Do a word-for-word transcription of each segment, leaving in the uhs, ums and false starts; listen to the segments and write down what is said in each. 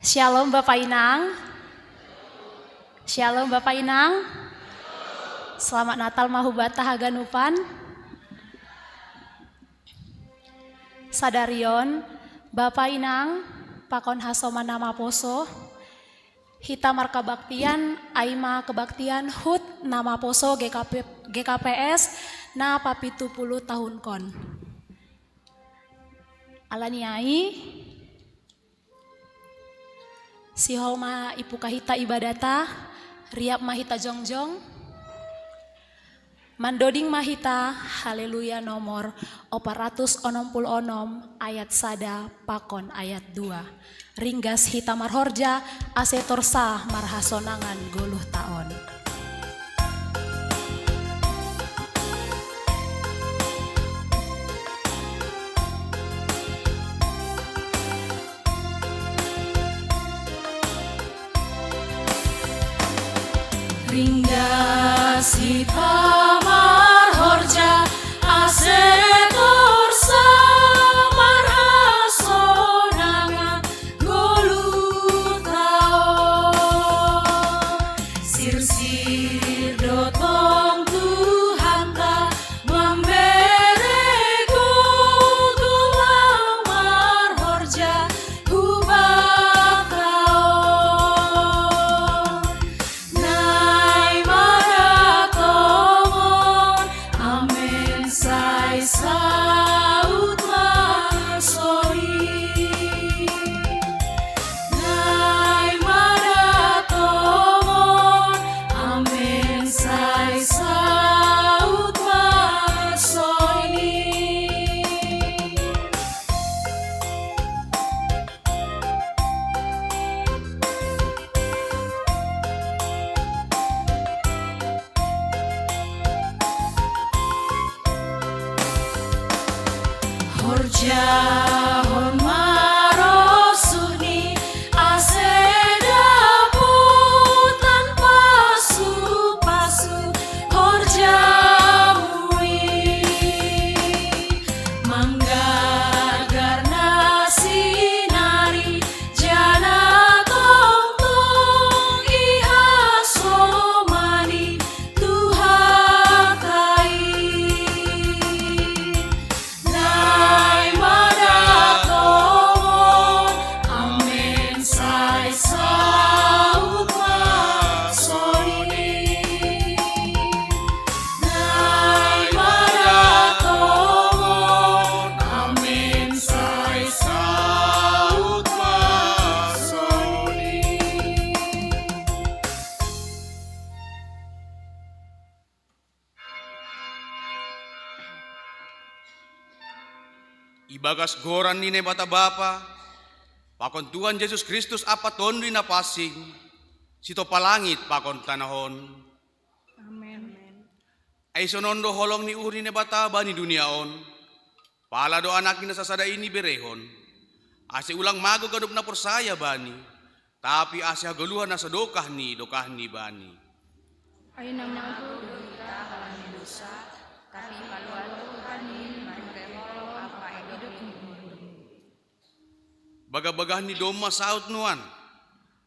Shalom Bapak Inang. Shalom Bapak Inang. Selamat Natal ma hubata haganupan. Sadarion, Bapak Inang, pakon hasoman na maposo, hita markabaktian, ai ma kebaktian hut na maposo G K P, G K P S na papitu puluh tahunkon. Alani ai, sihol ma ipuka hita ibadata, riap ma hita jongjong, mandoding ma hita Haleluya nomor opat ratus onom puluh onom ayat sada pakon ayat dua. Ringgas hita marhorja, ase torsa marhasonangan goluh taon. Ringgas hita marhorja, ase torsa marhasonangan goluh taon. Sirsir do tong Tuhanta, mambere gogo laho marhorja hubakta on. Nai ma da tongon, amen, sai saut ma songon i. Nai ma da tongon, amen, sai saut ma songon i. Horjahon ma rosuh ni, ase dapotan pasu-pasu horjamu i. Manggagar na sinari, janah tongtong ihasomani Tuhanta i. Nai ma da tongon, amen, sai saut ma songon i. Nai ma da tongon, amen, sai saut ma songon i. Ibagas goran ni Naibata Bapa, pakon Tuhan Jesus Kristus ampa Tonduy Napansing, sitompa langit pakon tanoh on. Amen. Ai sonon do holong ni uhur ni Naibata bani dunia on, pala do Anakni na sasada i iberehon, ase ulang mago ganup na porsaya Bani, tapi ase hagoluhan na sadokah ni dokahni Bani. Ai na mago do hita halani dousa, tapi paluah do Tuhan in mambere holong ampa idop ni uhurni. Bagah-bagahni domma saut nuan,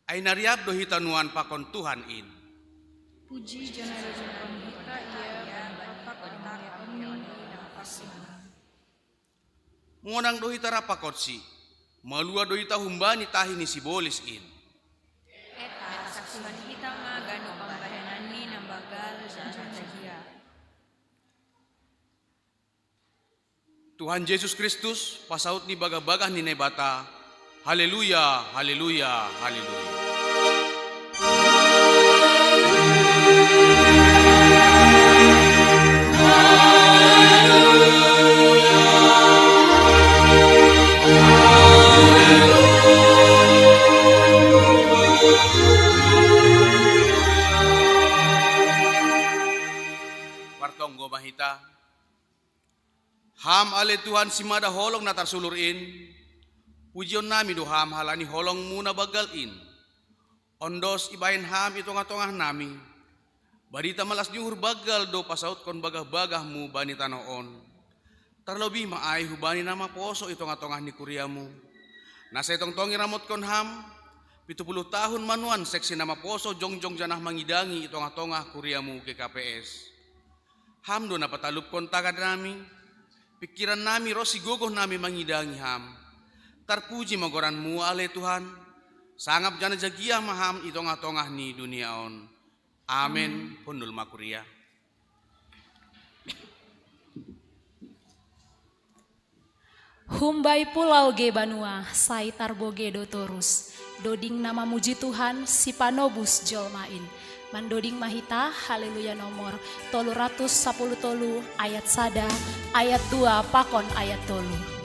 ai na riap do hita nuan pakon Tuhan in. Puji jonah jonahon hita Ia, bani pakon hata ni na pansing. Monang do hita rap pakonsi, maluah do hita humbani tahi ni sibolis in. Eta, saksihon hita ma ganup pambahenanni na mbagal janah na badia. Tuhan Jesus Kristus, pasaut ni bagah-bagah ni Naibata. Haleluya, haleluya, haleluya. Martonggo ma hita. Ham ale Tuhan simada holong na tarsulur in, pujionnami do Ham halani holongMu na banggal in. Ondos ibahen Ham i tongah-tongahnami barita malas ni uhur banggal do pasautkon bagah-bagahMu bani tanoh on. Tarlobih ma ai hubani na maposo i tongah-tongah ni kuriaMu, na sai tongtong iramotkon Ham, Pitu puluh tahun manuan seksi na maposo jongjong janah mangidangi i tongah-tongah kuriamu G K P S. Ham do na patalupkon tagad nami, pikiran nami ro sigogoh nami mangidangi ham. Tarpuji ma goranmu ale Tuhan, sangap janah jagiah ma ham i tongah-tongah ni dunia on. Amen. Hundul ma kuria. Humbai pulau ge banua, sai tarboge do torus. Doding na mamuji Tuhan, sipanobus jolma in. Mandoding ma hita, Haleluya nomor tolu ratus sapuluh tolu, ayat sada, ayat dua, pakon ayat tolu.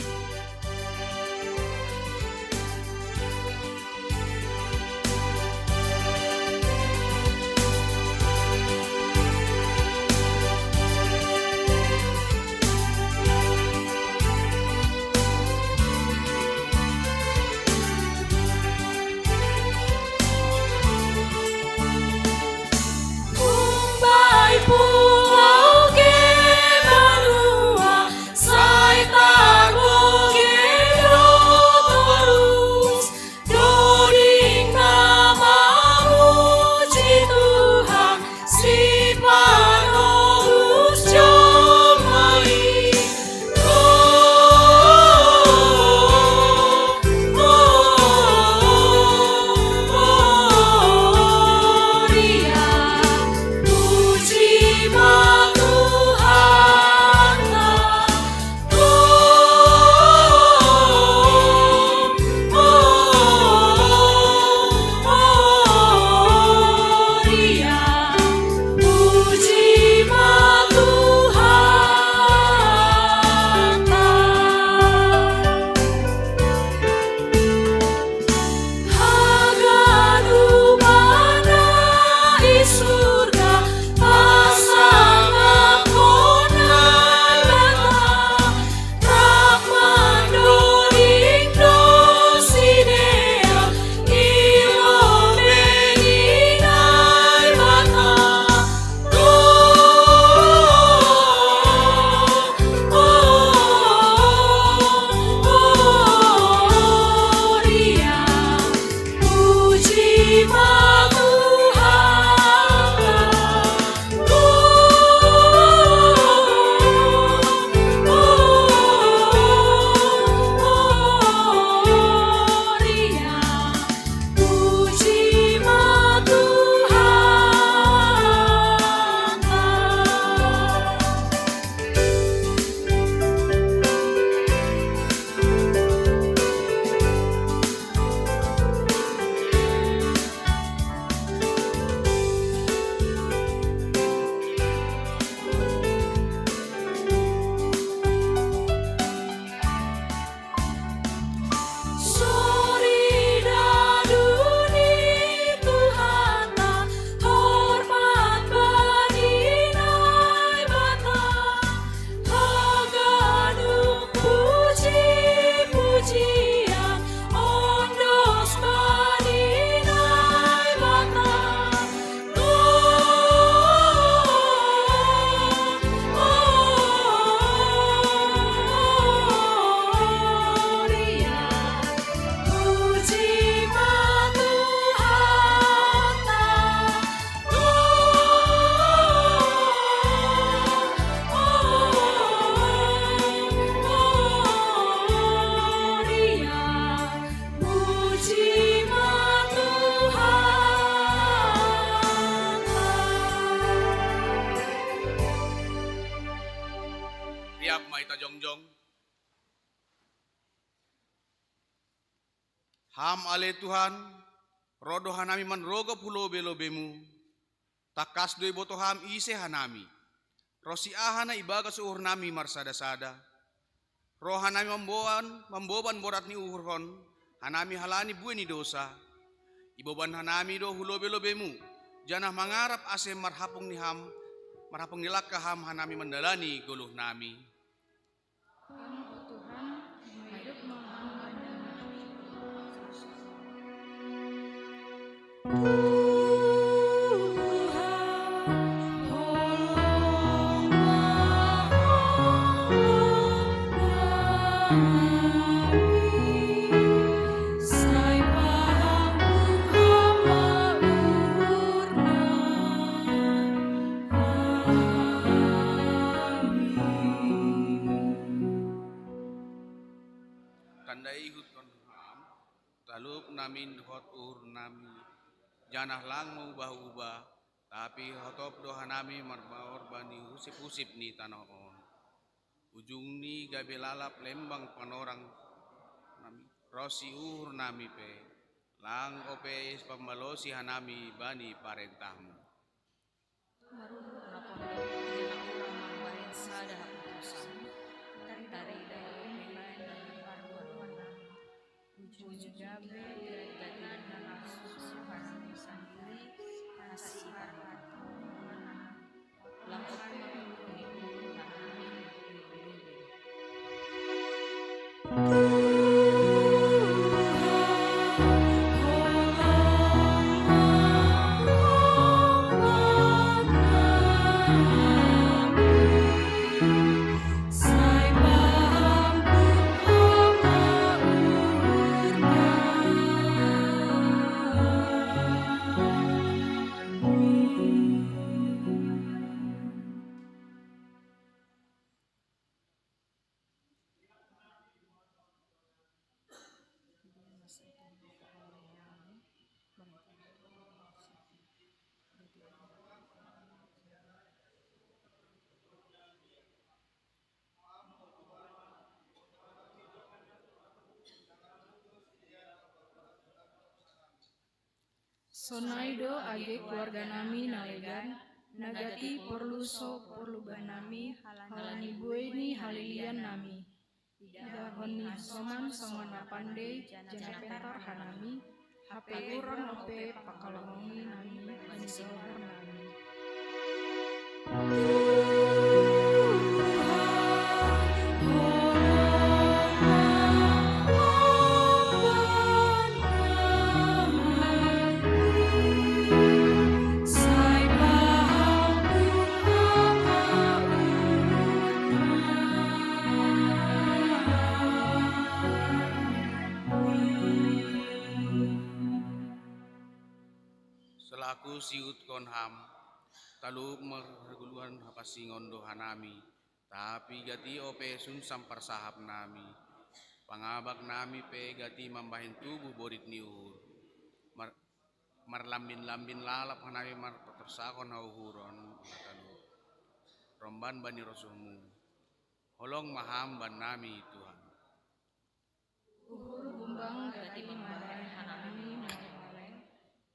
Riap ma hita jongjong. Ham ale Tuhan, ro do hanami manrogop hu lobei-lobeimu. Tangkas do iboto ham ise hanami, ronsi aha na ibagas uhurnami marsada-sada. Ro hanami mamboan, mamboban borat ni uhurhon hanami halani buei ni dosa. Iboban hanami do hu lobei-lobeimu, janah mangarap ase marhapung ni ham, marhapung ni langkah ham hanami mandalani goluhnami. Ham, o Tuhan, maidup ma Ham banda nami. nami dohot uhur nami, janah lang maubah-ubah, tapi hotop do hanami marmaor bani usip-usip ni tanoh on. Ujungni gabe lalap lembang panorang nami, ronsi uhur nami pe, lang ope pambalosi hanami bani parentahmu. Maruhur lapor dohot janah ulang mambahen sada haputusan. Tarida ope laen dari paduan nami. Ujungni gabe gati-gati na langsung suhara sandiri, hasi parentah. Lang ope mangurupi uhur nami. Sonai do age keluarga nami na legan, na gati porlu so porluban nami, halani buei ni halilian nami. Idahon ni hasoman songon na pandei, janah pentar hanami, hape ulang ope pangkalongi nami bani saudara nami. Selaku siutkon ham, talup marguluhan hapansingon do hanami, tapi gati ope sunsam parsahap nami. Pangabak nami pe gati mambahen tubuh borit ni uhur. Mar-, marlambin-lambin lalap hanami marpatorsahon hauhuron na talup. Romban bani rosuhmu. Holong ma ham bannami, Tuhan. Uhur gumbang gati mambahen hanami na malem,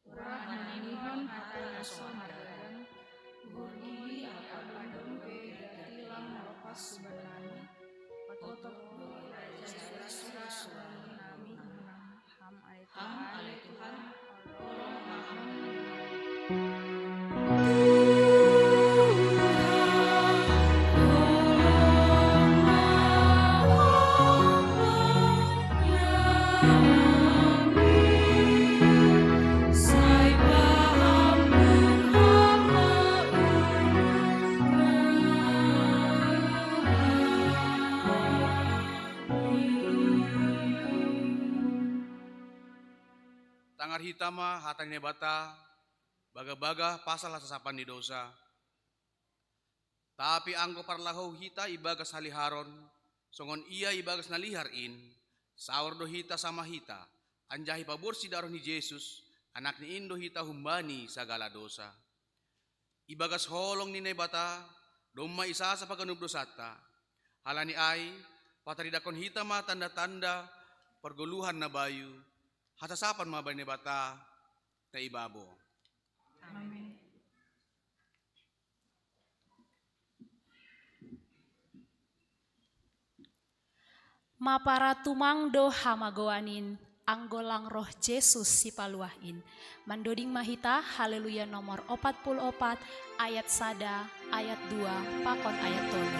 urah manangihon hata na so mardalan, uhur gigi ampa domdom pe gati lang malopas hubannami, patotop do raja-raja suhur nami. Ham ale Tuhan, holong ma ham. Tangar hita ma hata ni Naibata, bagah-bagah pasal hasasapan ni dousa. Tapi anggo parlahou hita ibagas haliharon, songon Ia ibagas na lihar in, saor do hita sama hita, anjaha ipaborsih daroh ni Jesus, Anakni in do hita humbani sagala dousa. Ibagas holong ni Naibata, domma isasap haganup dousanta. Halani ai, pataridahon hita ma tanda-tanda pargoluhan na bayu, hasasapan ma bani Naibata na i babo. Amin. Mapara tumang do hamagoan in, anggo lang roh Jesus Sipaluah in. Mandoding ma hita, Haleluya nomor opat puluh opat, ayat sada, ayat dua, pakon ayat tolu.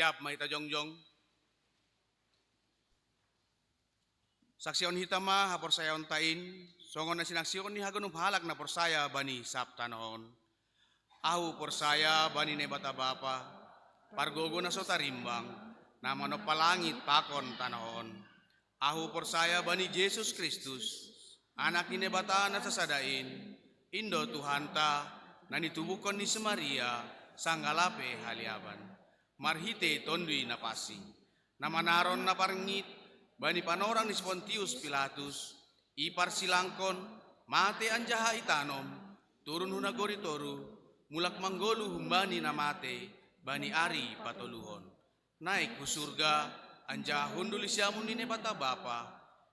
Siap ma hita jongjong. Saksihon hita ma haporsayaonta in, songon na sinaksihon ni haganup halak na porsaya bani sab tanoh on. Ahu porsaya bani Naibata Bapa, pargogo na so tarimbang, na manompa langit pakon tanoh on. Ahu porsaya bani Jesus Kristus, Anak ni Naibata na sasada in, in do Tuhanta, na nitubuhkon ni si Maria, sanggah lape haleaban. Marhite Tonduy Napansing, na manaron na parngit bani panorang ni si Pontius Pilatus, iparsilangkon, mate anjaha itanom, turun hu nagori toruh, mulak manggoluh humbani na mate, bani ari patoluhon. Naik hu surga, anjaha hundul di siamun ni Naibata Bapa,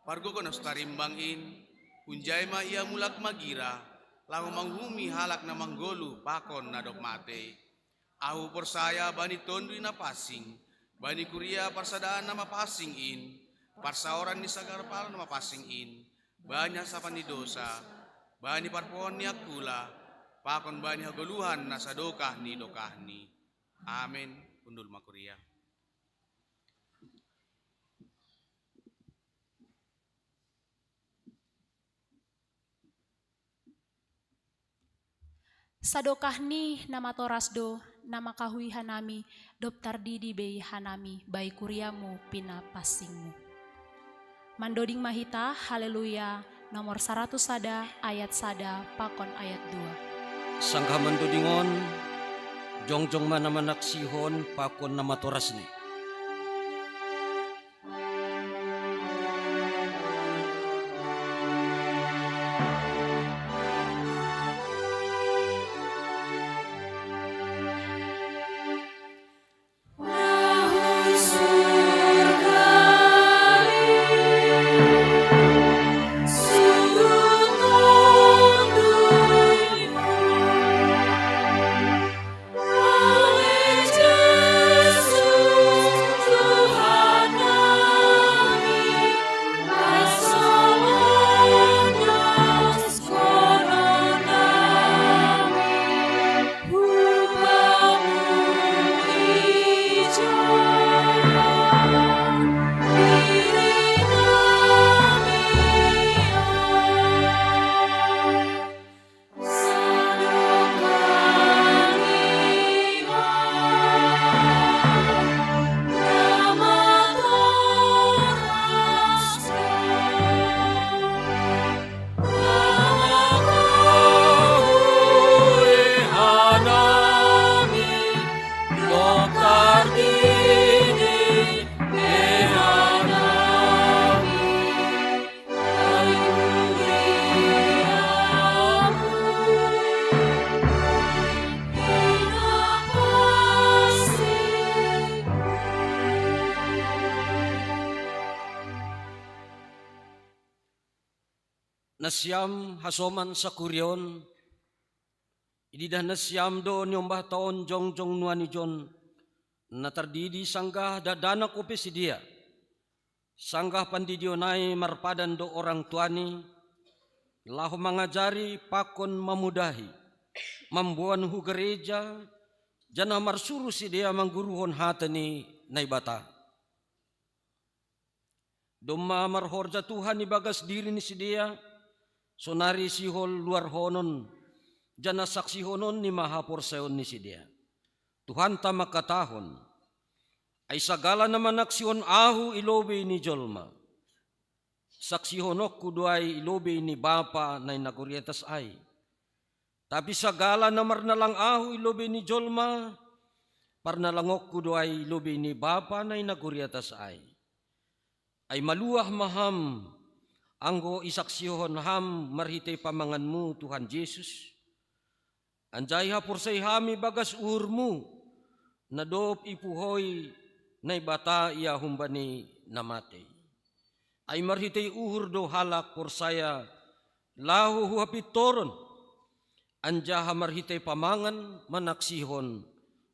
pargogo na so tarimbang in, hunjai ma Ia mulak magira, laho manguhumi halak na manggoluh pakon na dob mate. Ahu porsaya bani Tonduy Napansing, bani kuria parsadaan na mapansing in, parsaoran ni sagala na mapansing in, bani hasasapan ni dosa, bani parpoon ni angkula, pakon bani hagoluhan na sadokah ni dokahni. Amen. Hundul ma kuria. Sadokahni na matoras do, na mangkahui hanami, dob tardidi be hanami bai kuria-Mu pinapansing-Mu. Mandoding ma hita, Haleluya, nomor saratus sada, ayat sada pakon ayat dua. Sanggah mandoding on, jongjong ma na manaksihon pakon na matorasni. Nasiam hasoman sakuriaon, ididah nasiam do niombahta on jongjong nuan ijon, na tardidi sanggah dakdanak ope sidea. Sanggah pandidion ai marpadan do orang tuani, laho mangajari pakon mamudahi, mamboan hu gareja, janah marsuru sidea mangguruhon hata ni Naibata. Domma marhorja Tuhan ibagas diri ni sidea, sonari sihol luarhonon, janah saksihonon ni ma haporsayaon ni sidea. Tuhanta mangkatahon: Ai sagala na manaksihon Ahu i lobei ni jolma, saksihononKu do ai i lobei ni Bapa na i nagori atas ai. Tapi sagala na marnalang Ahu i lobei ni jolma, parnalangonKu do ai i lobei ni Bapa na i nagori atas ai. Ai maluah ma ham, anggo isaksihon ham marhitei pamanganmu Tuhan Jesus, anjaha ihaporsai ham ibagas uhurmu, na dob ipuhoi Naibata Ia humbani na matei. Ai marhitei uhur do halak porsaya laho hu hapintoron, anjaha marhitei pamangan manaksihon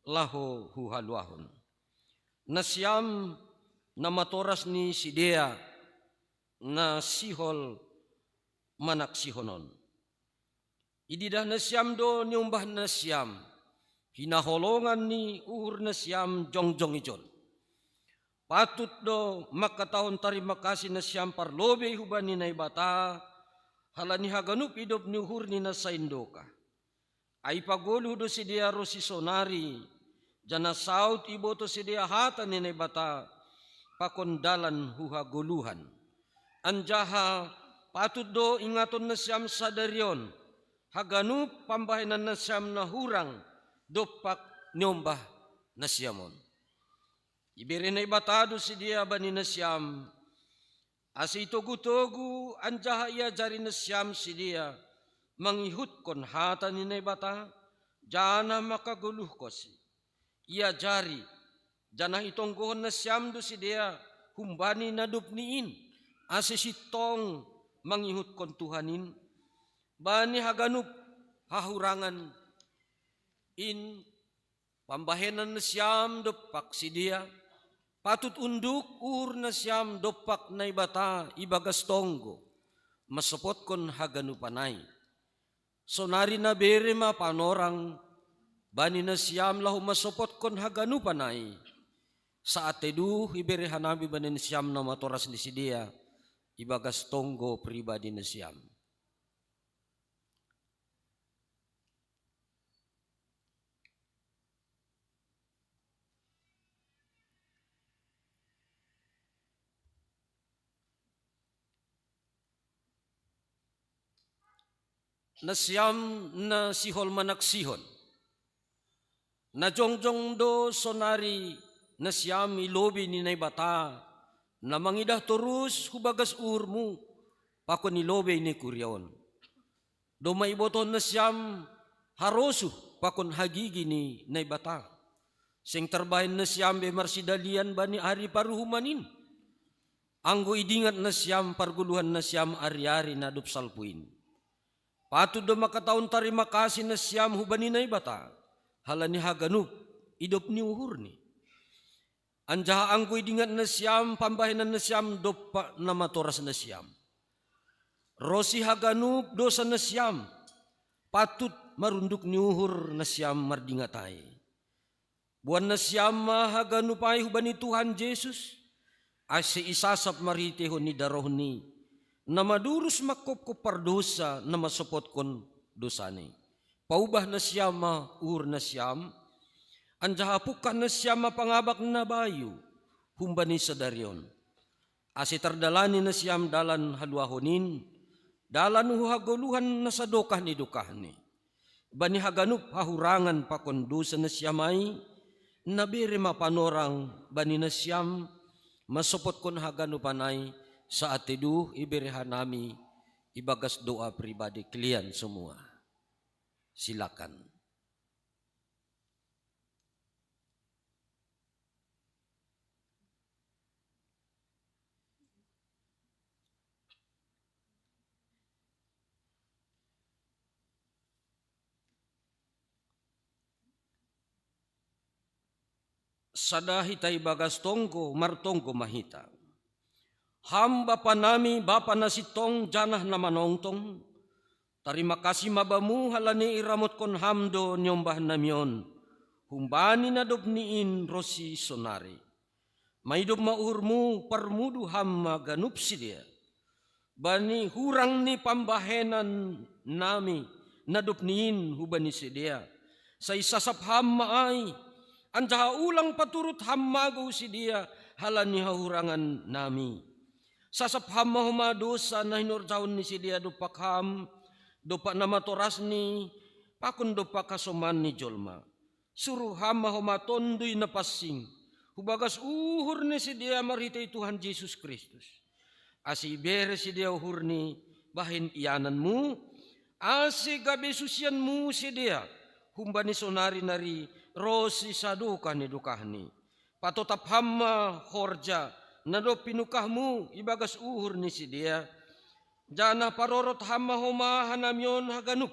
laho hu haluahon. Nasiam na matoras ni sidea, na sihol manaksihon on. Ididah nasiam do niombah nasiam hinaholongan ni uhur nasiam jongjong ijon. Patut do mangkatahon tarima kasi nasiam parlobei hubani Naibata, halani haganup idop ni uhurni na saindoka. Ai pagoluh do sidea ro sisonari, janah saud ibotoh sidea hata ni Naibata, pakon dalan hu hagoluhan. Anjaha patut do ingaton nasiam sadari on, haganup pambahenan nasiam na hurang, dompak niombah nasiam on. Ibere Naibata do sidea bani nasiam, ase itogu-togu anjaha iajari nasiam sidea, mangihutkon hata ni Naibata, janah mangkagoluhkonsi. Iajari, janah itonggohon nasiam do sidea, humbani na dob ni in, ase sintong mangihutkon Tuhan in, bani haganup hahurangan in pambahenan nasiam dompak sidea, patut unduk uhur nasiam dompak Naibata ibagas tonggo, mansopotkon haganupan ai. Sonari na bere ma panorang bani nasiam laho mansopotkon haganupan ai, saat teduh ibere hanami bani nasiam na matoras ni sidea, ibagas tonggo pribadi nasiam. Nasiam na sihol manaksihon. Na jongjong do sonari nasiam i lobei ni Naibata, na mangidah torus hu bagas uhurmu, pakon i lobei ni kuria on. Domma ibotoh nasiam harosuh pakon hagigi ni Naibata. Seng tarbahen nasiam be marsidalian bani ari paruhuman in, anggo idingat nasiam pargoluhan nasiam ari-ari na dob salpu in. Patut do mangkatahon tarima kasi nasiam hubani Naibata, halani haganup idop ni uhurni. Anjaha anggo idingat nasiam pambahenan nasiam dompak na matoras nasiam, ronsi haganup dosa nasiam, patut marunduk ni uhur nasiam mardingat ai. Boan nasiam ma haganup ai hubani Tuhan Jesus, ase isasap marhiteihon ni darohni, na madurus mangkopkop pardousa na mansopotkon dousani. Paubah nasiam ma uhur nasiam, anjaha pungkah nasiam ma pangabak na bayu humbani sadari on. Ase tardalani nasiam dalan haluahon in, dalan hu hagoluhan na sadokah ni dokahni. Bani haganup hahurangan pakon dousa nasiam ai, na bere ma panorang bani nasiam, mansopotkon haganupan ai, saat teduh ibere hanami ibagas doa pribadi kalian semua. Silakan. Sada hita ibagas tonggo, martonggo ma hita. Ham Bapa nami, Bapa na sintong janah na manongtong, tarima kasi ma Bamu halani iramotkon Ham do niombah nami on, humbani na dob ni in ronsi sonari. Maidop ma uhurMu, parmudu Ham ma ganup sidea. Bani hurang ni pambahenan nami na dob ni in hubani sidea, sai sasap Ham ma ai, anjaha ulang paturut Ham magou sidea halani hahurangan nami. Sasap Ham ma homa dousa na hinorjahon ni sidea dompak Ham, dompak na matorasni, pakon dompak hasoman ni jolma. Suruh Ham ma homa Tonduy Napansing hu bagas uhur ni sidea marhitei Tuhan Jesus Kristus, ase ibere sidea uhurni bahen iananMu, ase gabe susianMu sidea humbani sonari nari ronsi sadokah ni dokahni. Patotap Ham ma horja na dob pinungkahMu ibagas uhur ni sidea, janah parorot Ham ma homa hanami on haganup,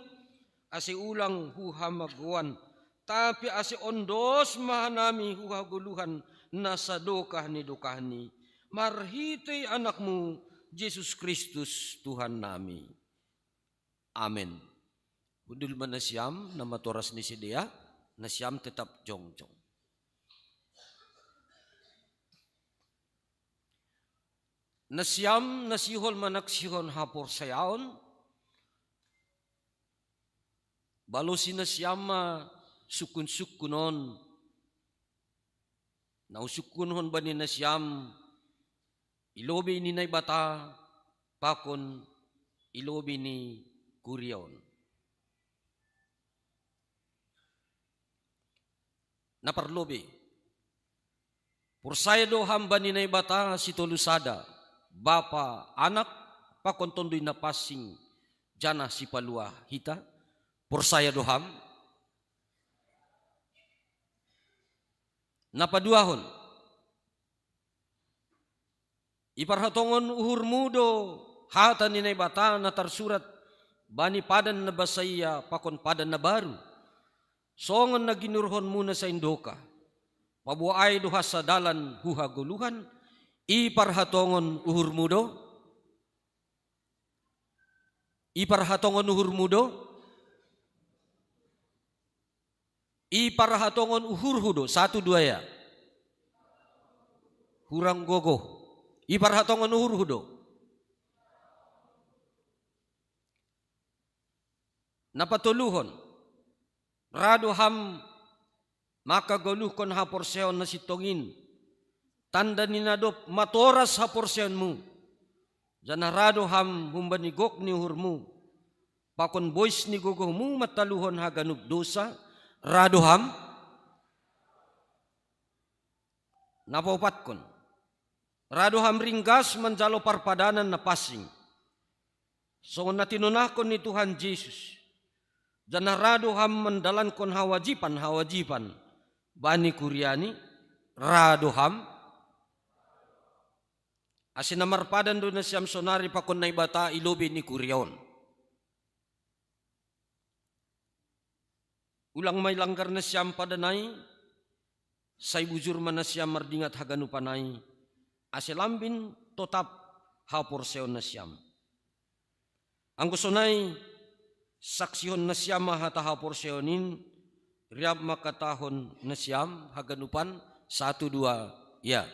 ase ulang hu hamagouan, tapi ase ondos ma hanami hu hagoluhan na sadokah ni dokahni, marhitei AnakMu, Jesus Kristus, Tuhan nami. Amen. Hundul ma nasiam na matoras ni sidea, nasiam tetap jongjong. Nasiam na sihol manaksihon haporsayaon, balosi nasiam ma sukun-sukun on, na usukunhon bani nasiam i lobei ni Naibata pakon i lobei ni kuria on. Na parlobei, porsaya do ham bani Naibata sitolu sada, Bapa, Anak, pakon Tonduy Napansing, janah sipalua hita? Porsaya do ham? Na paduahon, iparhatongon uhurmu do hata ni Naibata na tarsurat bani Padan na basaia pakon Padan na baru, songon na ginuruhonmuna saindoka. Paboa ai do hasadalan hu hagoluhan, iparhatongon uhurmu do? Iparhatongon uhurmu do? Iparhatongon uhurhu do? Satu, dua, ya. Hurang gogoh. Iparhatongon uhurhu do? Na patoluhon, ra do ham mangkagoluhkon haporsayaon na sintong in, tanda ni na dob matoras haporsayaonmu, janah ra do ham humbani gok ni uhurmu, pakon bois ni gogohmu mantaluhon haganup dousa? Ra do ham? Na paopatkon, ra do ham ringgas manjalo parpadanan na pansing, songon na tinonahkon ni Tuhan Jesus, janah ra do ham mandalankon hawajiban-hawajiban bani kuria-Ni? Ra do ham? Ase na marpadan do nasiam sonari pakon Naibata i lobei ni kuria on. Ulang ma ilanggar nasiam padan ai, sai bujur ma nasiam mardingat haganupan ai, ase lambin totap haporsayaon nasiam. Anggo sonai saksihon nasiam ma hata haporsayaon in, riap ma hatahon nasiam haganupan, satu, dua, ya.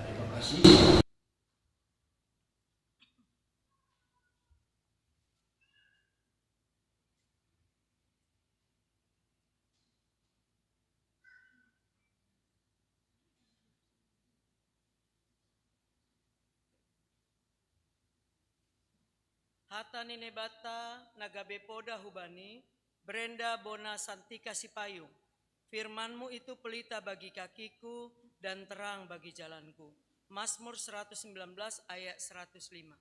Terima kasih. Hata ni Naibata na gabe poda hubani, berenda bona santika sipayung. Firman-Mu itu pelita bagi kakiku dan terang bagi jalanku. Mazmur seratus sembilan belas ayat seratus lima.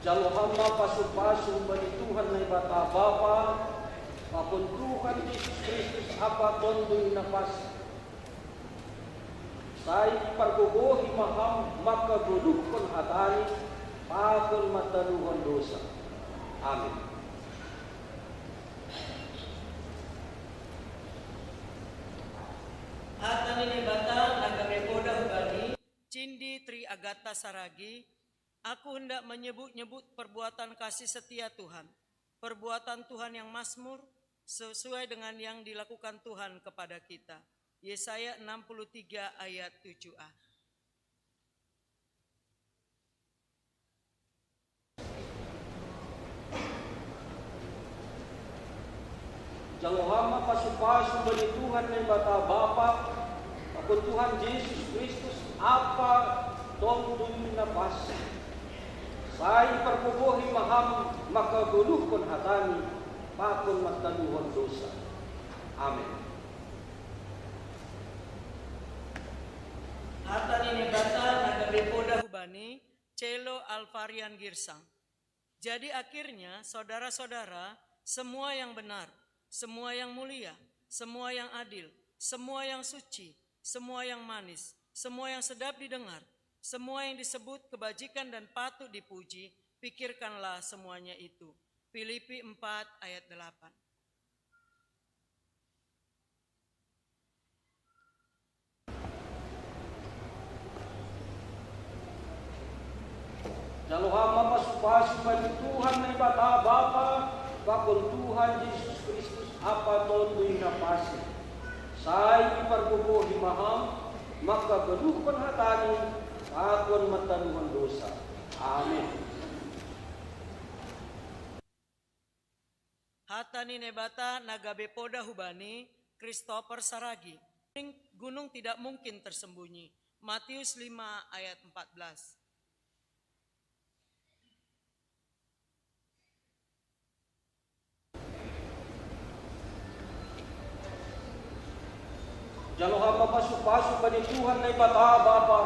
Jalo ham ma pasu-pasu bani Tuhan Naibata Bapa, pakon Tuhan Jesus Kristus Ama Tonduy Napansing. Sai pargogohi ma ham mangkagoluhkon hata-Ni, pakon mantaluhon dousa. Amin. Hata ni Naibata na gabe poda hubani. Cindi Tri Agatha Saragi, aku hendak menyebut-nyebut perbuatan kasih setia Tuhan, perbuatan Tuhan yang mazmur, sesuai dengan yang dilakukan Tuhan kepada kita. Yesaya enam puluh tiga ayat tujuh a. Jalo hama pasu-pasu bani Tuhan Naibata Bapa, pakon Tuhan Jesus Kristus, Apa Tondoi na Pasi. Sai ipargogohi ma ham mangkagoluhkon hataNi, pakon mantaluhon dosa. Amen. Hata ni Naibata na gabe poda hubani, Celo Alvarian Girsang. Jadi akhirnya, saudara-saudara, semua yang benar, semua yang mulia, semua yang adil, semua yang suci, semua yang manis, semua yang sedap didengar, semua yang disebut kebajikan dan patut dipuji, pikirkanlah semuanya itu. Filipi empat ayat delapan. Jalo hama pasu-pasu bani Tuhan Naibata Bapa, pakon Tuhan Jesus Kristus, Apa Tondoi na Pasi. Sai ipargogohi ma ham mangkagoluhkon hataNi, pakon mantaluhon dosa. Amen. Hata ni Naibata na gabe poda hubani, Christopher Saragi. Gunung tidak mungkin tersembunyi. Matius lima ayat empat belas. Jalo hama pasu-pasu bani Tuhan Naibata Bapa,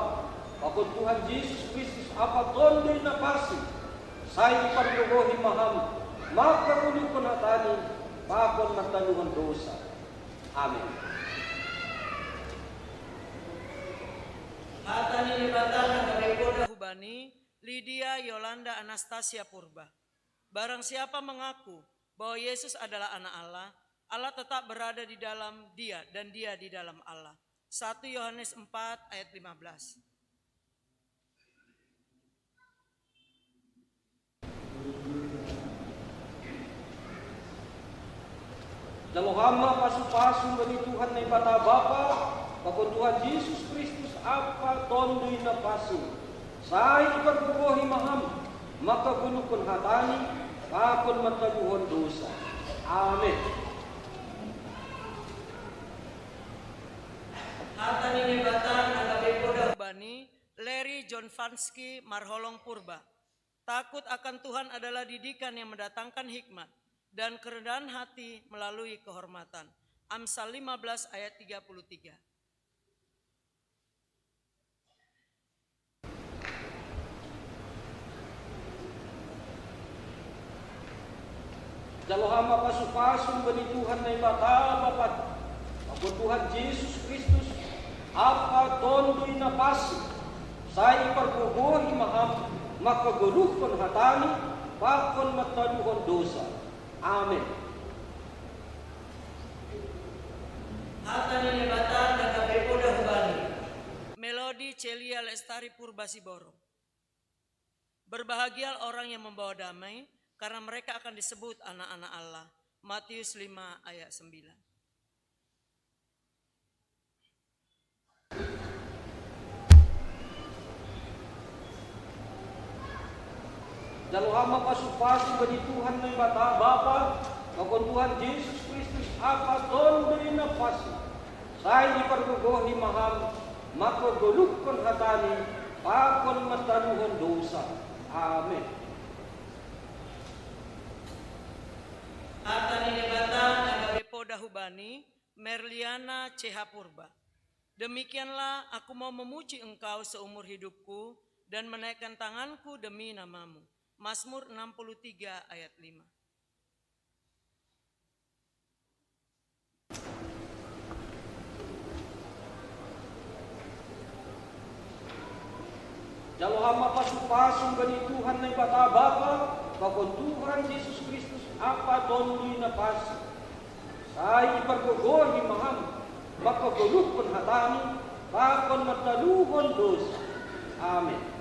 pakon Tuhan Jesus Kristus, Apa Tondoi na Pasi. Sai ipargogohi ma ham mangkagoluhkon hataNi, pakon mantaluhon dosa. Amen. Hata ni Naibata na gabe poda hubani, Lydia Yolanda Anastasia Purba. Barang siapa mengaku bahwa Yesus adalah Anak Allah, Allah tetap berada di dalam dia dan dia di dalam Allah. Satu Yohanes empat ayat lima belas. Jalo hama pasu-pasu bani Tuhan Naibata Bapa, pakon Tuhan Jesus Kristus, Apa Tondoi na Pasi. Sai ipargogohi ma ham mangkagoluhkon hataNi, pakon mantaluhon dosa. Amen. Hata ni Naibata na gabe poda hubani, Larry John Vansky Marholong Purba. Takut akan Tuhan adalah didikan yang mendatangkan hikmat, dan kerendahan hati melalui kehormatan. Amsal lima belas ayat tiga puluh tiga. Jalo hama pasu-pasu bani Tuhan Naibata Bapa, pakon Tuhan Jesus Kristus, Apa Tondoi na Pasi. Sai ipargogohi ma ham mangkagoluhkon hataNi, pakon mantaluhon dosa. Amen. Hata ni Naibata na gabe poda hubani, Melody Celia Lestari Purba Siborong. Berbahagialah orang yang membawa damai, karena mereka akan disebut anak-anak Allah. Matius lima ayat sembilan. Jalo hama pasu-pasu bani Tuhan Naibata Bapa, pakon Tuhan Jesus Kristus, Apa Tondoi na Pasi. Sai ipargogohi ma ham mangkagoluhkon hataNi, pakon mantaluhon dosa. Amen. Hata ni Naibata na gabe poda hubani, Merliana C H Purba. Demikianlah aku mau memuji Engkau seumur hidupku dan menaikkan tanganku demi nama-Mu. Mazmur enam puluh tiga ayat lima. Jalo hama pasu-pasu bani Tuhan Naibata Bapa, pakon Tuhan Jesus Kristus, Apa Tondoi na Pasi. Sai ipargogohi ma ham mangkagoluhkon hataNi, pakon mantaluhon dosa. Amen.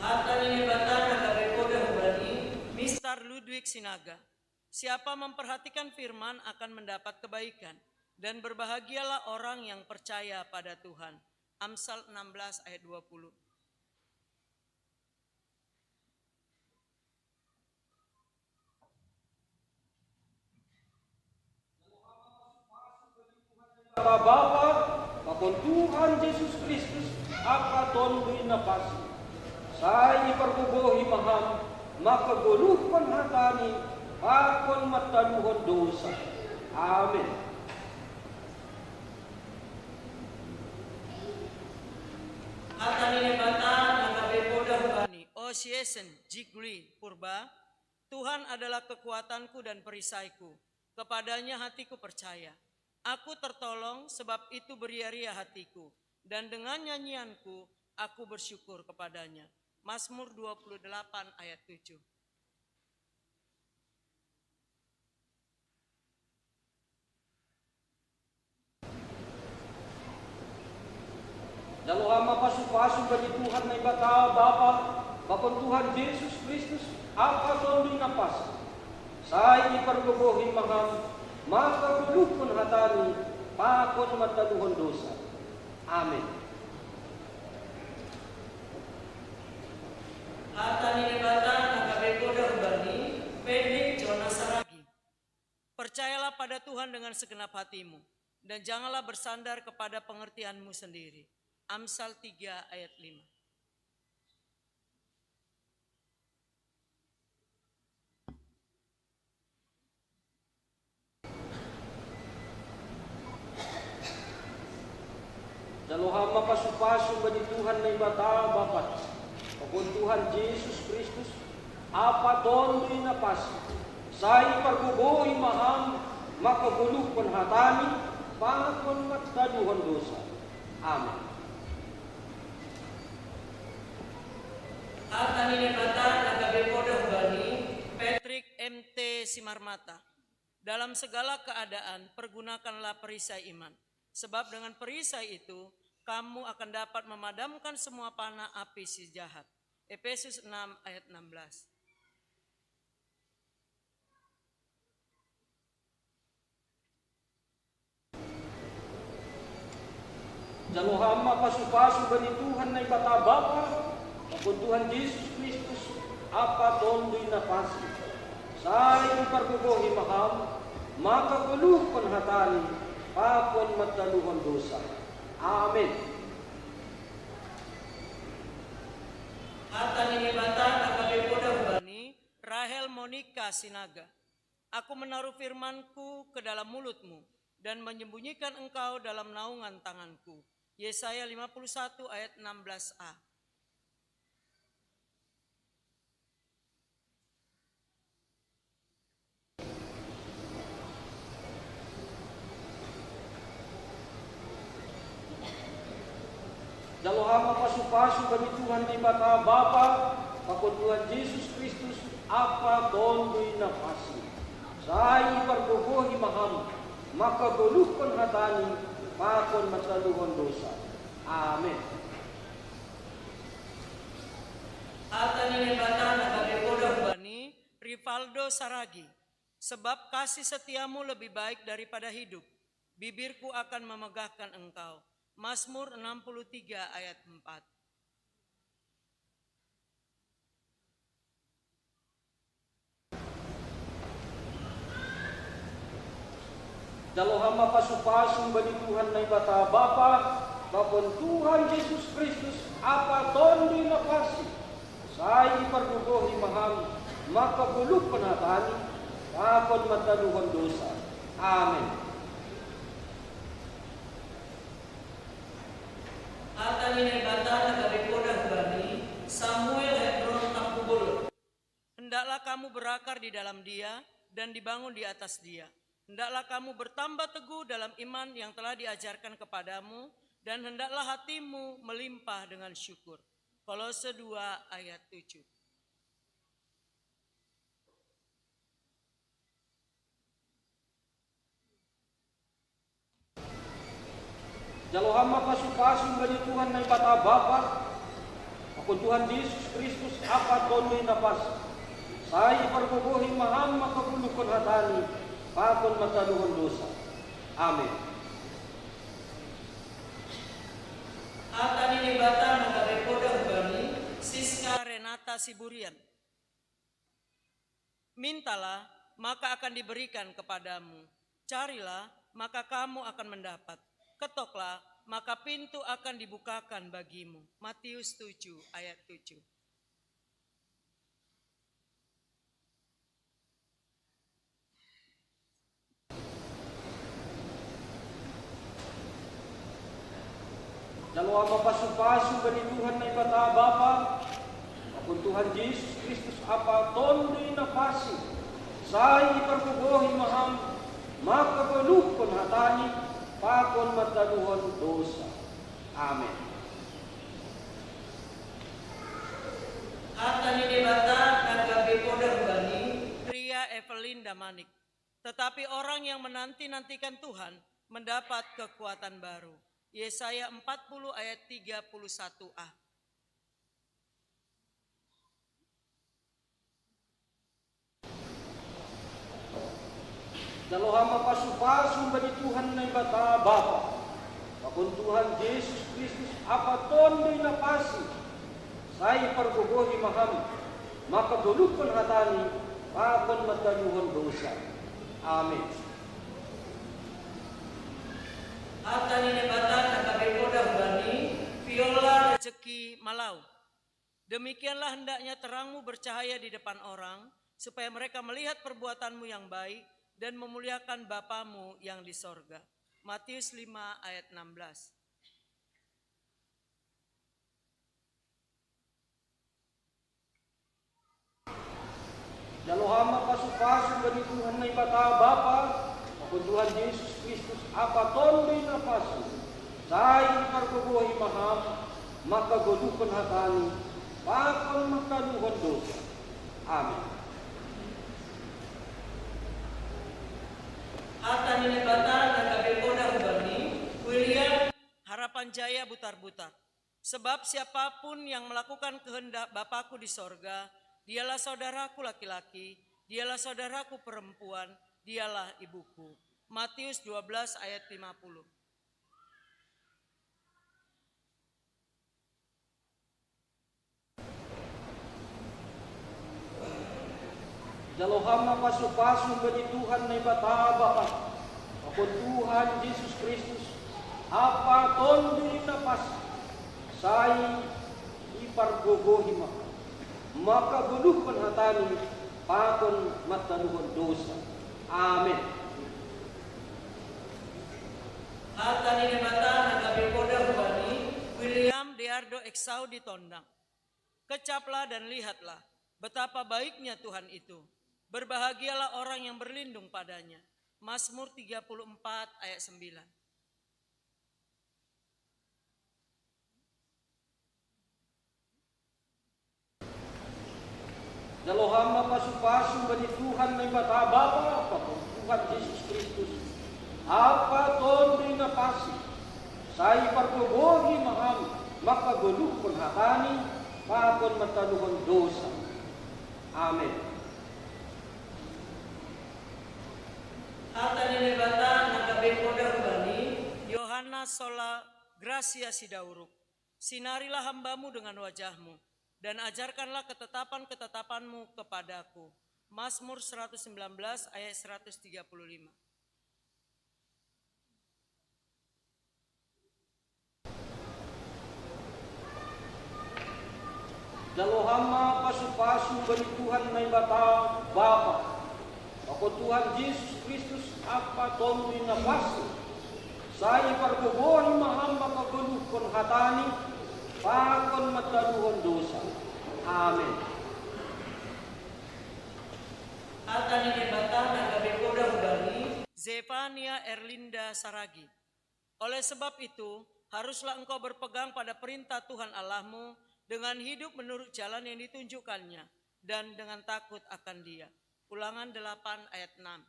Hata ni Naibata na gabe poda hubani, Mister Ludwig Sinaga. Siapa memperhatikan firman akan mendapat kebaikan, dan berbahagialah orang yang percaya pada Tuhan. Amsal enam belas ayat dua puluh. Bapa, pakon Tuhan Jesus Kristus, a patondoi na pansing. Sai ipargogohi ma Ham, mangkagoluhkon hataNi, pakon mantaluhon dousa. Amen. Hata ni Naibata na gabe poda hubani, o siesen Jigli Purba, Tuhan adalah kekuatanku dan perisaiku, kepadanya hatiku percaya. Aku tertolong, sebab itu beria-ria hatiku, dan dengan nyanyianku aku bersyukur kepadanya. Mazmur dua puluh delapan ayat tujuh. Jalo Ham ma pasu-pasu bani Tuhan Naibata Bapa, pakon Tuhan Jesus Kristus, a patondoi na pansing. Sai ipargogohi ma Ham, mangkagoluhkon hataNi, pakon mantaluhon dousa. Amen. Hata ni Naibata na gabe poda hubani, Fredrik Jonas Saragi. Percayalah pada Tuhan dengan segenap hatimu, dan janganlah bersandar kepada pengertianmu sendiri. Amsal tiga ayat lima. Jalo Ham ma pasu-pasu bani Tuhan Naibata Bapa, pakon Tuhan Jesus Kristus, a patondoi na pansing. Sai ipargogohi ma Ham, mangkagoluhkon hataNi, pakon mantaluhon dousa. Amen. Hata ni Naibata na gabe poda hubani, Patrick M T Simarmata. Dalam segala keadaan, pergunakanlah perisai iman. Sebab dengan perisai itu, kamu akan dapat memadamkan semua panah api si jahat. Efesus enam ayat enam belas. Jalo Ham ma pasu-pasu bani Tuhan Naibata Bapa, pakon Tuhan Jesus Kristus, a patondoi na pansing. Sai ipargogohi ma Ham, mangkagoluhkon hataNi, pakon mantaluhon dousa. Amen. Hata ni Naibata na gabe poda hubani, Rahel Monica Sinaga. Aku menaruh firman-Ku ke dalam mulut-Mu dan menyembunyikan engkau dalam naungan tangan-Ku. Yesaya lima puluh satu ayat enam belas a. Jalo Ham ma pasu-pasu bani Tuhan Naibata Bapa, pakon Tuhan Jesus Kristus, a patondoi na pansing. Sai ipargogohi ma Ham, mangkagoluhkon hataNi, pakon mantaluhon dousa. Amen. Hata ni Naibata na gabe poda hubani, Rivaldo Saragi. Sebab kasih setia-Mu lebih baik daripada hidup. Bibir-Ku akan memegahkan Engkau. Mazmur enam puluh tiga ayat empat. Jalo Ham ma pasu-pasu bani Tuhan Naibata Bapa, pakon Tuhan Jesus Kristus, a patondoi na pansing. Sai ipargogohi ma Ham, mangkagoluhkon hataNi, pakon mantaluhon dousa. Amen. Hata ni Naibata na gabe poda hubani, Samuel Hebron Tampubolon. Hendaklah kamu berakar di dalam Dia dan dibangun di atas Dia. Hendaklah kamu bertambah teguh dalam iman yang telah diajarkan kepadamu, dan hendaklah hatimu melimpah dengan syukur. Kolose dua ayat tujuh. Jalo Ham ma pasu-pasu bani Tuhan Naibata Bapa, pakon Tuhan Jesus Kristus, a patondoi na pansing. Sai ipargogohi ma Ham, mangkagoluhkon hataNi, pakon mantaluhon dousa. Amen. Hata ni Naibata na gabe poda hubani, Siska Renata Siburian. Mintalah, maka akan diberikan kepadamu. Carilah, maka kamu akan mendapat. Ketoklah, maka pintu akan dibukakan bagimu. Matius tujuh ayat tujuh. Jalo hama pasu-pasu bani Tuhan Naibata Bapa, pakon Tuhan Jesus Kristus Apa Tonduy na Pasi, sai ipargogohi ma ham, maka goluhkon hata ni, pakon mantaluhon dosa. Amen. Hata ni Naibata na gabe poda hubani, Ria Evelyn Damanik. Tetapi orang yang menanti-nantikan Tuhan mendapat kekuatan baru. Yesaya empat puluh ayat tiga puluh satu a. Jalo hama pasu-pasu bani Tuhan Naibata Bapa, pakon Tuhan Jesus Kristus Apa Tonduy na Pasi, sai ipargogohi ma ham, maka goluhkon hata ni, pakon mantaluhon dosa. Amen. Hata ni Naibata na gabe poda hubani, Viola Rezeki Malau. Demikianlah hendaknya terangmu bercahaya di depan orang, supaya mereka melihat perbuatanmu yang baik dan memuliakan Bapamu yang di sorga. Matius lima ayat enam belas. Jalo hama pasu-pasu bani Tuhan Naibata Bapa, pakon Tuhan Jesus Kristus Apa Tonduy na Pasi, sai ipargogohi ma ham, maka goluhkon hata ni, pakon mantaluhon dosa. Amen. Hata ni Naibata na gabe poda hubani, William Harapan Jaya Butar-Butar. Sebab siapapun yang melakukan kehendak Bapakku di sorga, dialah saudaraku laki-laki, dialah saudaraku perempuan, dialah ibuku. Matius dua belas ayat lima puluh. Jalo hama pasu-pasu bani Tuhan Naibata Bapa, pakon Tuhan Jesus Kristus, Apa Tonduy na Pasi, sai ipargogohi ma, maka goluhkon hata ni, pakon mantaluhon dosa. Amen. Hata ni Naibata na gabe poda hubani, William Deardo Exaudi Tondang. Kecaplah dan lihatlah betapa baiknya Tuhan itu. Berbahagialah orang yang berlindung padanya. Mazmur tiga puluh empat ayat sembilan. Jalo hama pasu-pasu bani Tuhan Naibata Bapa, pakon Tuhan Jesus Kristus, Apa Tonduy na Pasi, sai ipargogohi ma ham, maka goluhkon hata ni, pakon mantaluhon dosa. Amen. Hata ni Naibata na gabe poda hubani, Yohana Sola Gracia Sidauruk. Sinarilah hamba-Mu dengan wajah-Mu, dan ajarkanlah ketetapan-ketetapan-Mu kepadaku. Mazmur seratus sembilan belas ayat seratus tiga puluh lima. Jalo hama pasu-pasu bani Tuhan Naibata Bapa, pakon Tuhan Jesus Kristus Apa Tonduy na Pasi, sai ipargogohi ma ham, maka goluhkon hata ni, pakon mantaluhon dosa. Amen. Hata ni Naibata na gabe poda hubani, Zefania Erlinda Saragi. Oleh sebab itu, haruslah engkau berpegang pada perintah Tuhan Allahmu dengan hidup menurut jalan yang ditunjukkannya dan dengan takut akan Dia. Ulangan delapan ayat enam.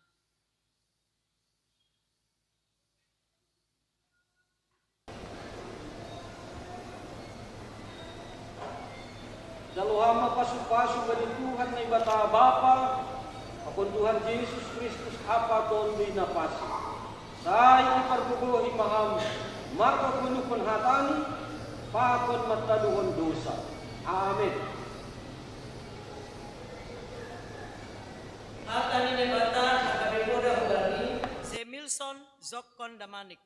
Jalo hama pasu-pasu bani Tuhan Naibata Bapa, pakon Tuhan Jesus Kristus Apa Tonduy na Pasi, sai ipargogohi ma ham, maka goluhkon hata ni, pakon mantaluhon dosa. Amen. Hata ni Naibata na gabe poda hubani, Zemilson Zokon Damanik.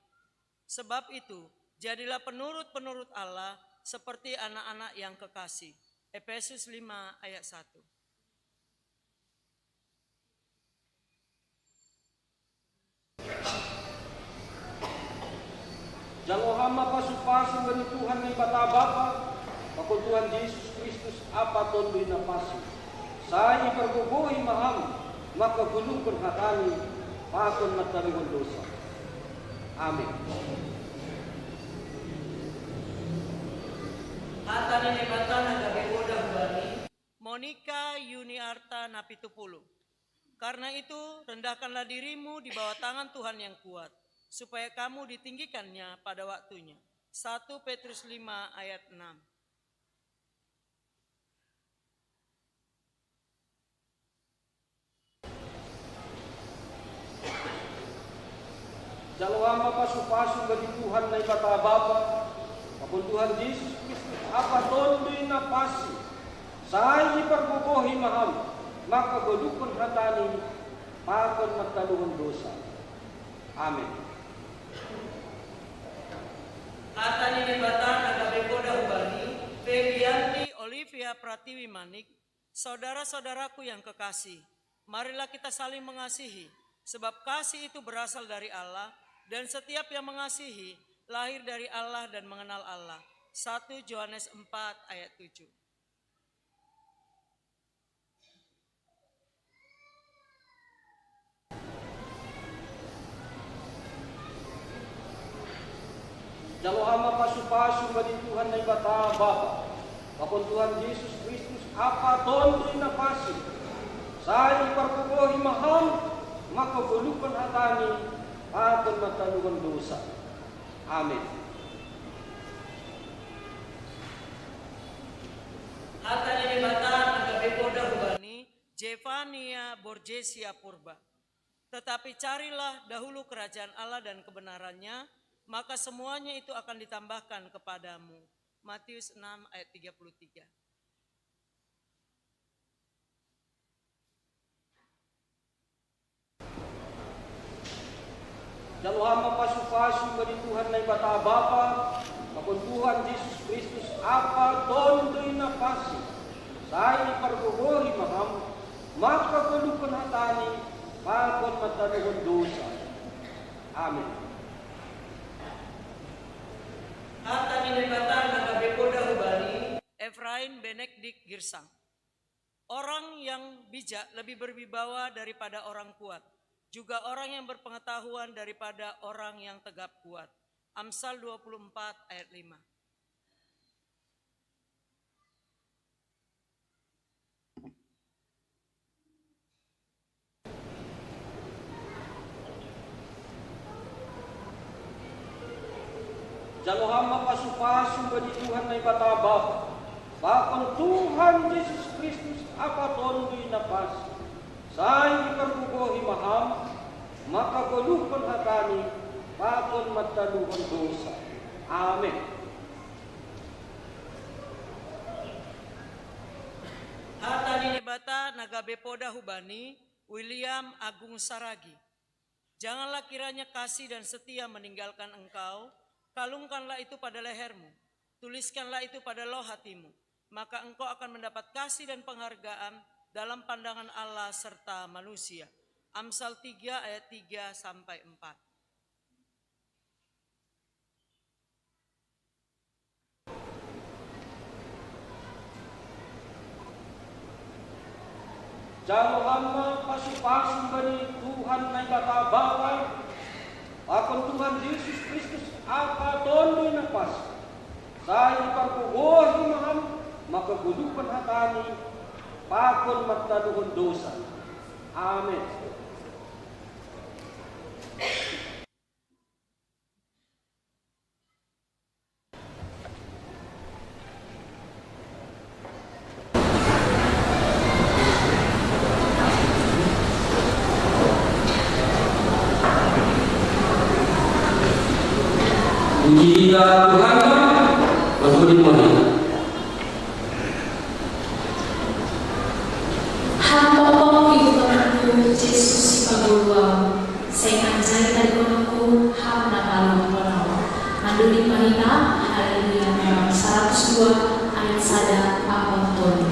Sebab itu, jadilah penurut-penurut Allah seperti anak-anak yang kekasih. Efesus lima ayat satu. Jalo hama pasu-pasu bani Tuhan Naibata Bapa, pakon Tuhan Jesus Kristus, Apa Tonduy Napasu. Sai ipargogohi ma ham, mangkagoluphon hatani, pakon mantaluhon dosa. Amin. Hata ni Naibata na gabe poda hubani. Monica Yuniarta na pitu puluh. Karena itu, rendahkanlah dirimu di bawah tangan Tuhan yang kuat, supaya kamu ditinggikannya pada waktunya. Satu Petrus lima ayat enam. Jalo hama pasu-pasu bani Tuhan Naibata Bapa, pakon Tuhan Jesus Kristus, Apa Tonduy Napasu. Sai ipargogohi ma ham, mangkagoluphon hatani, pakon mantaluhon dosa. Amin. Hata ni Naibata na gabe poda hubani. Febianti Olivia Pratiwi Manik. Saudara-saudaraku yang kekasih, marilah kita saling mengasihi, sebab kasih itu berasal dari Allah, dan setiap yang mengasihi lahir dari Allah dan mengenal Allah. Satu Yohanes empat ayat tujuh. Jalo hama pasu-pasu bani Tuhan Naibata Bapa, pakon Tuhan Jesus Kristus, Apa Tonduy Napasu. Sai ipargogohi ma ham, mangkagoluphon hatani, pakon mantaluhon dosa. Amin. Hata ni Naibata na gabe poda hubani. Jefania Borgesia Purba. Tetapi carilah dahulu kerajaan Allah dan kebenarannya, maka semuanya itu akan ditambahkan kepadamu. Matius enam ayat tiga puluh tiga. Jalo hama pasu-pasu bani Tuhan Naibata Bapa, pakon Tuhan Jesus Kristus, Apa Tonduy Napasu. Sai ipargogohi ma ham, mangkagoluphon hatani, pakon mantaluhon dosa. Amin. Hata ni Naibata na gabe poda hubani. Efraim Benediktus Girsang. Orang yang bijak lebih berwibawa daripada orang kuat, juga orang yang berpengetahuan daripada orang yang tegap kuat. Amsal dua puluh empat ayat lima. Jalo hama pasu-pasu bani Tuhan Naibata Bapa, pakon Tuhan Jesus Kristus, Apa Tonduy Napasu. Sai ipargogohi ma ham, mangkagoluphon hatani, pakon mantaluhon dosa. Amin. Hata ni Naibata na gabe poda hubani. William Agung Saragi. Janganlah kiranya kasih dan setia meninggalkan engkau, kalungkanlah itu pada lehermu, tuliskanlah itu pada loh hatimu, maka engkau akan mendapat kasih dan penghargaan dalam pandangan Allah serta manusia. Amsal tiga ayat tiga sampai empat. Jalo hama pasu-pasu bani Tuhan Naibata Bapa, pakon Tuhan Jesus Kristus, Apa Tonduy Napasu. Sai ipargogohi ma ham, mangkagoluphon hatani, pakon mantaluhon dosa. Amin. Puji kita Tuhan, bersyukur. Hampapang ibu Tuhan Yesus si paguluan, saya anjay dari konongku, Haleluya nomor seratus dua ayat sada pakon tolu.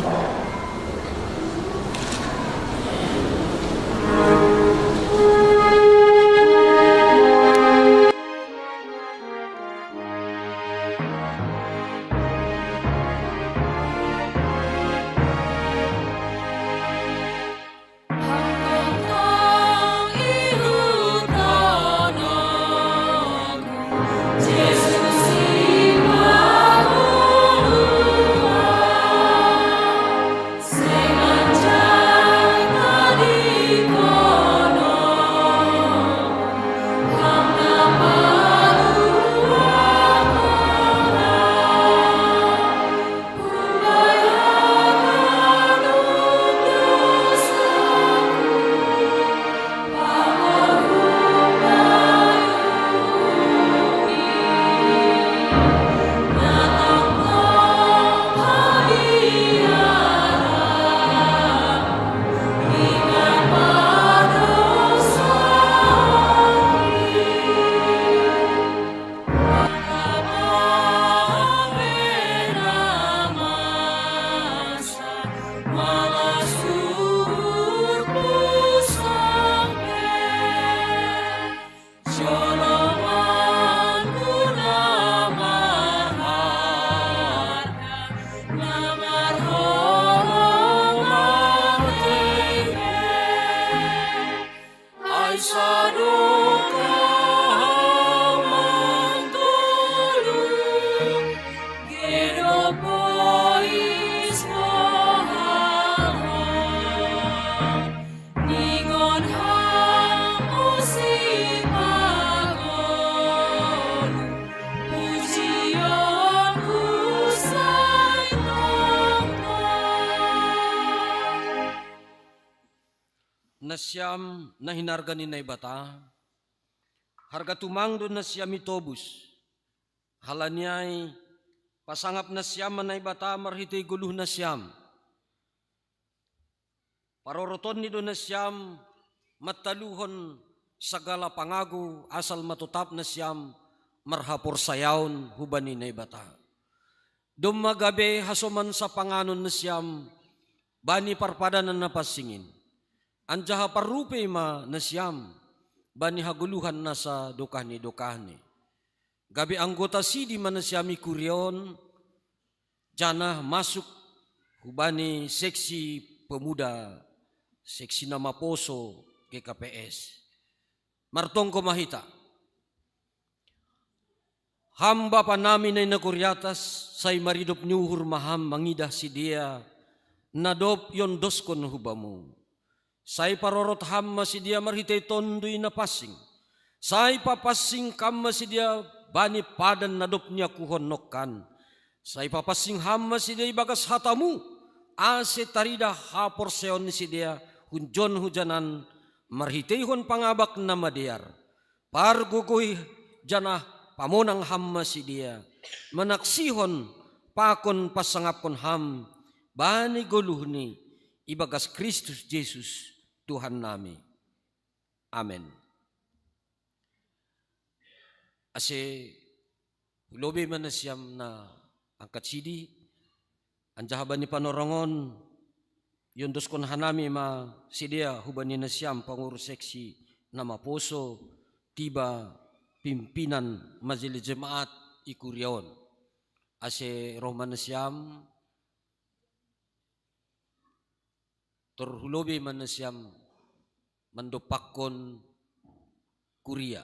Nasiam na hinarga ni Naibata, harga tumang do nasiam i tobus. Halani ai, pasangap nasiam ma Naibata marhitei goluh nasiam. Parorotonni do nasiam mantaluhon sagala pangago, asal ma totap nasiam marhaporsayaon hubani Naibata. Domma gabe hasoman sapanganon nasiam bani parpadanan na pansing in, anjaha parrupei ma nasiam bani hagoluhan nasa dokah ni dokahni. Gabe anggota sidi ma nasiam i kuria on, janah masuk hubani seksi pemuda, seksi na maposo G K P S. Martonggo ma hita. Ham Bapa nami na i nagori atas, sai maridop ni uhur ma Ham mangidah sidea na dob iondoskon hu Bamu. Sai parorot Ham ma sidea marhitei Tonduy Napansing. Sai papansing Kam ma sidea bani padan na dob niakuhon nongkan. Sai papansing Ham ma sidea ibagas hata-Mu, ase taridah haporsayaon ni sidea hunjon hujanan marhiteihon pangabak na madear. Pargogohi janah pamonang Ham ma sidea, manaksihon pakon pansangapkon Ham bani goluhni, ibagas Kristus Jesus Tuhan nami. Amen. Ase hulobi ma nasiam na angkat sidi, anjaha bani panorang on iondoskon hanami ma sidea hubani nasiam pangurus seksi na maposo, tiba pimpinan majelis jemaat i kuria on. Ase roh ma nasiam, tor hulobi ma nasiam mandompakkon kuria.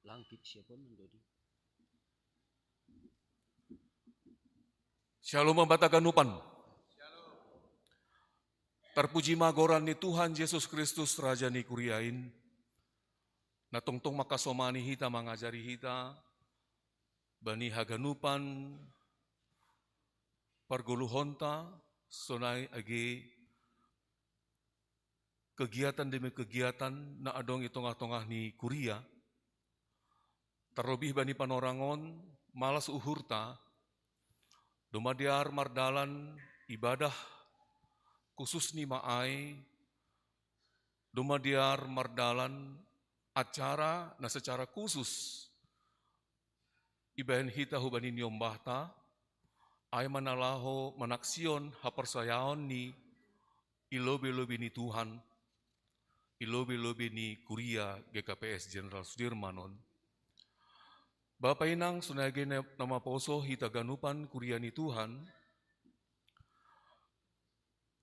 Langkit siapa mendodi? Shalom, Bapak Ganupan. Terpuji ma goran ni Tuhan Yesus Kristus, Raja ni kuriain. Na tongtong makasomani hita, mangajari hita bani haganupan pargoluhonta, sonai age kegiatan demi kegiatan na adong i tongah-tongah ni kuria, terlebih bani panorang on, malas uhurta, domma dear mardalan ibadah khusus ni ma ai, domma dear mardalan acara na secara khusus ibahen hita hubani niombahta, ai ma na laho manaksion haporsayaon ni i lobei-lobei ni Tuhan, i lobei-lobei ni kuria G K P S Jenderal Sudirman on. Bapa inang, sonai age na maposo hita ganupan kuria ni Tuhan,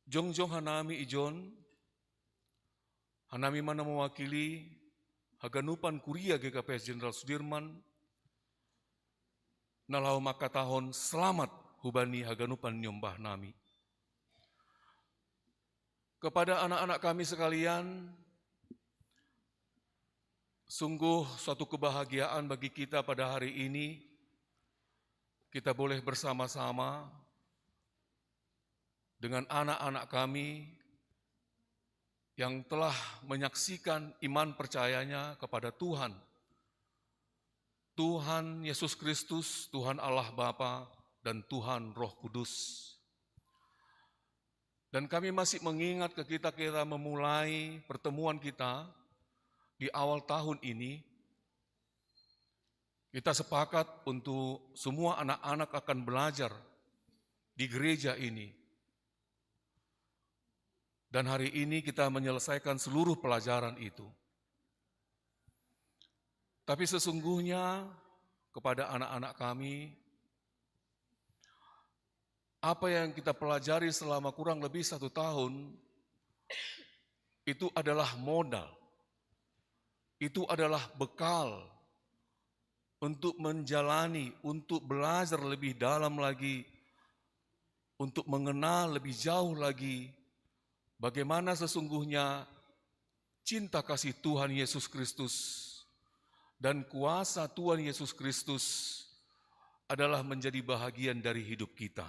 jongjong hanami ijon, hanami ma na mewakili haganupan kuria G K P S Jenderal Sudirman, na laho mangkatahon selamat hubani haganupan niombahnami. Kepada anak-anak kami sekalian, sungguh suatu kebahagiaan bagi kita pada hari ini, kita boleh bersama-sama dengan anak-anak kami yang telah menyaksikan iman percayanya kepada Tuhan. Tuhan Yesus Kristus, Tuhan Allah Bapa, dan Tuhan Roh Kudus. Dan kami masih mengingat ketika kita memulai pertemuan kita di awal tahun ini, kita sepakat untuk semua anak-anak akan belajar di gereja ini. Dan hari ini kita menyelesaikan seluruh pelajaran itu. Tapi sesungguhnya kepada anak-anak kami, apa yang kita pelajari selama kurang lebih satu tahun, itu adalah modal, itu adalah bekal untuk menjalani, untuk belajar lebih dalam lagi, untuk mengenal lebih jauh lagi bagaimana sesungguhnya cinta kasih Tuhan Yesus Kristus dan kuasa Tuhan Yesus Kristus adalah menjadi bahagian dari hidup kita.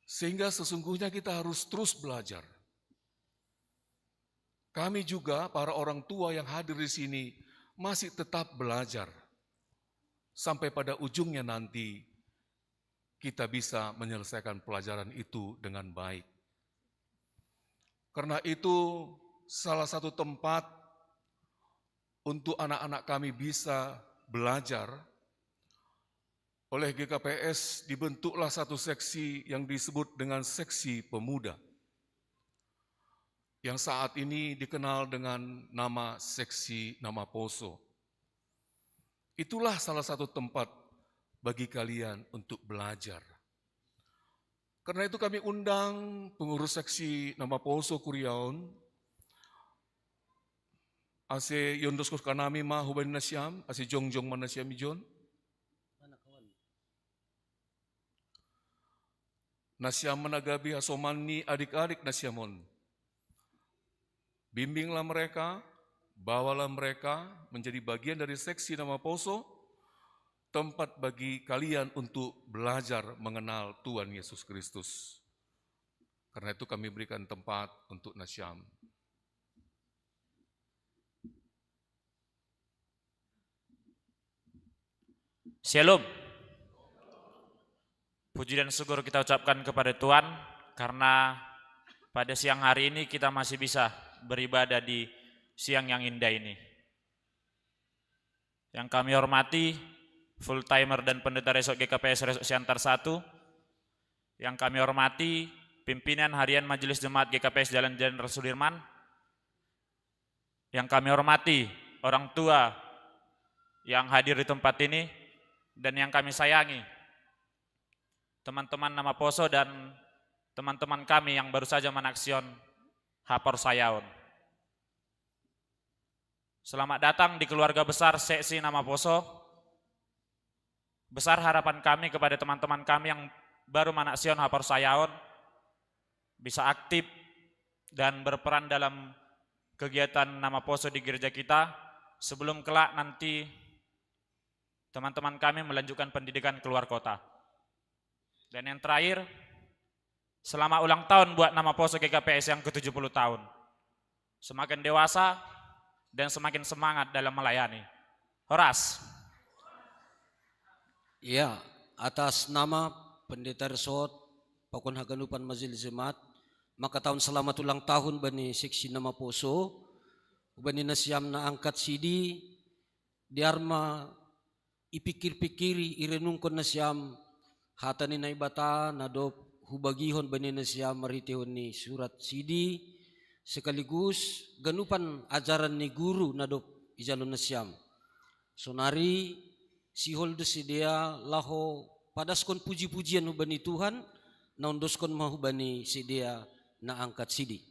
Sehingga sesungguhnya kita harus terus belajar. Kami juga, para orang tua yang hadir di sini, masih tetap belajar. Sampai pada ujungnya nanti, kita bisa menyelesaikan pelajaran itu dengan baik. Karena itu, salah satu tempat untuk anak-anak kami bisa belajar, oleh G K P S dibentuklah satu seksi yang disebut dengan seksi pemuda, yang saat ini dikenal dengan nama seksi Nama Poso. Itulah salah satu tempat bagi kalian untuk belajar. Karena itu kami undang pengurus seksi Nama Poso kuria on, ase iondoskon hanami ma hubani nasiam, ase jongjong ma nasiam ijon. Nasiam ma na gabe hasoman ni adik-adik nasiam on. Bimbinglah mereka, bawalah mereka menjadi bagian dari seksi Nama Poso, tempat bagi kalian untuk belajar mengenal Tuhan Yesus Kristus. Karena itu kami berikan tempat untuk nasiam. Shalom. Puji dan syukur kita ucapkan kepada Tuhan karena pada siang hari ini kita masih bisa beribadah di siang yang indah ini. Yang kami hormati full timer dan pendeta resort G K P S Resort Siantar satu. Yang kami hormati pimpinan harian Majelis Jemaat G K P S Jalan Jenderal Sudirman. Yang kami hormati orang tua yang hadir di tempat ini dan yang kami sayangi teman-teman Namaposo dan teman-teman kami yang baru saja manaksion haporsayaon. Selamat datang di keluarga besar Seksi Namaposo. Besar harapan kami kepada teman-teman kami yang baru manaksion haporsayaon, bisa aktif dan berperan dalam kegiatan Namaposo di gereja kita, sebelum kelak nanti teman-teman kami melanjutkan pendidikan keluar kota. Dan yang terakhir, selamat ulang tahun buat Namaposo G K P S yang ketujuh puluh tahun. Semakin dewasa dan semakin semangat dalam melayani. Horas. Ya, atas nama Pendeta Resort, pakon haganupan Majelis Jemaat, makatahon selamat ulang tahun bani Seksi Namaposo, bani nasiam naangkat sidi, dear ma ipikir-pikiri, irenungkon nasiam hata ni Naibata na dob hubagihon bani nasiam marhiteihon ni surat sidi, sekaligus ganupan ajaran ni guru na dob ijalo nasiam. Sonari sihol do sidea laho padaskon puji-pujian hubani Tuhan, na ondoskon ma hubani sidea naangkat sidi.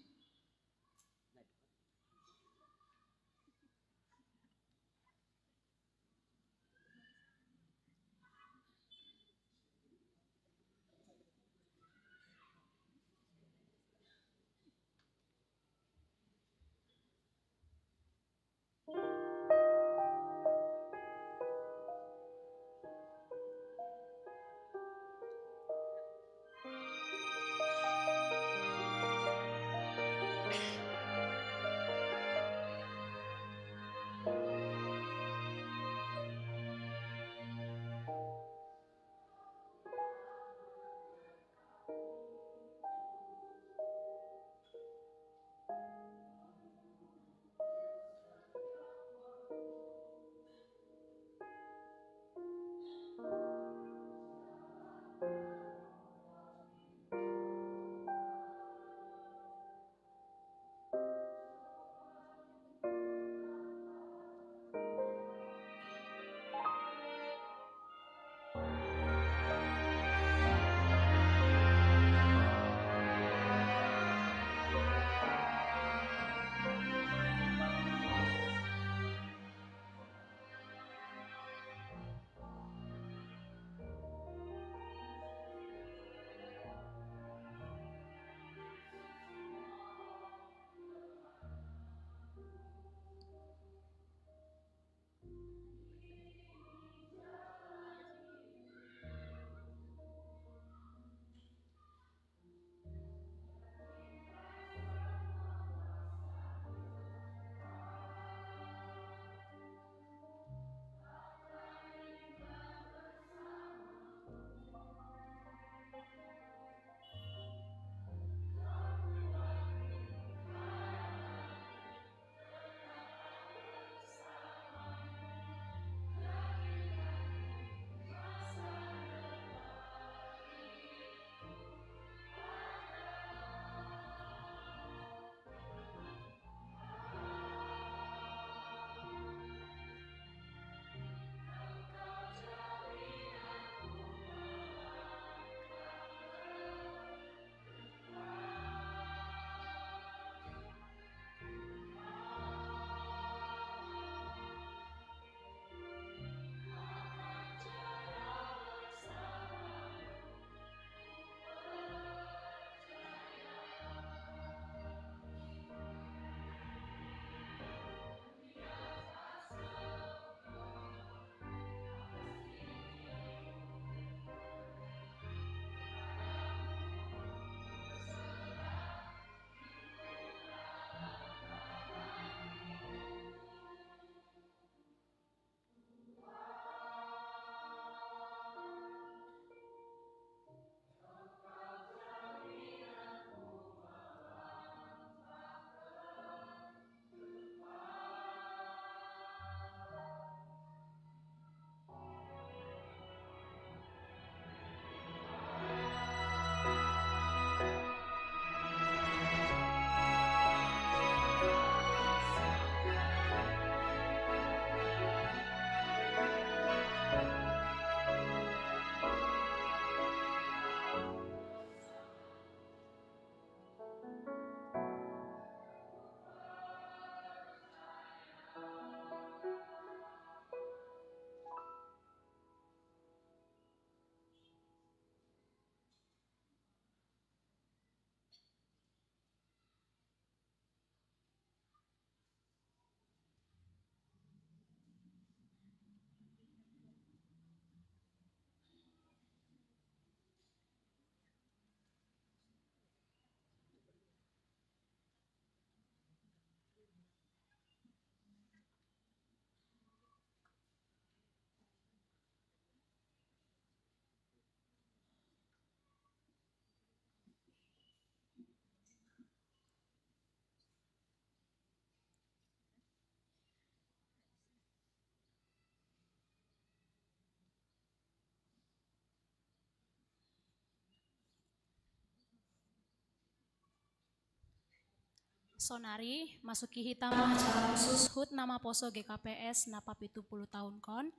Sonari, masuki hita ma acara khusus hut na maposo G K P S na papitu puluh tahun kon,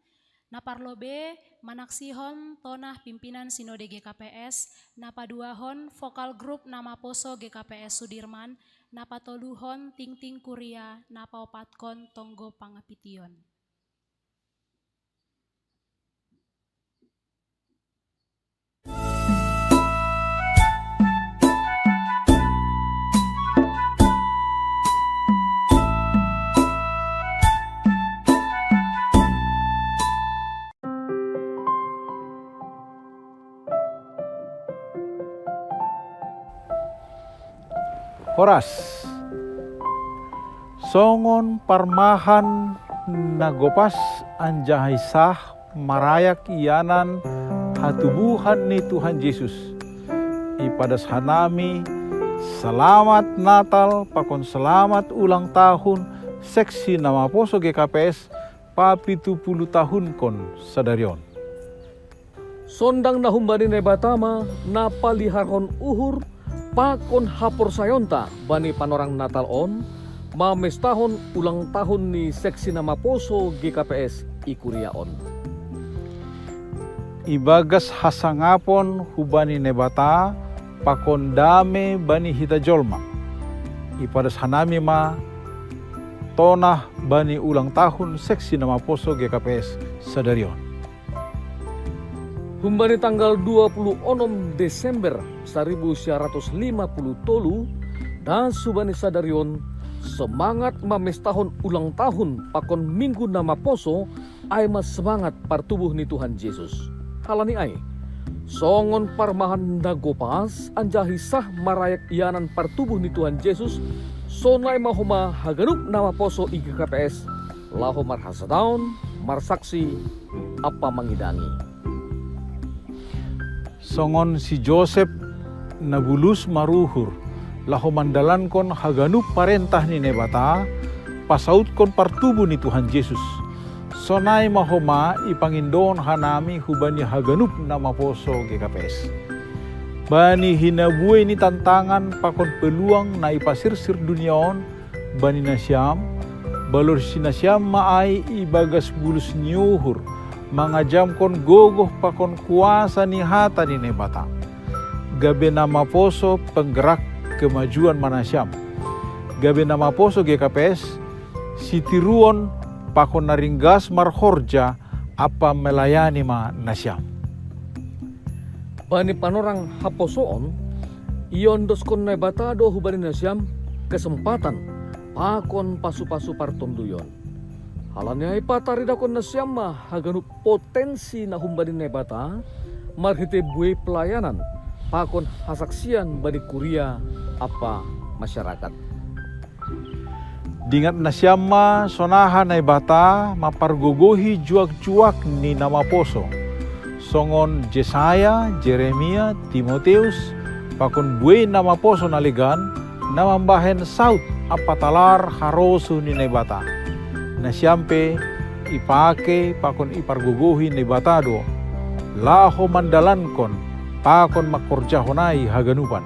na parlobei manaksihon tonah pimpinan Sinode G K P S, na paduahon vokal grup na maposo G K P S Sudirman, na patoluhon tingting kuria, na paopatkon tonggo pangapition. Horas. Songon parmahan na gopas anjaha sah marayak ianan hatubuhan ni Tuhan Jesus, ipadas hanami selamat Natal pakon selamat ulang tahun seksi na maposo G K P S papitu puluh tahunkon sadari on. Sondang na humbani Naibata ma na paliharhon uhur pakon haporsayaonta bani panorang Natal on, mamestahon ulang tahun ni seksi na maposo G K P S i kuria on. Ibagas hasangapon hubani Naibata pakon dame bani hita jolma, ipadas hanami ma tonah bani ulang tahun seksi na maposo G K P S sadari on. Humbani tanggal dua puluh onom Desember saribu sia ratus lima puluh tolu, das hubani sadari on, semangat mamestahon ulang tahun pakon Minggu na maposo, ai ma semangat partubuh ni Tuhan Jesus. Halani ai, songon parmahan na gopas anjaha sah marayak ianan partubuh ni Tuhan Jesus, sonai ma homa haganup na maposo i G K P S, laho marhasadaon, marsaksi, ampa mangidangi. Songon si Josep na bulus maruhur, laho mandalankon haganup parentah ni Naibata, pasautkon partubuh ni Tuhan Jesus. Sonai ma homa ipangindohon hanami hubani haganup na maposo G K P S. Bani hinabuei ni tantangan pakon peluang na ipasirsir dunia on, bani nasiam, balorsi nasiam ma ai ibagas bulus ni uhur, mangajamkon gogoh pakon kuasa ni hata ni Naibata. Gabe na maposo penggerak kemajuan ma nasiam. Gabe na maposo G K P S, sitiruon pakon na ringgas marhorja ampa melayani ma nasiam. Bani panorang haposoon, iondoskon Naibata do hubani nasiam kesempatan pakon pasu-pasu partonduyon. Halani ai pataridahkon nasiam ma haganup potensi na humbani Naibata, marhitei buei pelayanan pakon hasaksian bani kuria ampa masyarakat. Dingat nasiam ma sonaha Naibata mampargogohi juak-juak ni na maposo, songon Jesaya, Jeremia, Timoteus, pakon buei na maposo na legan, na mambahen saut ampa talar harosuh ni Naibata. Nasiam pe ipake pakon ipargogohi Naibata do, laho mandalankon pakon mangkorjahon ai haganupan.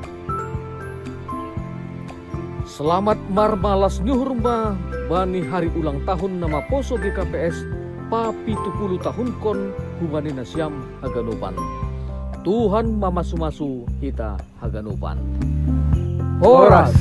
Selamat marmalas ni uhur ma bani hari ulang tahun na maposo G K P S papitu puluh tahunkon hubani nasiam haganupan. Tuhan mamasu-masu hita haganupan. Horas.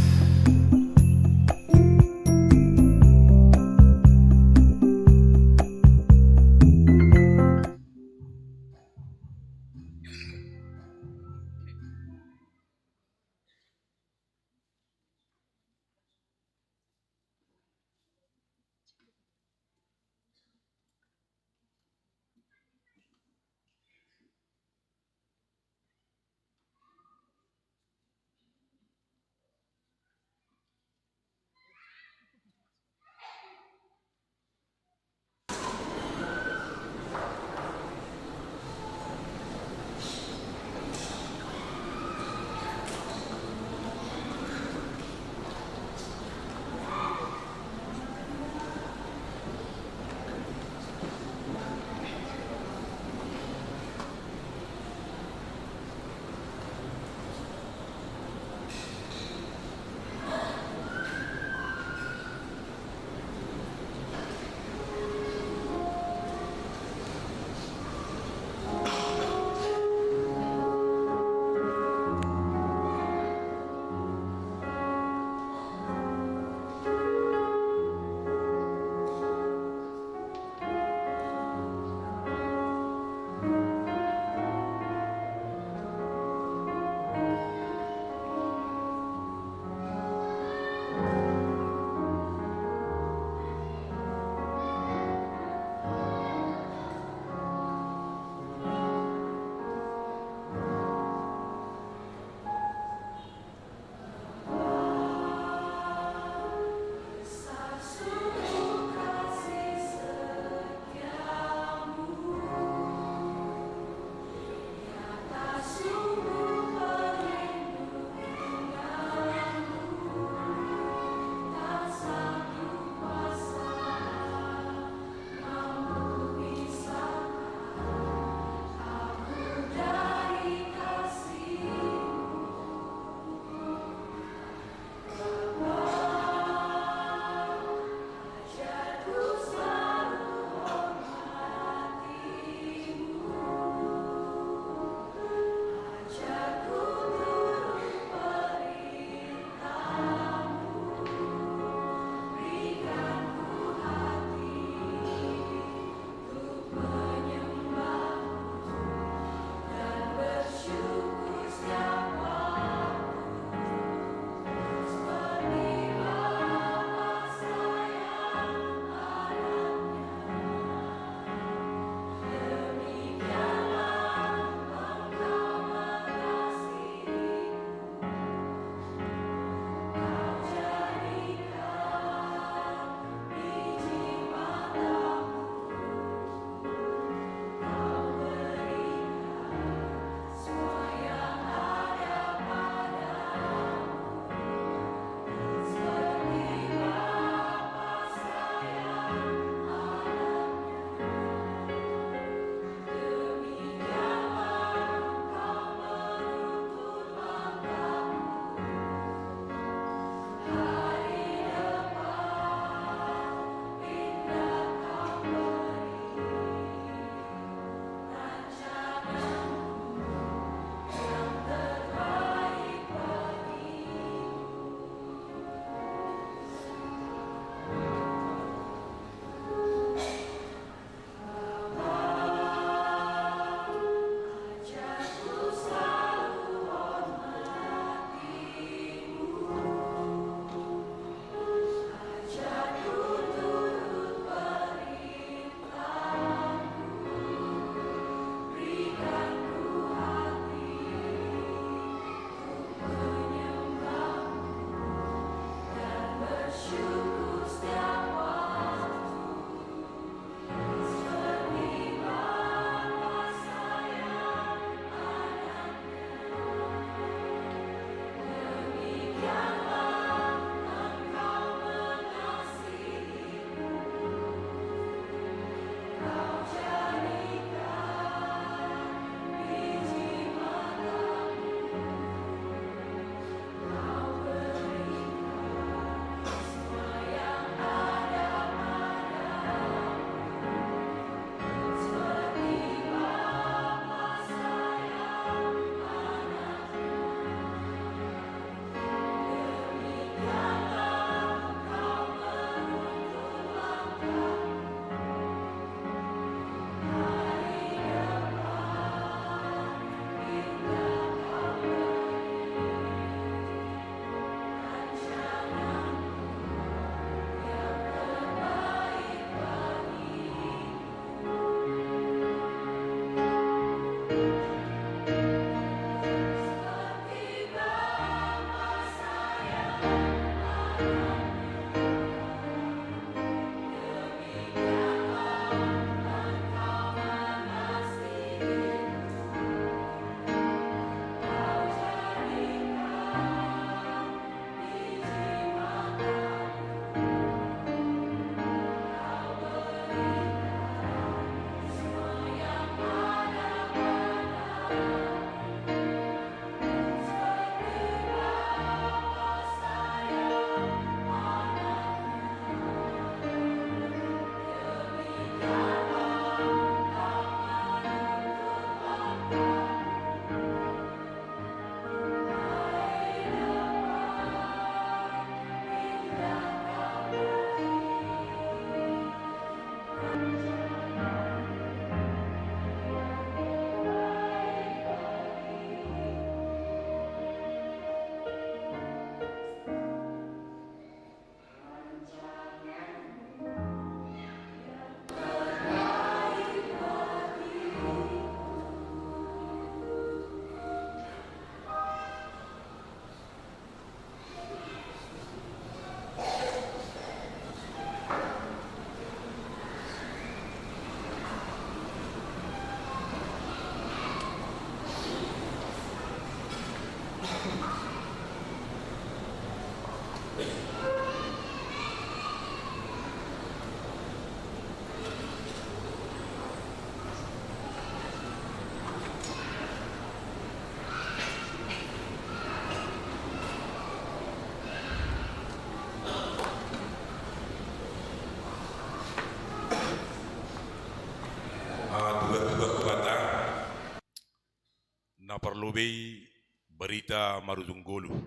Bei berita marujung goluh.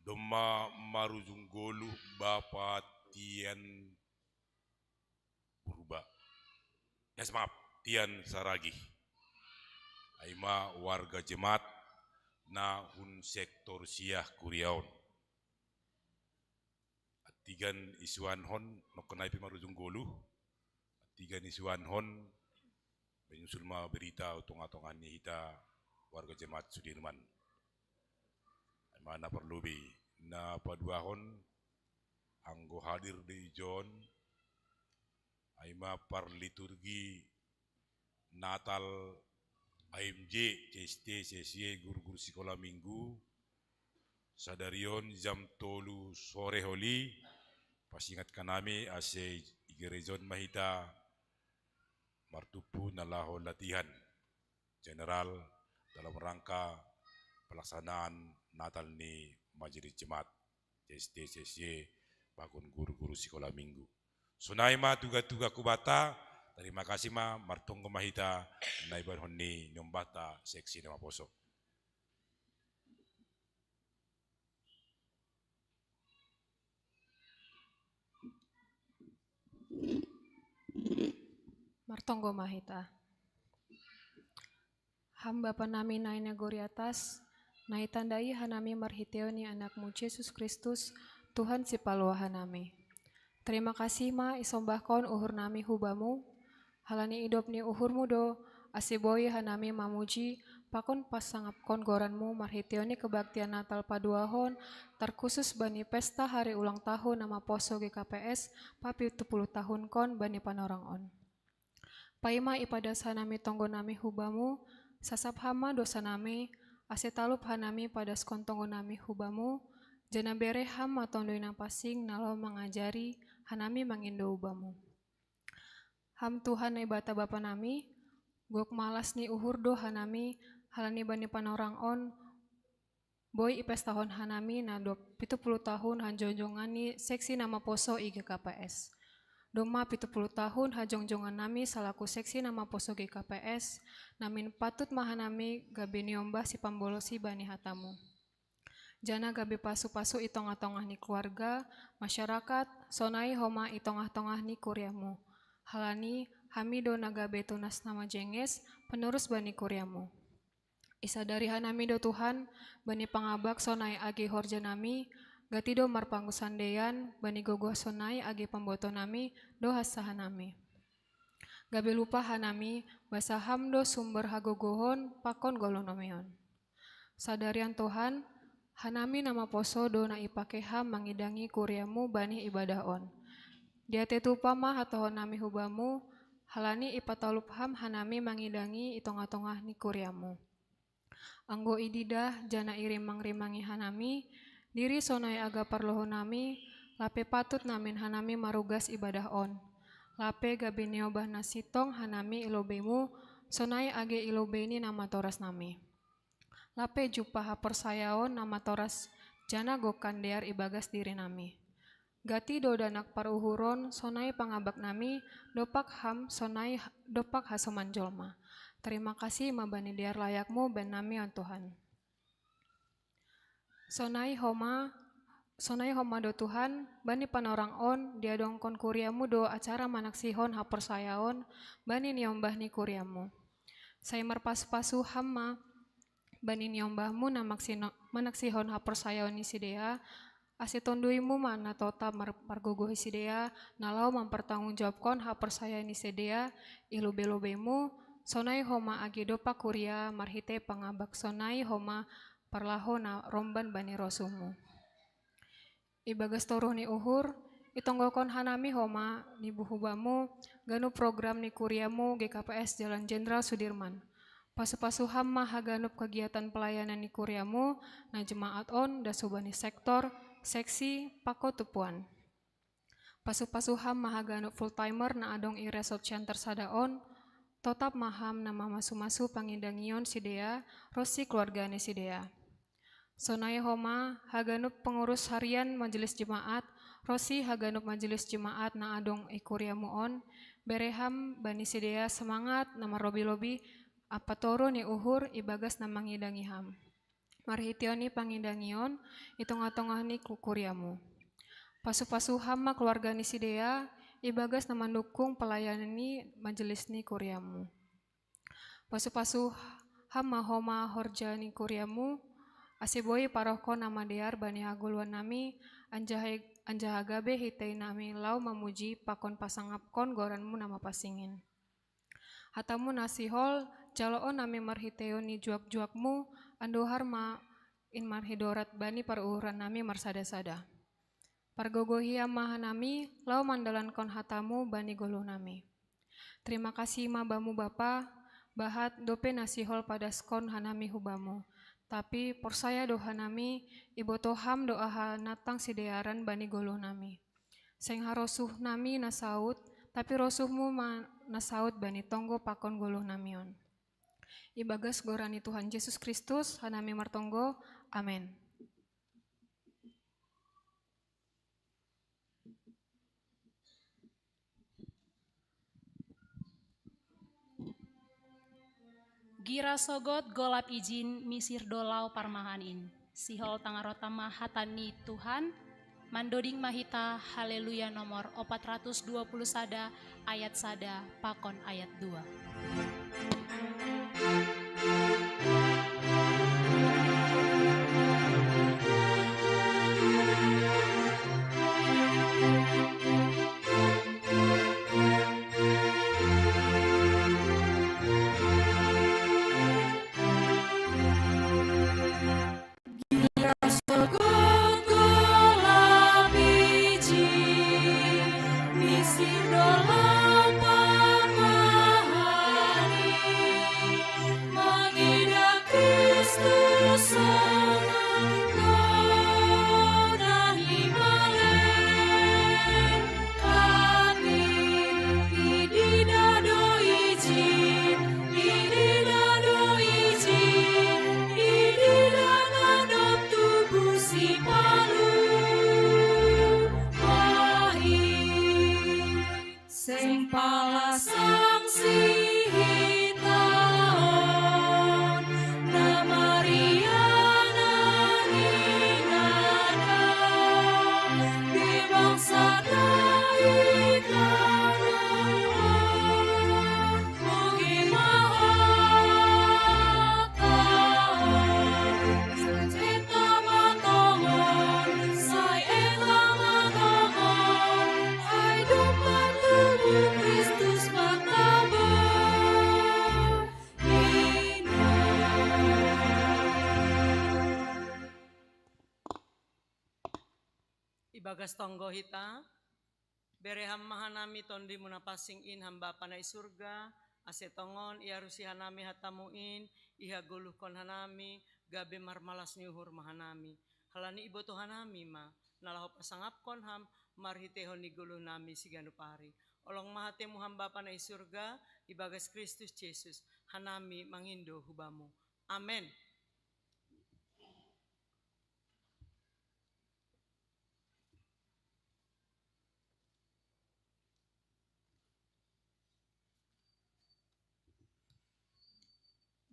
Domma marujung goluh Bapa Tian Purba. Yes, maaf, Tian Saragih. Ai ma warga jemaat na hun sektor sia kuria on. Attigan isuan hon, nokkonai pe marujung goluh. Attigan isuan hon, menyusul ma berita tongah-tongah ni hita warga jemaat Sudirman. Ai ma na parlobei, na paduahon anggo hadir di jon, ai ma parliturgi Natal A M J, C S T, C S Y, guru-guru sikola minggu, sadari on jam tolu sore holi, pasingatkan hami ase i gereja on ma hita martumpu na laho latihan general dalam rangka pelaksanaan Natal ni Majelis Jemaat, C S T, C S Y, pakon guru-guru sikola minggu. Sonai ma tuga-tuga hubanta, terima kasih ma, martonggo ma hita na ibaen hon ni niombanta seksi na maposo. Martonggo ma hita. Ham Bapa nami na i nagori atas, na itandai hanami marhiteion ni Anakmu Jesus Kristus, Tuhan Sipaluah hanami. Terima kasih ma isombahkon uhur nami hu Bamu, halani idop ni uhurmu do, ase boi hanami mamuji, pakon pasangapkon goranmu marhiteion ni kebaktian Natal paduahon, terkhusus bani pesta hari ulang tahun na maposo G K P S, papitu puluh tahunkon bani panorang on. Paima ipadas hanami tonggo nami hu Bamu, sasap Ham ma dosa nami, ase talup hanami padaskon tonggo nami hu Bamu, janah bere Ham ma Tonduy Napansing na laho mangajari hanami mangindo hu Bamu. Ham Tuhan Naibata Bapa nami, gok malas ni uhur do hanami, halani bani panorang on, boi ipestahon hanami na dob pitu puluh tahun hajongjongan ni seksi na maposo i G K P S. Domma pitu puluh tahun hajongjongan nami salaku seksi na maposo G K P S, namin patut ma hanami gabe niombah sipambolosi bani hatamu. Janah gabe pasu-pasu i tongah-tongah ni keluarga, masyarakat, sonai homa i tongah-tongah ni kuriamu. Halani, hami do na gabe tunas na majenges, penerus bani kuriamu. Isadari hanami do Tuhan, bani pangabak sonai age horja nami, gati do marpangusandeian, bani gogoh sonai age pamboto nami, do hansa hanami. Gabe lupa hanami, basa Ham do sumber hagogohon, pakon golonami on. Sadarian Tuhan, hanami na maposo do na ipake Ham mangidangi kuriamu bani ibadah on. Diate tupa ma hatohon nami hu Bamu, halani ipatalup Ham hanami mangidangi i tongah-tongah ni kuriamu. Anggo ididah, janah irimang-rimangi hanami, diri sonai aga parlohon nami, lape patut namin hanami marugas ibadah on. Lape gabe niombah na sintong hanami i lobeimu, sonai age i lobei ni na matoras nami. Lape jumpah haporsayaon na matoras janah gok kandear ibagas diri nami. Gati do dakdanak paruhuron, sonai pangabak nami, dompak Ham, sonai dompak hasoman jolma. Terima kasih ma bani dear layakmu baen nami on Tuhan. Sonai homa, sonai homa do Tuhan, bani panorang on, diadongkon kuriamu do acara manaksihon haporsayaon, bani niombah ni kuriamu. Sai marpasu-pasu Ham ma, bani niombahmu na maksino-, manaksihon haporsayaon ni sidea, ase Tonduymu ma na totap mar-, margogohi sidea, na laho mampartanggungjawabkon haporsayaon ni sidea, i lobei-lobeimu, sonai homa age dompak kuria, marhitei pangabak sonai homa parlaho na romban bani rosumu. Ibagas toruh ni uhur, itonggohon hanami homa ni buhu Bamu, ganup program ni kuriamu G K P S Jalan Jenderal Sudirman. Pasu-pasu Ham ma haganup kegiatan pelayanan ni kuriamu, na jemaat on, das hubani sektor, seksi, pakon tumpuan. Pasu-pasu Ham ma haganup full timer na adong i Resort Center sada on, totap ma Ham na mamasu-masu pangidangion sidea, ronsi keluarga ni sidea. Sonai homa haganup pengurus harian majelis jemaat, ronsi haganup majelis jemaat na adong i kuriamu on, bere Ham bani sidea semangat na marlobei-lobei, apaturu ni uhur ibagas na mangidangi ham. Marhitei ni pangidangion, i tongah-tongah ni ku-, kuria-Mu. Pasu-pasu ham ma keluarga ni sidea, ibagas na mandukung pelayanan ni majelis ni kuria-Mu. Pasu-pasu ham ma homa horja ni kuria-Mu, ase boi parohkon na madear bani hagoluhan nami, anjaha, anjaha gabe hitei nami laho mamuji pakon pasangapkon goran-Mu na mapansing in. Hata-Mu na sihol, jaloon nami marhitei ni juak-juak-Mu, andohar ma in marhidorat bani paruhuran nami marsada-sada. Pargogohi ham ma hanami, laho mandalankon hata-Mu bani goluh nami. Terima kasih ma Bamu Bapa, bahat dope na sihol padaskon hanami hu Bamu. Tapi porsaya do hanami, ibotoh ham do aha na tang sidearan bani goluh nami. Seng ha rosuh nami na saut, tapi rosuh-Mu ma na saut bani tonggo pakon goluh nami on. Ibagas goran ni Tuhan Yesus Kristus, hanami martonggo. Amen. Gira sogot golap ijin misir do laho parmahan in. Sihol tangarota ma hata ni Tuhan, mandoding ma hita Haleluya nomor opat ratus dua puluh sada, ayat sada pakon ayat dua. Seng pala sangsi hita on, na marianan i nada, di bangsa dahi kanawan, mugi ma hata on, sujeta ma tongon, sai eta ma tongon, ai domba tubuh Kristus martabah. Ibagas tonggo hita, bere ham ma hanami Tondimu na pansing in ham Bapa na i surga, ase tongon iarusi hanami hatamu in, ihagoluhkon hanami, gabe marmalas ni uhur ma hanami. Halani ibotoh hanami ma, na laho pasangapkon ham, marhiteihon ni goluh nami siganup ari. Holong ma hatemu ham Bapa na i surga, ibagas Kristus Jesus, hanami mangindo hu Bamu. Amen.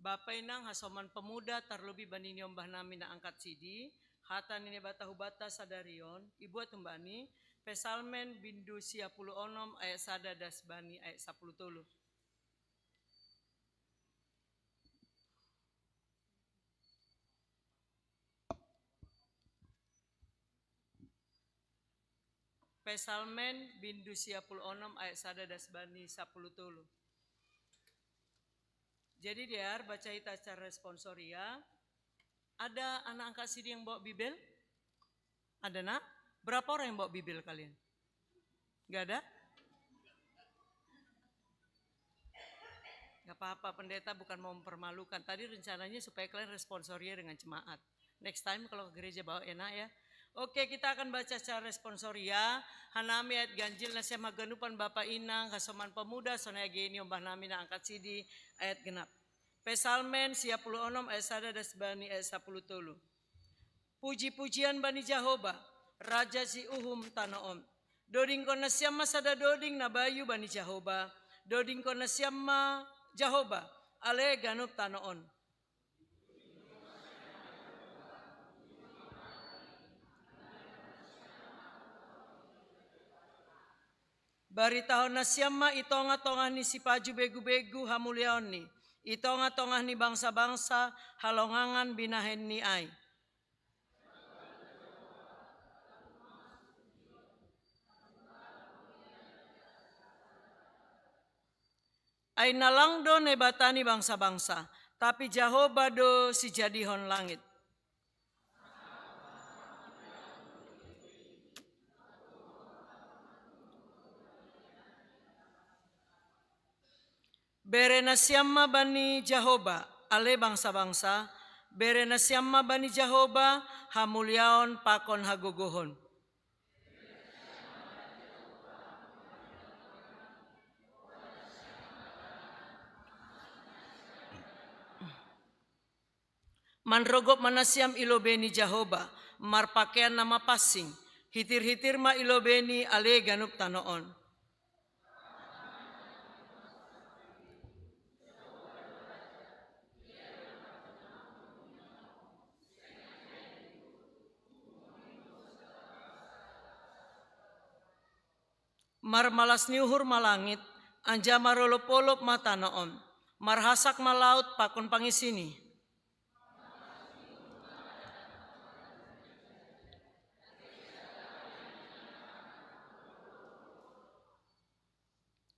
Bapa inang hasoman pemuda tarlobi bani niombah nami na angkat sidi, hata ni Naibata hubata sadari on, ibuat humbani, Pesalmen bindu sia puluh onom ayat sada das bani ayat sapuluh tolu. Pesalmen bindu sia puluh onom ayat sada das bani sapuluh tolu. Jadi, Dear, baca hita acara responsoria. Ada anak angkat sidi yang bawa Bibel? Ada, Nak? Berapa orang yang bawa Bibel kalian? Nggak ada? Nggak apa-apa, pendeta bukan mau mempermalukan. Tadi rencananya supaya kalian responsoria dengan jemaat. Next time kalau ke gereja bawa ya, Nak, ya. Oke, kita akan baca secara responsoria. Hanami ayat ganjil na siam haganupan Bapa inang, hasoman pemuda, sonai age niombah nami na angkat sidi, ayat genap. Pesalmen sia puluh onom ayat sada das bani ayat sapuluh tolu. Puji-pujian bani Jahowa, Raja si uhum tano on. Dodingkon nasiam ma sada doding na bayu bani Jahowa. Dodingkon nasiam ma Jahowa, Ale ganup tanoon. Baritahon nasiam ma i tongah-tongah ni sipaju begu-begu hamuliaonni, i tongah-tongah ni bangsa-bangsa halongangan binahenni ai. Ai na lang do Naibata ni bangsa-bangsa, tapi Jahoba do sijadihon langit. Bere nasiam ma bani Jahoba, ale bangsa-bangsa, bere nasiam ma bani Jahoba hamuliaon pakon hagogohon. Manrogop ma nasiam i lobei ni Jahoba, marpakean na mapansing, hitir-hitir ma i lobei ni ale ganup tanoon. Marmalas ni uhur ma langit, anjaha marolop-olop ma tanoon, marhasak ma laut pakon pangisini.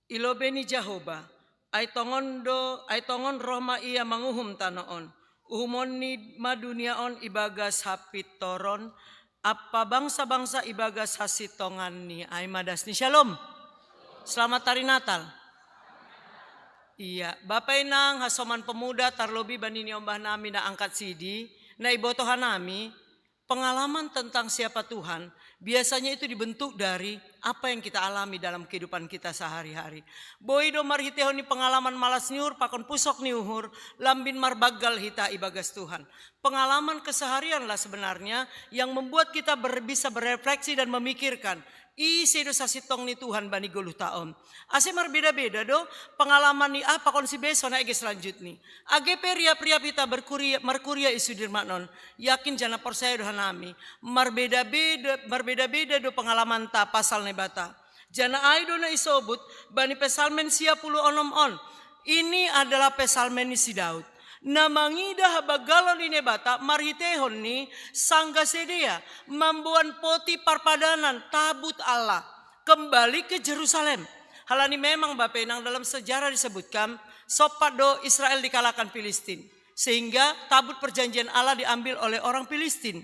I lobei ni Jahoba, ai tongon do, ai tongon roh ma ia manguhum tanoon, uhumonni ma dunia on ibagas hapintoron, ampa bangsa-bangsa ibagas hasintonganni. Ai ma das ni syalom. Selamat hari Natal. Iya, Bapa Inang, hasoman pemuda, tarlobi bani niombah nami na angkat sidi, na iboto hanami, pengalaman tentang siapa Tuhan, biasanya itu dibentuk dari apa yang kita alami dalam kehidupan kita sehari-hari. Boi do marhiteihon ni pengalaman malas ni uhur pakon pusok ni uhur, lambin marbanggal hita ibagas Tuhan. Pengalaman keseharianlah sebenarnya yang membuat kita ber-, bisa berefleksi dan memikirkan, ise do sasintong ni Tuhan bani goluh ta on. Ase marbeda-beda do pengalaman ni A pakon si B sonai age selanjutni. Age pe riap-riap hita berkuria, markuria i Sudirman on, yakin janah porsaya do hanami, marbeda-beda, marbeda-beda do pengalamanta pasal Naibata. Janah ai do na isobut bani Psalmen sia puluh onom on. Ini adalah Psalmen ni si Daud, na mangidah habanggalon ni Naibata marhiteihon ni sanggah sidea mamboan poti parpadanan, tabut Allah, kembali ke Jerusalem. Halani memang, Bapa Inang, dalam sejarah disebutkan, sompat do Israel dikalahkan Filistin, sehingga tabut perjanjian Allah diambil oleh orang Filistin.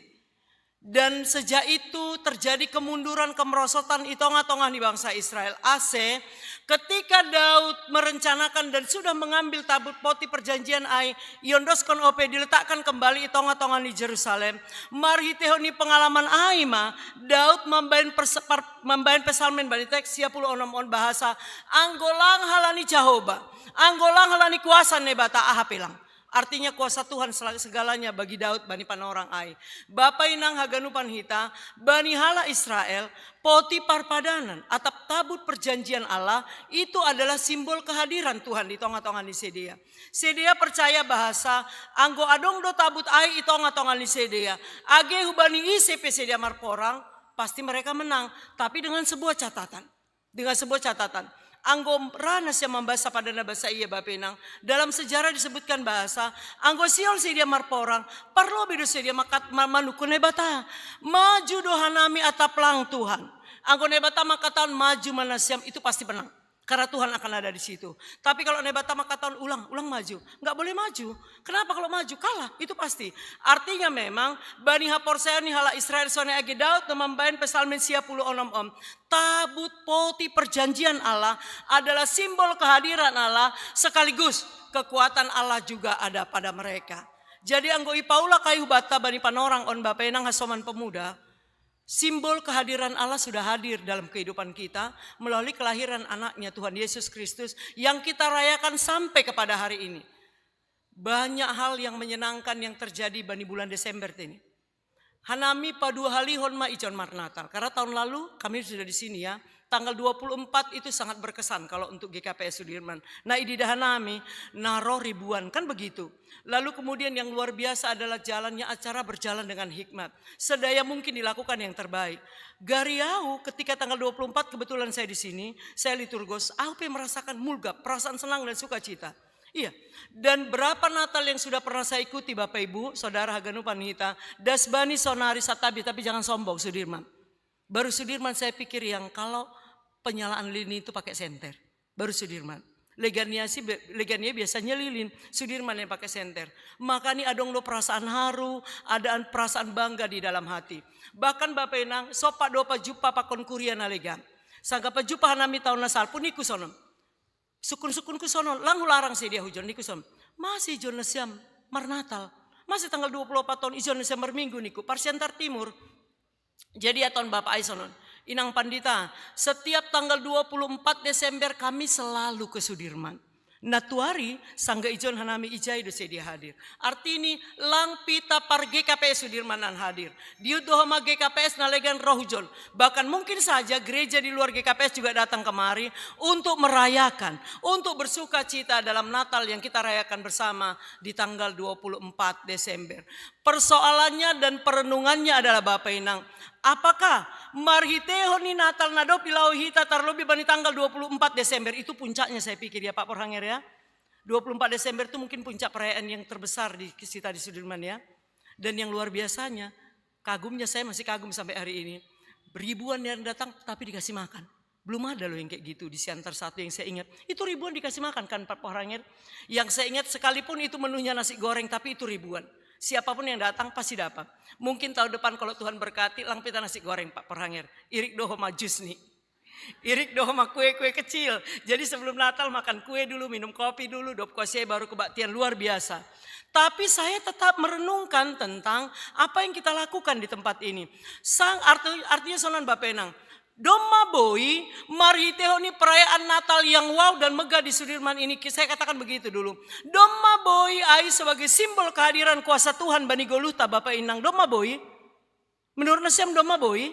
Dan sejak itu terjadi kemunduran, kemerosotan di tengah-tengah di bangsa Israel. Ase, ketika Daud merencanakan dan sudah mengambil tabut poti perjanjian ai, iondoskon ope, diletakkan kembali di tengah-tengah di Jerusalem. Marhiteihon ni pengalaman ai ma, Daud mambaen pers-, par-, mambaen Psalmen bani teks sia puluh onom on bahasa, anggo lang halani Jahoba, anggo lang halani kuasa Naibata, aha pe lang. Artinya kuasa Tuhan sel-, segalanya bagi Daud bani panorang ai. Bapa Inang haganupan hita, bani halak Israel, poti parpadanan, atap tabut perjanjian Allah, itu adalah simbol kehadiran Tuhan di tengah-tengah ni sidea. Sidea percaya bahasa, anggo adong do tabut ai di tengah-tengah ni sidea, age hubani ise pe sidea marporang, pasti mereka menang. Tapi dengan sebuah catatan. Dengan sebuah catatan. Anggo ra nasiam mambasa pada na basa ia, Bapa Inang, dalam sejarah disebutkan bahasa, anggo sihol sidea marporang, parlobei do sidea mangkat-, ma-, manungkun Naibata. Maju do hanami atap lang, Tuhan. Anggo Naibata mangkatahon maju ma nasiam, itu pasti menang. Karena Tuhan akan ada di situ. Tapi kalau Naibata mangkatahon ulang, ulang maju, nggak boleh maju. Kenapa? Kalau maju, kalah, itu pasti. Artinya memang bani haporsayaon ni halak Israel sonai age Daud na mambaen Psalmen sia puluh onom on, tabut poti perjanjian Allah adalah simbol kehadiran Allah sekaligus kekuatan Allah juga ada pada mereka. Jadi anggo ipaulak ai hubanta bani panorang on, Bapa Inang, hasoman pemuda, simbol kehadiran Allah sudah hadir dalam kehidupan kita melalui kelahiran anaknya, Tuhan Yesus Kristus, yang kita rayakan sampai kepada hari ini. Banyak hal yang menyenangkan yang terjadi bani bulan Desember ini. Hanami paduahalihon ma ijon marnatal. Karena tahun lalu kami sudah di sini, ya. Tanggal dua puluh empat itu sangat berkesan kalau untuk G K P S Sudirman. Nah, idi dahanami, naro ribuan, kan begitu. Lalu kemudian yang luar biasa adalah jalannya acara berjalan dengan hikmat. Sedaya mungkin dilakukan yang terbaik. Gari au ketika tanggal dua puluh empat kebetulan saya di sini, saya liturgos, au pe merasakan mulgap, perasaan senang dan sukacita. Iya, dan berapa Natal yang sudah pernah saya ikuti Bapak Ibu, Saudara haganupan hita, das bani sonari satabi, tapi jangan sombong Sudirman. Baru Sudirman saya pikir yang kalau penyalaan lilin itu pakai senter. Baru Sudirman. Legania sih, be- Legania biasanya lilin, Sudirman yang pakai senter. Makanya adong lo perasaan haru, ada perasaan bangga di dalam hati. Bahkan Bapak Inang, sopa dopa jupa pakon kuria na lega. Sangka pajupa hanami tahun na salpu niku sonon. Sukun-sukunku sonon, lang hularang sedia hujon niku sonon. Masih ijon na siam marnatal. Masih tanggal dua puluh empat tahun ijon na siam marminggu niku, parsiantar timur. Jadi ya tahun Bapak ai sonon. Inang Pandita, setiap tanggal dua puluh empat Desember kami selalu ke Sudirman. Natuari, sangga ijon hanami ijai do sedia hadir. Artini, lang pita par G K P S Sudirman nan hadir. Diut dohoma G K P S na legan roh hujon. Bahkan mungkin saja gereja di luar G K P S juga datang kemari untuk merayakan, untuk bersuka cita dalam Natal yang kita rayakan bersama di tanggal dua puluh empat Desember. Persoalannya dan perenungannya adalah Bapak Inang, apakah marhitehon ni Natal na dopi lau hita tarlobi bani tanggal dua puluh empat Desember, itu puncaknya saya pikir ya Pak Porhanger ya. Dua puluh empat Desember itu mungkin puncak perayaan yang terbesar di kita di Sudirman ya. Dan yang luar biasanya, kagumnya saya masih kagum sampai hari ini. Ribuan yang datang tapi dikasih makan. Belum ada loh yang kayak gitu di Siantar satu yang saya ingat. Itu ribuan dikasih makan kan Pak Porhanger. Yang saya ingat sekalipun itu menunya nasi goreng tapi itu ribuan. Siapapun yang datang pasti dapat. Mungkin tahun depan kalau Tuhan berkati, lang pita nasi goreng Pak Porhanger. Irik doho majus nih. Irik doho ma kue-kue kecil. Jadi sebelum Natal makan kue dulu, minum kopi dulu, dop kosie baru kebaktian luar biasa. Tapi saya tetap merenungkan tentang apa yang kita lakukan di tempat ini. Sang arti, artinya sonan Bapenang. Domma boi, marhitehon ni perayaan Natal yang wow dan megah di Sudirman ini. Saya katakan begitu dulu. Domma boi ai sebagai simbol kehadiran kuasa Tuhan bani goluhta Bapak Inang. Domma boi. Menurut nasiam domma boi.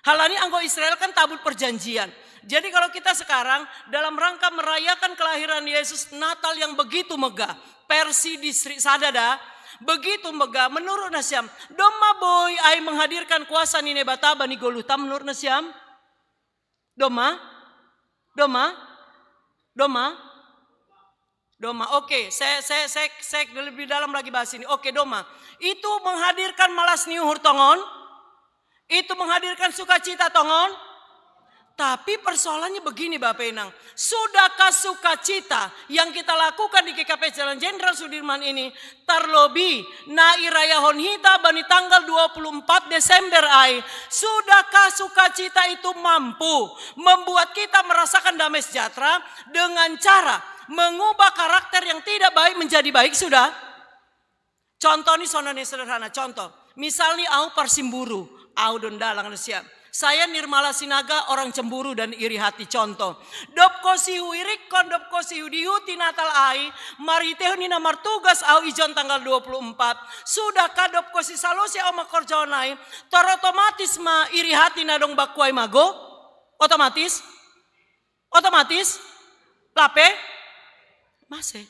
Halani anggo Israel kan tabut perjanjian. Jadi kalau kita sekarang dalam rangka merayakan kelahiran Yesus, Natal yang begitu megah, versi distrik sadada, begitu megah menurut nasiam. Domma boi ai menghadirkan kuasa ni Naibata bani goluhta menurut nasiam. Domma? Domma? Domma? Domma. Oke, saya saya saya saya lebih dalam lagi bahas ini. Oke, domma. Itu menghadirkan malas ni uhur tongon. Itu menghadirkan sukacita tongon. Tapi persoalannya begini Bapak Inang. Sudahkah sukacita yang kita lakukan di G K P Jalan Jenderal Sudirman ini terlebih na irayahon hita bani tanggal dua puluh empat Desember ai. Sudahkah sukacita itu mampu membuat kita merasakan damai sejahtera dengan cara mengubah karakter yang tidak baik menjadi baik sudah? Contoh ni sonon yang sederhana, contoh. Misal ni au parsimburu, au dondalang na siam. Saya Nirmala Sinaga orang cemburu dan iri hati, contoh. Dop kosi huirikkon, dop kosi hudihuti Natal ai, marhitehon ni na martugas au ijon tanggal dua puluh empat. Sudahkah dop kosi salosi au mangkorjahon ai, tor otomatis ma iri hati na dong bakku ai mago? Otomatis? Otomatis? Lape? Masih.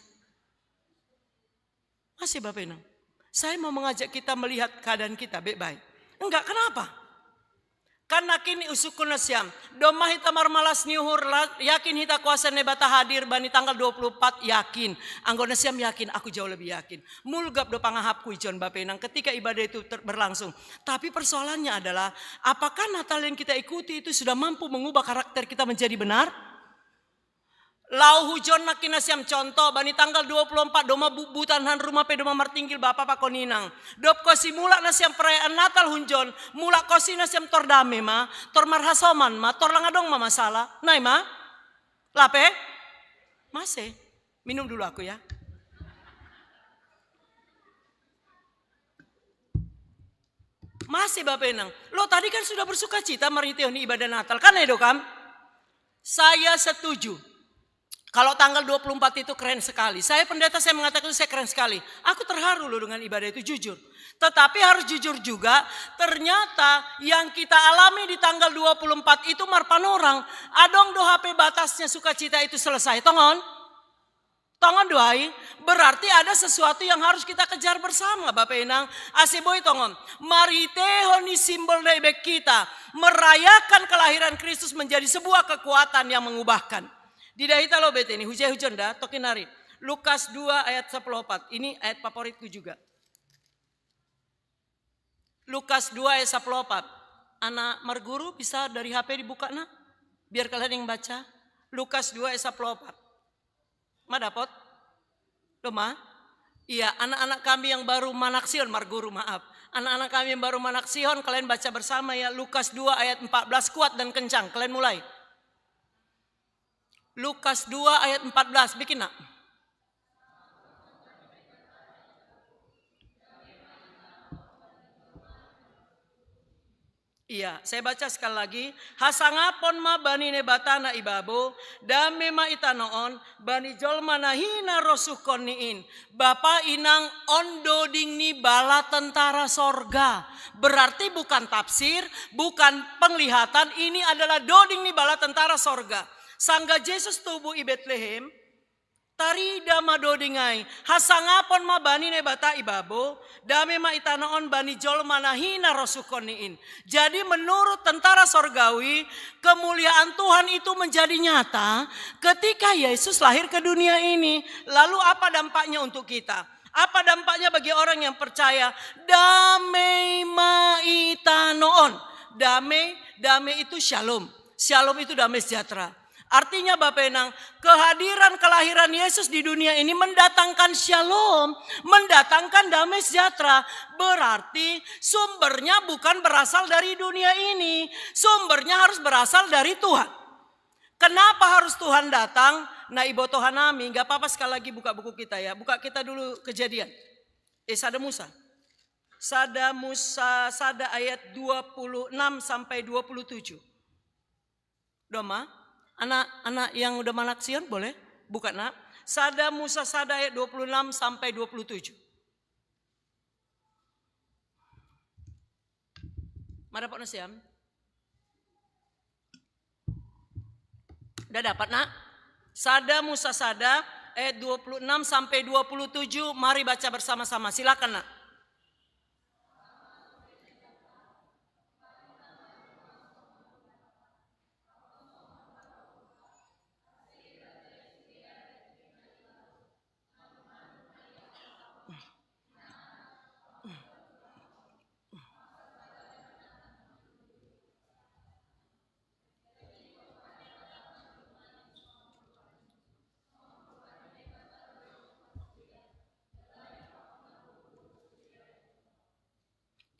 Masih Bapak Inang. Saya mau mengajak kita melihat keadaan kita baik-baik. Enggak, kenapa? Kan yakin usukkun nasiam. Domma hita marmalas ni uhur, yakin hita kuasa Naibata hadir bani tanggal dua puluh empat, yakin. Anggo nasiam yakin, aku jauh lebih yakin. Mulgap do pangahapku ijon Bapak Inang ketika ibadah itu ter- berlangsung. Tapi persoalannya adalah, apakah Natal yang kita ikuti itu sudah mampu mengubah karakter kita menjadi benar? Lau hujon na kinasiam contoh, bani tanggal dua puluh empat domma bubutan han rumah pe domma martinggil bapa pakon inang. Dop kosi mulak nasiam perayaan Natal hujon, mulak kosi nasiam tor dame ma, tor marhasoman ma, tor lang adong ma masalah. Nai ma? Lape? Masih. Minum dulu aku ya. Masih Bapak Inang. Lo tadi kan sudah bersuka cita marhitehon ibadah Natal. Kan edo kam? Saya setuju. Kalau tanggal dua puluh empat itu keren sekali. Saya pendeta, saya mengatakan itu saya keren sekali. Aku terharu loh dengan ibadah itu, jujur. Tetapi harus jujur juga, ternyata yang kita alami di tanggal dua puluh empat itu marpanorang. Adong do hape batasnya sukacita itu selesai. Tongon? Tongon do ai? Berarti ada sesuatu yang harus kita kejar bersama, Bapak Inang. Ase boi tongon. Marhitehon ni simbol na ibebek hita, merayakan kelahiran Kristus menjadi sebuah kekuatan yang mengubahkan. Didahita lo bete ni, hujai hujon da, toki nari. Lukas dua ayat sepuluh opat. Ini ayat favoritku juga. Lukas dua ayat sepuluh opat. Anak marguru bisa dari H P dibuka, Nak? Biar kalian yang baca. Lukas dua ayat sepuluh opat. Ma dapot? Doma? Iya, anak-anak kami yang baru manaksihon, marguru, maaf. Anak-anak kami yang baru manaksihon, kalian baca bersama ya. Lukas dua ayat empat belas, kuat dan kencang. Kalian mulai. Lukas dua ayat empat belas, bikin, Nak. Iya, saya baca sekali lagi. Hasangapon ma bani Naibata na i babo, dame ma i tano on, bani jolma na hinarosuhkonni in. Bapa, Inang, on doding ni bala tentara sorga. Berarti bukan tafsir, bukan penglihatan, ini adalah doding ni bala tentara sorga. Sanggah Jesus tubu i Betlehem, tarida ma doding ai, hasangapon ma bani Naibata i babo, dame ma i tano on bani jolma na hinarosuhkonni in. Jadi menurut tentara sorgawi, kemuliaan Tuhan itu menjadi nyata ketika Yesus lahir ke dunia ini. Lalu apa dampaknya untuk kita? Apa dampaknya bagi orang yang percaya? Dame ma i tano on. Dame, dame itu shalom. Shalom itu damai sejahtera. Artinya Bapak Inang, kehadiran kelahiran Yesus di dunia ini mendatangkan shalom, mendatangkan damai sejahtera. Berarti sumbernya bukan berasal dari dunia ini. Sumbernya harus berasal dari Tuhan. Kenapa harus Tuhan datang? Na iboto hanami, nggak apa-apa, sekali lagi buka buku kita ya. Buka kita dulu Kejadian. Eh, Sada Musa. Sada Musa, sada ayat dua puluh enam sampai dua puluh tujuh. Doma, anak-anak yang udah manaksihon boleh? Buka, Nak. Sada Musa sada ayat dua puluh enam sampai dua puluh tujuh. Ma dapot, Nak, siam? Udah dapat, Nak? Sada Musa sada ayat dua puluh enam sampai dua puluh tujuh. Mari baca bersama-sama. Silakan, Nak.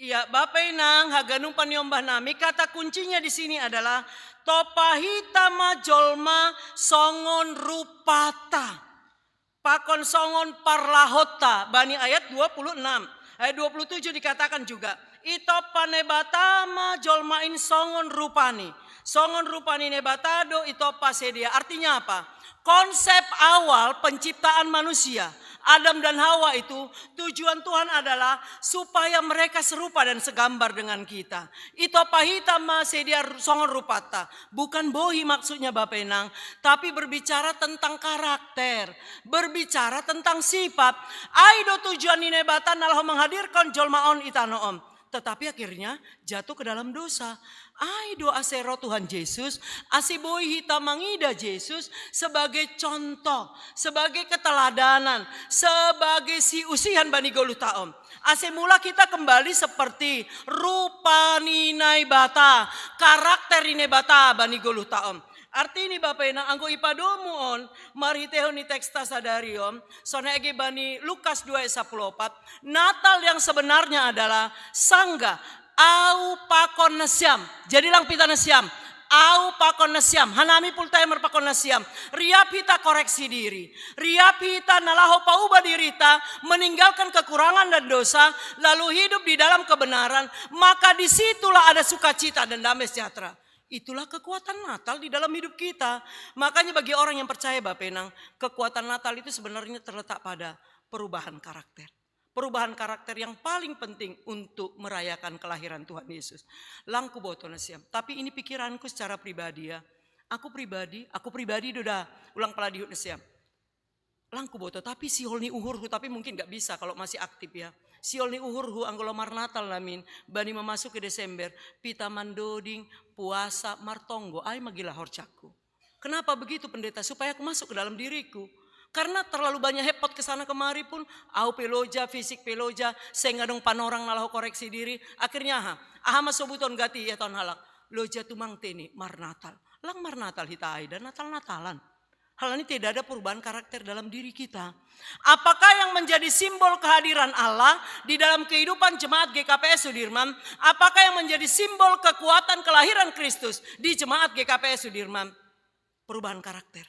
Iya, Bapa Inang, haganup paniombah nami, kata kuncinya di sini adalah topa hita ma jolma songon rupata. Pakon songon parlahonta, bani ayat dua puluh enam. Ayat dua puluh tujuh dikatakan juga, itopa Naibata ma jolma in songon rupani. Songon rupani Naibata do itopa sedia. Artinya apa? Konsep awal penciptaan manusia, Adam dan Hawa itu, tujuan Tuhan adalah supaya mereka serupa dan segambar dengan kita. Itopa hita ma sedia songon rupata. Bukan bohi maksudnya, Bapa Inang, tapi berbicara tentang karakter, berbicara tentang sifat. Ai do tujuan ni Naibata na laho menghadirkan jolma on i tano on. Tetapi akhirnya jatuh ke dalam dosa. Ai do ase ro Tuhan Jesus, ase boi hita mangida Jesus sebagai contoh, sebagai keteladanan, sebagai siusihan bani goluhta on. Ase mula hita kembali seperti rupa ni Naibata, karakter ni Naibata bani goluhta on. Artini, Bapa Inang, anggo ipadomu on, marhitehon ni teksta sadari on, sonai age bani Lukas dua ayat sapuluh opat, Natal yang sebenarnya adalah sanggah au pakon nasiam. Jadi lang pita nasiam. Au pakon nasiam. Hanami pultai marpakon nasiam. Riap hita koreksi diri. Riap hita na laho pauba dirita, meninggalkan kekurangan dan dosa, lalu hidup di dalam kebenaran. Maka disitulah ada sukacita dan damai sejahtera. Itulah kekuatan Natal di dalam hidup kita. Makanya bagi orang yang percaya Bapak Enang, kekuatan Natal itu sebenarnya terletak pada perubahan karakter. Perubahan karakter yang paling penting untuk merayakan kelahiran Tuhan Yesus. Langku boto nasiam. Tapi ini pikiranku secara pribadi ya. Aku pribadi, aku pribadi doda ulang pala dihut nasiam. Langku boto, tapi sihol ni uhurhu, tapi mungkin nggak bisa kalau masih aktif ya. Sihol ni uhurhu anggolo marnatal namin, bani memasuki Desember, pita mandoding, puasa, martonggo, ai magila horjaku. Kenapa begitu pendeta? Supaya aku masuk ke dalam diriku. Karena terlalu banyak hepot ke sana kemari pun, au peloja, fisik peloja, sehingga dong panorang nalaho koreksi diri. Akhirnya aha, aha masobuton gati ya tahun halak. Loja tumang teni, marnatal. Lang marnatal hita ai dan natal-natalan. Hal ini tidak ada perubahan karakter dalam diri kita. Apakah yang menjadi simbol kehadiran Allah di dalam kehidupan jemaat G K P S Sudirman? Apakah yang menjadi simbol kekuatan kelahiran Kristus di jemaat G K P S Sudirman? Perubahan karakter.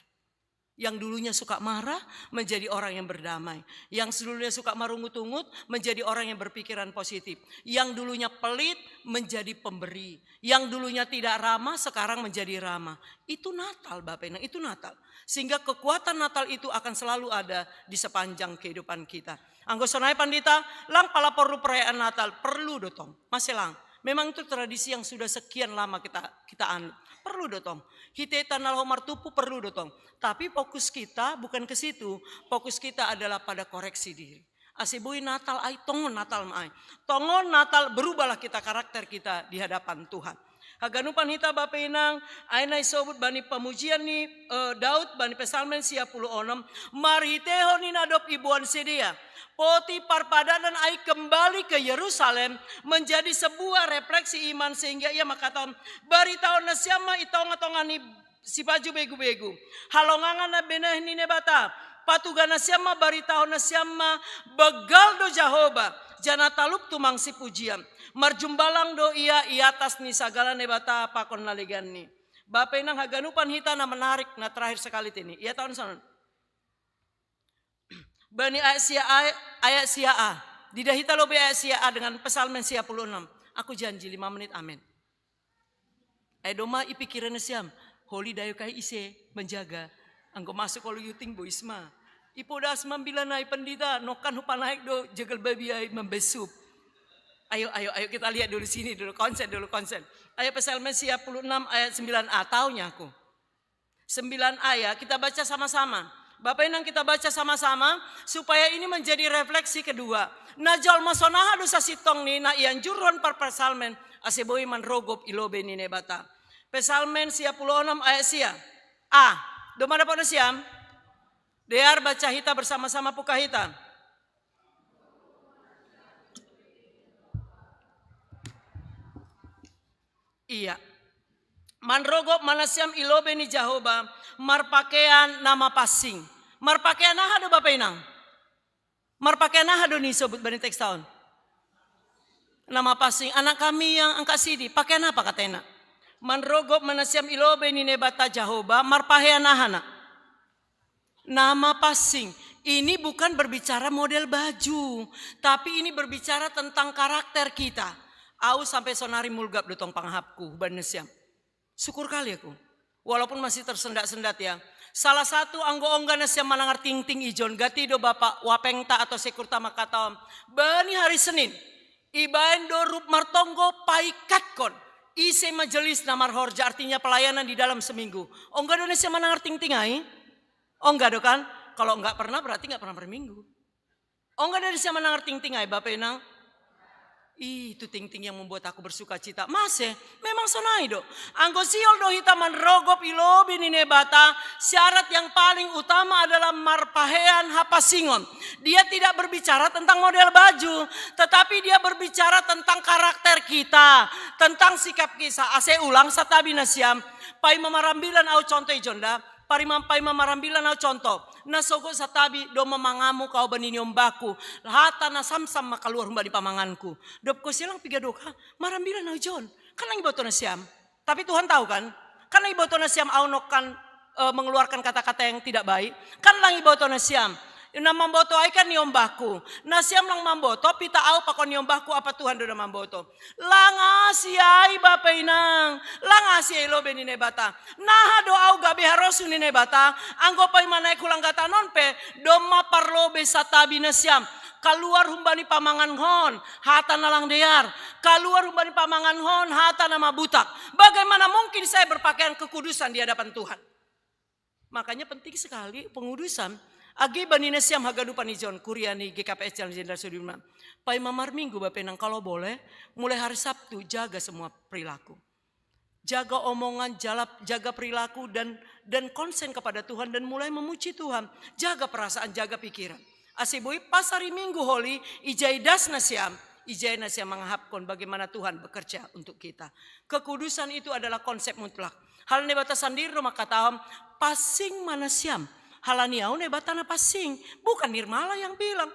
Yang dulunya suka marah menjadi orang yang berdamai. Yang dulunya suka marungut-ungut menjadi orang yang berpikiran positif. Yang dulunya pelit menjadi pemberi. Yang dulunya tidak ramah sekarang menjadi ramah. Itu Natal Bapak Inang, itu Natal. Sehingga kekuatan Natal itu akan selalu ada di sepanjang kehidupan kita. Anggo sonai pandita, lang pala perlu perayaan Natal, perlu dotong. Masih lang. Memang itu tradisi yang sudah sekian lama kita kita anut. Perlu dotong. Hite tanah lohomar tupu perlu dotong. Tapi fokus kita bukan ke situ. Fokus kita adalah pada koreksi diri. Ase boi Natal ai, tongon Natal ma ai. Tongon Natal, berubahlah kita, karakter kita di hadapan Tuhan. Haganupan hita Bapak Inang, ai na isobut bani pemujian ni eh, Daud bani Pesalmen sia puluh onom, marhitehon ni na dob iboan sidea. Poti parpadanan ai kembali ke Yerusalem menjadi sebuah refleksi iman sehingga ia mengatakan, baritaon nasiam ma i tonga-tonga ni sipaju begu-begu. Halongangan na beneh ni Naibata, patuga nasiam ma, baritaon nasiam ma, begal do Jahoba, jana talup tumang sipujian. Marjumbalang do ia i atas ni sagala Naibata pakon na legan ni. Bapak Inang haganupan hita na menarik, na terakhir sekali tini. Ia tahun sana. Bani ayat sia a, ayat sia a. Didahita lobi ayat sia a dengan Pesalmen sia puluh enam. Aku janji lima menit, amin. Ai doma i pikiran siam, holi dayo kai ise menjaga. Anggo masuk holi yuting boisma. Ipodas mambila nai pendita, nokan hupanaik do jegel babi ai membesup. Ayo, ayo, ayo kita lihat dulu sini dulu, konsen dulu, konsen. Ayo Pesalmen sia puluh enam ayat sembilan a, taunya aku. Sembilan a ya, kita baca sama-sama. Bapak Inang kita baca sama-sama supaya ini menjadi refleksi kedua. Na jolma sonaha do sasintong ni na ianjurhon parpasalmen ase boi manrogop i lobei ni Naibata. Pesalmen sia puluh onom ayat sia. A, doma dapot nasiam? Dear baca hita bersama-sama, buka hita. Iya. Manrogop ma nasiam i lobei ni Jahoba, marpakean na mapansing. Marpakean aha do Bapak Inang? Marpakean aha do ni sobut bani teks taon? Na mapansing, anak kami yang angka sidi, pakean apa katena? Manrogop ma nasiam i lobei ni Naibata Jahoba, marpahean aha na? Na mapansing. Ini bukan berbicara model baju, tapi ini berbicara tentang karakter kita. Au sampai sonari mulgap do tong pangahapku, huban nasiam. Syukur kali aku. Walaupun masih tersendat-sendat ya. Salah satu anggo ongga nasiam manangar tingting ijon gati do Bapak Wapengta atau Sekurta mangkatahon. Bani hari Senin. Ibaen do rup martonggo paikatkon. Ise majelis na marhorja, artinya pelayanan di dalam seminggu. Ongga do nasiam manangar tingting ai? Ongga do kan? Kalau enggak pernah berarti enggak pernah berminggu. Ongga do nasiam manangar tingting ai Bapak Inang? Ih, itu tingting yang membuat aku bersuka cita. Mase, memang sonai do. Anggo sihol do hita manrogop i lobei ni Naibata, syarat yang paling utama adalah marpahean hapansingon. Dia tidak berbicara tentang model baju, tetapi dia berbicara tentang karakter kita, tentang sikap kita. Ase ulang santabi nasiam, paima marambilan au contoh ijon da, paima, paima marambilan au contoh. Na sogot santabi domma mangamuk au bani niombangku, hata na samsam ma kaluar humbani pamanganku. Dob kosilang piga doka, marambilan au ijon. Kan lang iboto nasiam. Tapi Tuhan tahu kan? Kan lang iboto nasiam au nokan eh, mengeluarkan kata-kata yang tidak baik. Kan lang iboto nasiam. Na mamboto ai kan niombahku. Na siam lang mamboto, pita au pakon niombahku apa Tuhan do na mamboto. Lang asi ai bapa inang, lang asi ai lobe ni Naibata. Naha do au gabe harosuh ni Naibata, anggo paima naek hu langgatanon pe, domma parlobe satabi na siam. Kaluar humbani pamangan hon, hata na lang dear. Kaluar humbani pamangan hon, hata na mabutak. Bagaimana mungkin saya berpakaian kekudusan di hadapan Tuhan? Makanya penting sekali pengudusan. Age bani na siam haganupan ijon kuria ni G K P S Jalan Jenderal Sudirman. Paima marminggu bapa inang kalau boleh, mulai hari Sabtu jaga semua perilaku. Jaga omongan, jala-, jaga perilaku dan dan konsen kepada Tuhan dan mulai memuji Tuhan. Jaga perasaan, jaga pikiran. Ase boi pas hari Minggu holi, ijai das na siam, ijai na siam mangahapkon bagaimana Tuhan bekerja untuk kita. Kekudusan itu adalah konsep mutlak. Hal Naibata sandiri do mangkatahon, pansing ma na siam. Halani au Naibata na pansing, bukan nirmala yang bilang.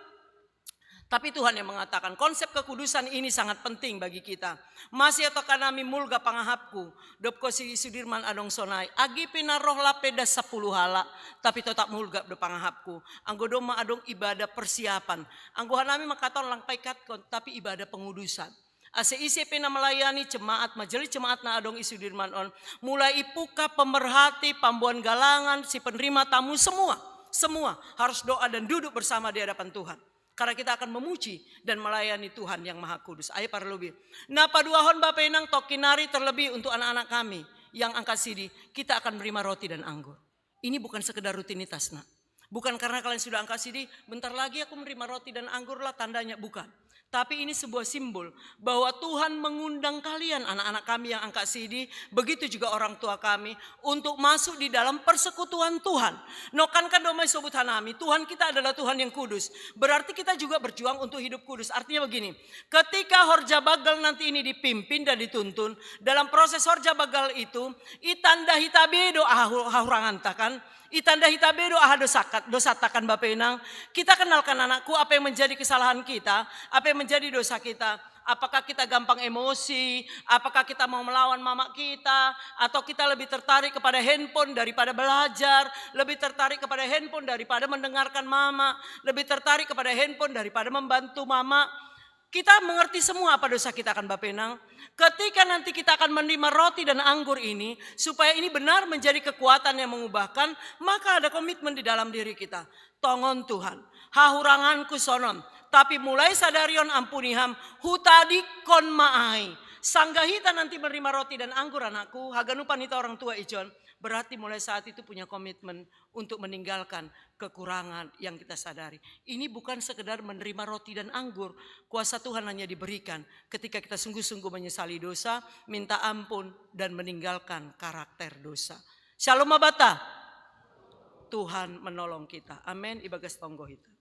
Tapi Tuhan yang mengatakan konsep kekudusan ini sangat penting bagi kita. Masa ia toka nami mulga pangahapku, dob konsi Sudirman adong sonai, age pe na roh lape das sapuluh halak, tapi tetap mulga do pangahapku. Anggo domma adong ibadah persiapan. Anggo hanami mangkatahon lang paikatkon, tapi ibadah pengudusan. Ase ise pe na melayani jemaat, majelis jemaat na adong i Sudirman on, mulai i pungka, pemerhati, pamboan galangan, si penerima tamu, semua, semua harus doa dan duduk bersama di hadapan Tuhan. Karena kita akan memuji dan melayani Tuhan yang Maha Kudus. Ai parlobe. Na paduahon bapa inang, tongkin nari terlebih untuk anak-anak kami yang angkat sidi, kita akan menerima roti dan anggur. Ini bukan sekedar rutinitas, Nak. Bukan karena kalian sudah angkat sidi, bentar lagi aku menerima roti dan anggur lah tandanya, bukan. Tapi ini sebuah simbol bahwa Tuhan mengundang kalian, anak-anak kami yang angkat sidi, begitu juga orang tua kami, untuk masuk di dalam persekutuan Tuhan. No kan kan domma isobut hanami, Tuhan kita adalah Tuhan yang kudus. Berarti kita juga berjuang untuk hidup kudus. Artinya begini, ketika horja bagal nanti ini dipimpin dan dituntun, dalam proses horja bagal itu, itanda hita be do aha hu-, hahuranganta kan, itanda hita be do aha dosakat, dosata kan bapa inang. Kita kenalkan anakku apa yang menjadi kesalahan kita, apa yang menjadi dosa kita. Apakah kita gampang emosi? Apakah kita mau melawan mama kita? Atau kita lebih tertarik kepada handphone daripada belajar? Lebih tertarik kepada handphone daripada mendengarkan mama? Lebih tertarik kepada handphone daripada membantu mama? Kita mengerti semua apa dosa kita akan bapa inang. Ketika nanti kita akan menerima roti dan anggur ini, supaya ini benar menjadi kekuatan yang mengubahkan, maka ada komitmen di dalam diri kita. Tongon Tuhan, hahuranganku sonon, tapi mulai sadari on ampuni ham, hutadingkon ma ai. Sanggah hita nanti menerima roti dan anggur anakku, haganupan hita orang tua ijon, berarti mulai saat itu punya komitmen untuk meninggalkan kekurangan yang kita sadari. Ini bukan sekedar menerima roti dan anggur. Kuasa Tuhan hanya diberikan ketika kita sungguh-sungguh menyesali dosa, minta ampun, dan meninggalkan karakter dosa. Shalom Abata. Tuhan menolong kita. Amin. Ibagas tonggo hita.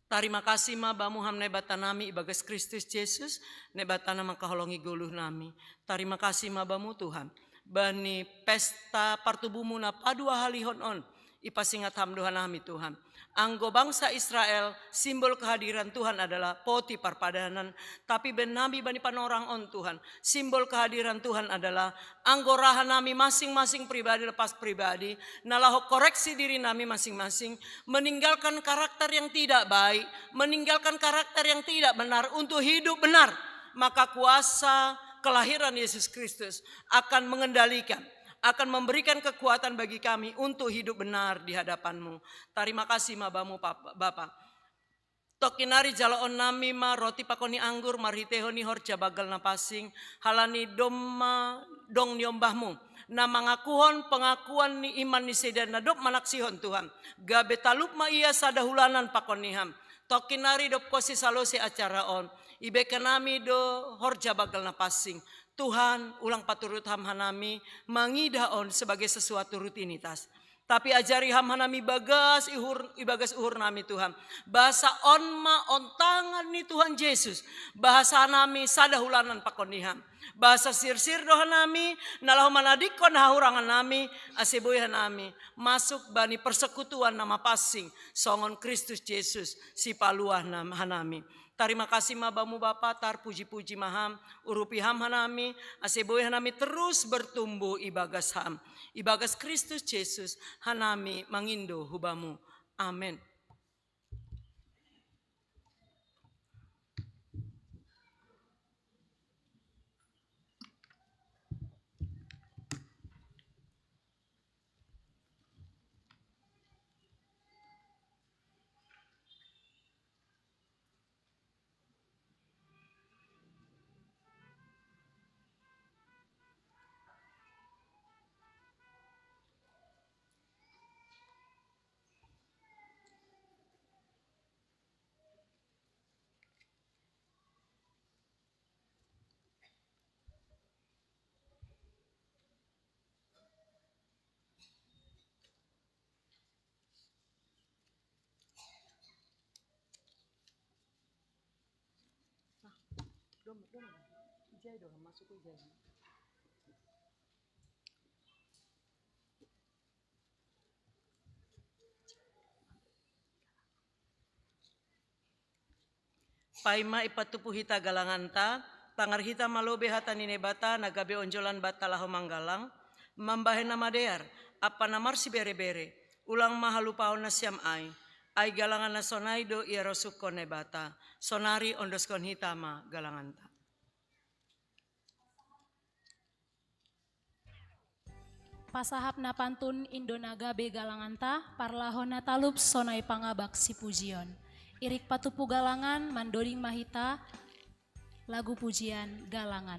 Tarima kasih ma bamu ham Naibata nami ibagas Kristus Jesus, Naibata na mangkaholongi goluh nami. Tarima kasih ma bamu Tuhan. Bani pesta partubumu na paduahalihon on, ipasingat ham do hanami Tuhan. Anggo bangsa Israel, simbol kehadiran Tuhan adalah poti parpadanan. Tapi bani nami bani panorang on Tuhan, simbol kehadiran Tuhan adalah anggo ra hanami masing-masing pribadi lepas pribadi, na laho koreksi diri nami masing-masing, meninggalkan karakter yang tidak baik, meninggalkan karakter yang tidak benar untuk hidup benar, maka kuasa kelahiran Yesus Kristus akan mengendalikan, akan memberikan kekuatan bagi kami untuk hidup benar di hadapan-Mu. Tarima kasih ma bamu Pap-, Bapa. Tongkin nari jaloon nami ma roti pakon ni anggur marhiteihon ni horja bagal na pansing, halani domma dong niombah-Mu, na mangakuhon pengakuan ni iman ni sidea na dob manaksihon Tuhan, gabe talup ma ia sada hulanan pakon ni Ham. Tongkin nari dob konsi salose acara on, ibege nami do horja bagal na pansing. Tuhan, ulang paturut Ham hanami mangidah on sebagai sesuatu rutinitas. Tapi ajari Ham hanami bagas ihur, ibagas uhur nami Tuhan. Bahasa on ma ontangan ni Tuhan Jesus. Bahasa nami sada hulanan pakon ni Ham. Bahasa sirsir do hanami, na laho manadingkon hahurangan nami, ase boi hanami masuk bani persekutuan na mapansing, songon Kristus Jesus, Sipaluah nam-, hanami. Tarima kasih ma Bamu Bapa, tarpuji-puji ma Ham, urupi Ham hanami, ase boi hanami terus bertumbuh ibagas Ham. Ibagas Kristus Jesus, hanami mangindo hu Bamu. Amen. Dong, dong, ijai dong, masuk ijai. Paima ipatupu hita galanganta, tangar hita malobe hata ni Naibata na gabe onjolan banta laho manggalang, mambahen na madear, ampa na marsibere-bere, ulang ma halupahon nasiam ai, ai galangan na sonai do iarosungkon Naibata, sonari ondoskon hita ma galanganta. Pasahap na pantun indo na gabe galanganta, parlahon na talup sonai pangabak sipujion. Irik patupu galangan mandoding ma hita lagu pujian galangan.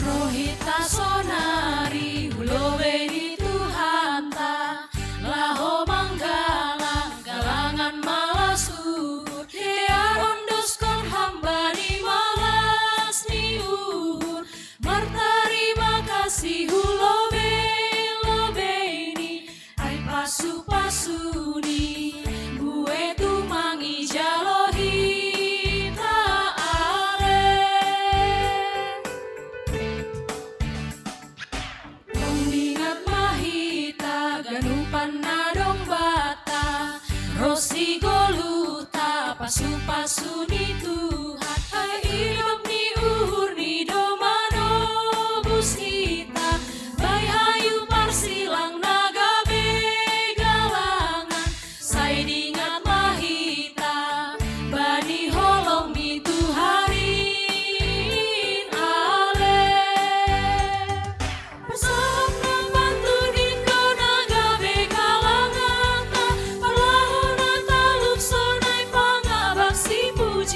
Roh hita sonari hu lobei ni Tuhanta, laho manggalang galangan malas uhur, dear ondoskon hamba ni malas ni uhur, martarima kasih hu lobei-lobei ni ai pasu-pasu ni buei tumang ijalo hita ale. Dong dingat ma hita ganupan na dong banta, ro sigoluhta pasu-pasu ni Tuhan, ai idop ni uhur ni do manobus hita, bai hayu parsilang na gabe galangan, sai dingat ma hita bani holong ni Tuhan in ale. Pasahap na pantun indo na gabe galanganta, parlahon na talup sonai pangabak sipujion.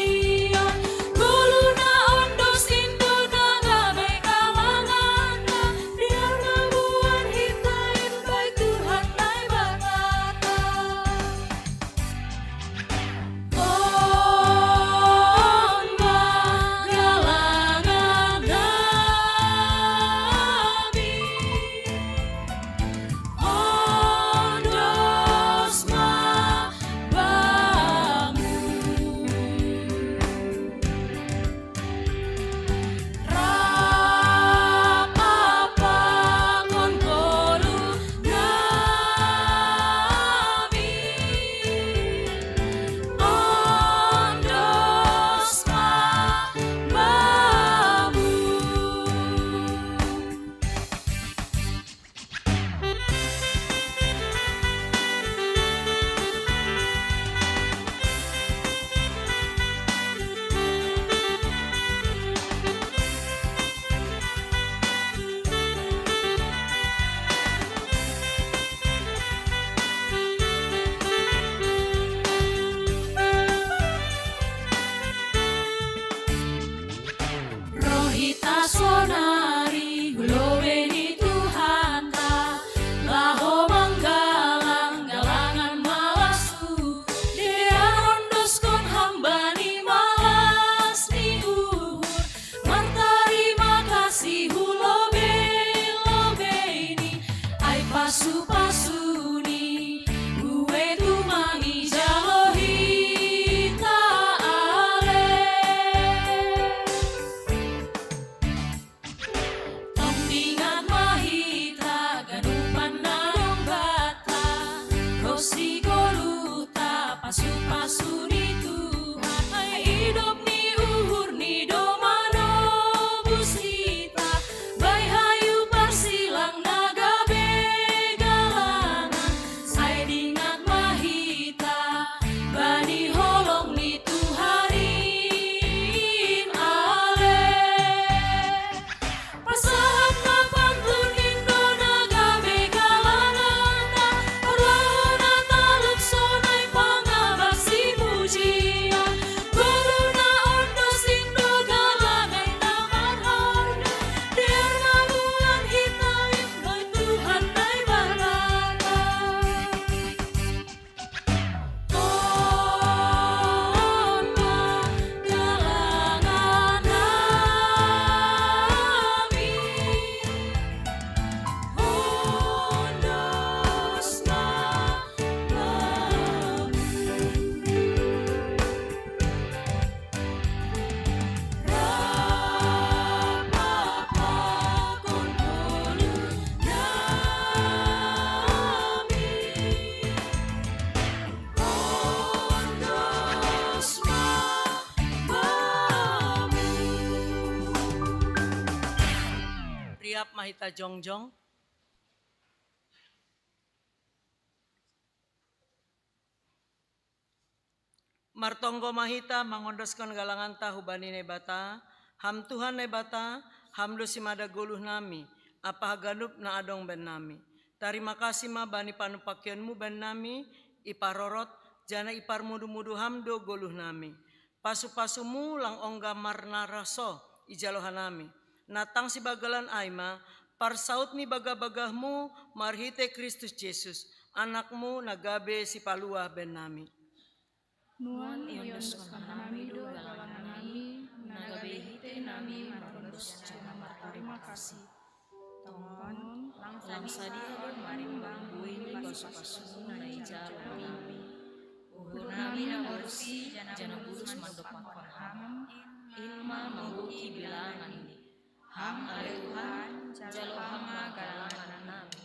Siap ma hita jongjong. Martonggo ma hita mangondoskon galanganta hubani Naibata, Ham Tuhan Naibata, Ham do simada goluh nami, ampa haganup na adong bennami. Tarima kasih ma bani panupakionmu bennami, iparorot, janah iparmudu-mudu Ham do goluh nami. Pasu-pasumu lang ongga marnaraso ijalo hanami. Natang sibagalan ai ma, parsaut ni bagah-bagahmu marhitei Kristus Jesus, Anakmu na gabe sipaluah bennami. Nuan iondoskon hanami do galang nami, na gabe hitei nami marondos janah martarima kasih. Tongon, lang sadia do marimbang buei ni pasu-pasumu na ijalo nami. Uhur nami na borsih janah bulus mandompakkon Ham, in ma manggoki bilangan ni. Ham ale Tuhan, jalo Ham ma galangan nami.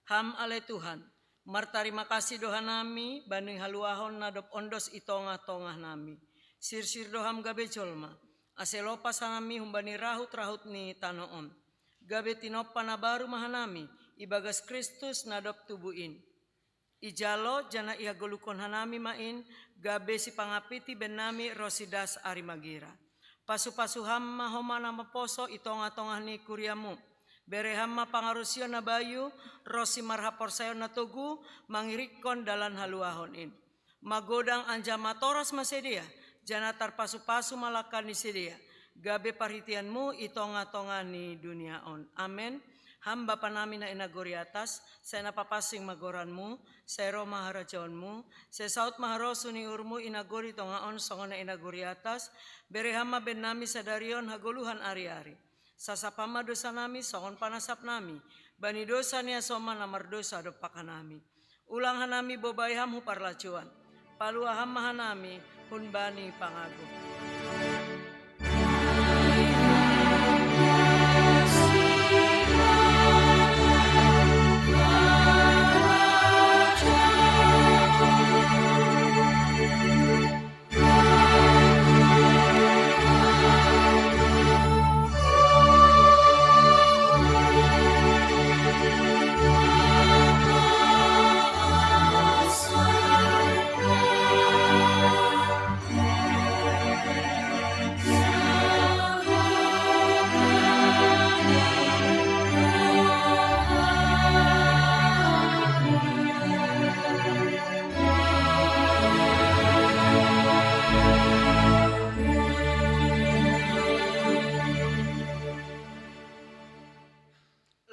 Ham ale Tuhan, martarima kasih do hanami bani haluahon na dob ondos i tongah-tongah nami. Sirsir do Ham gabe jolma, ase lopas hanami humbani rahut-rahut ni tanoh on. Gabe tinompa na baru ma hanami ibagas Kristus na dob tubu in. Ijalo janah ihagoluhkon hanami ma in, gabe sipangapiti bennami ronsi das ari magira. Pasu-pasu Ham ma homa na maposo i tongah-tongah ni kuriamu. Bere Ham ma pangarusion na bayu, ronsi marhaporsayaon na togu, mangirikkon dalan haluahon in. Magodang anjaha matoras ma sidea, janah tarpasu-pasu ma langkah ni sidea, gabe parhiteianmu i tongah-tongah ni dunia on. Amen. Ham Bapa nami na i nagori atas, sai na papansing ma goranmu, sai roh ma harajaonmu, sai saud ma harosuh ni uhurmu i nagori tongah on songon na i nagori atas. Bere Ham ma bennami sadari on hagoluhan ari-ari. Sasap Ham ma dosa nami songon panasap nami bani dosa ni hasoman na mardosa dompak hanami. Ulang hanami bobai Ham hu parlajouan. Paluah Ham ma hanami humbani pangago.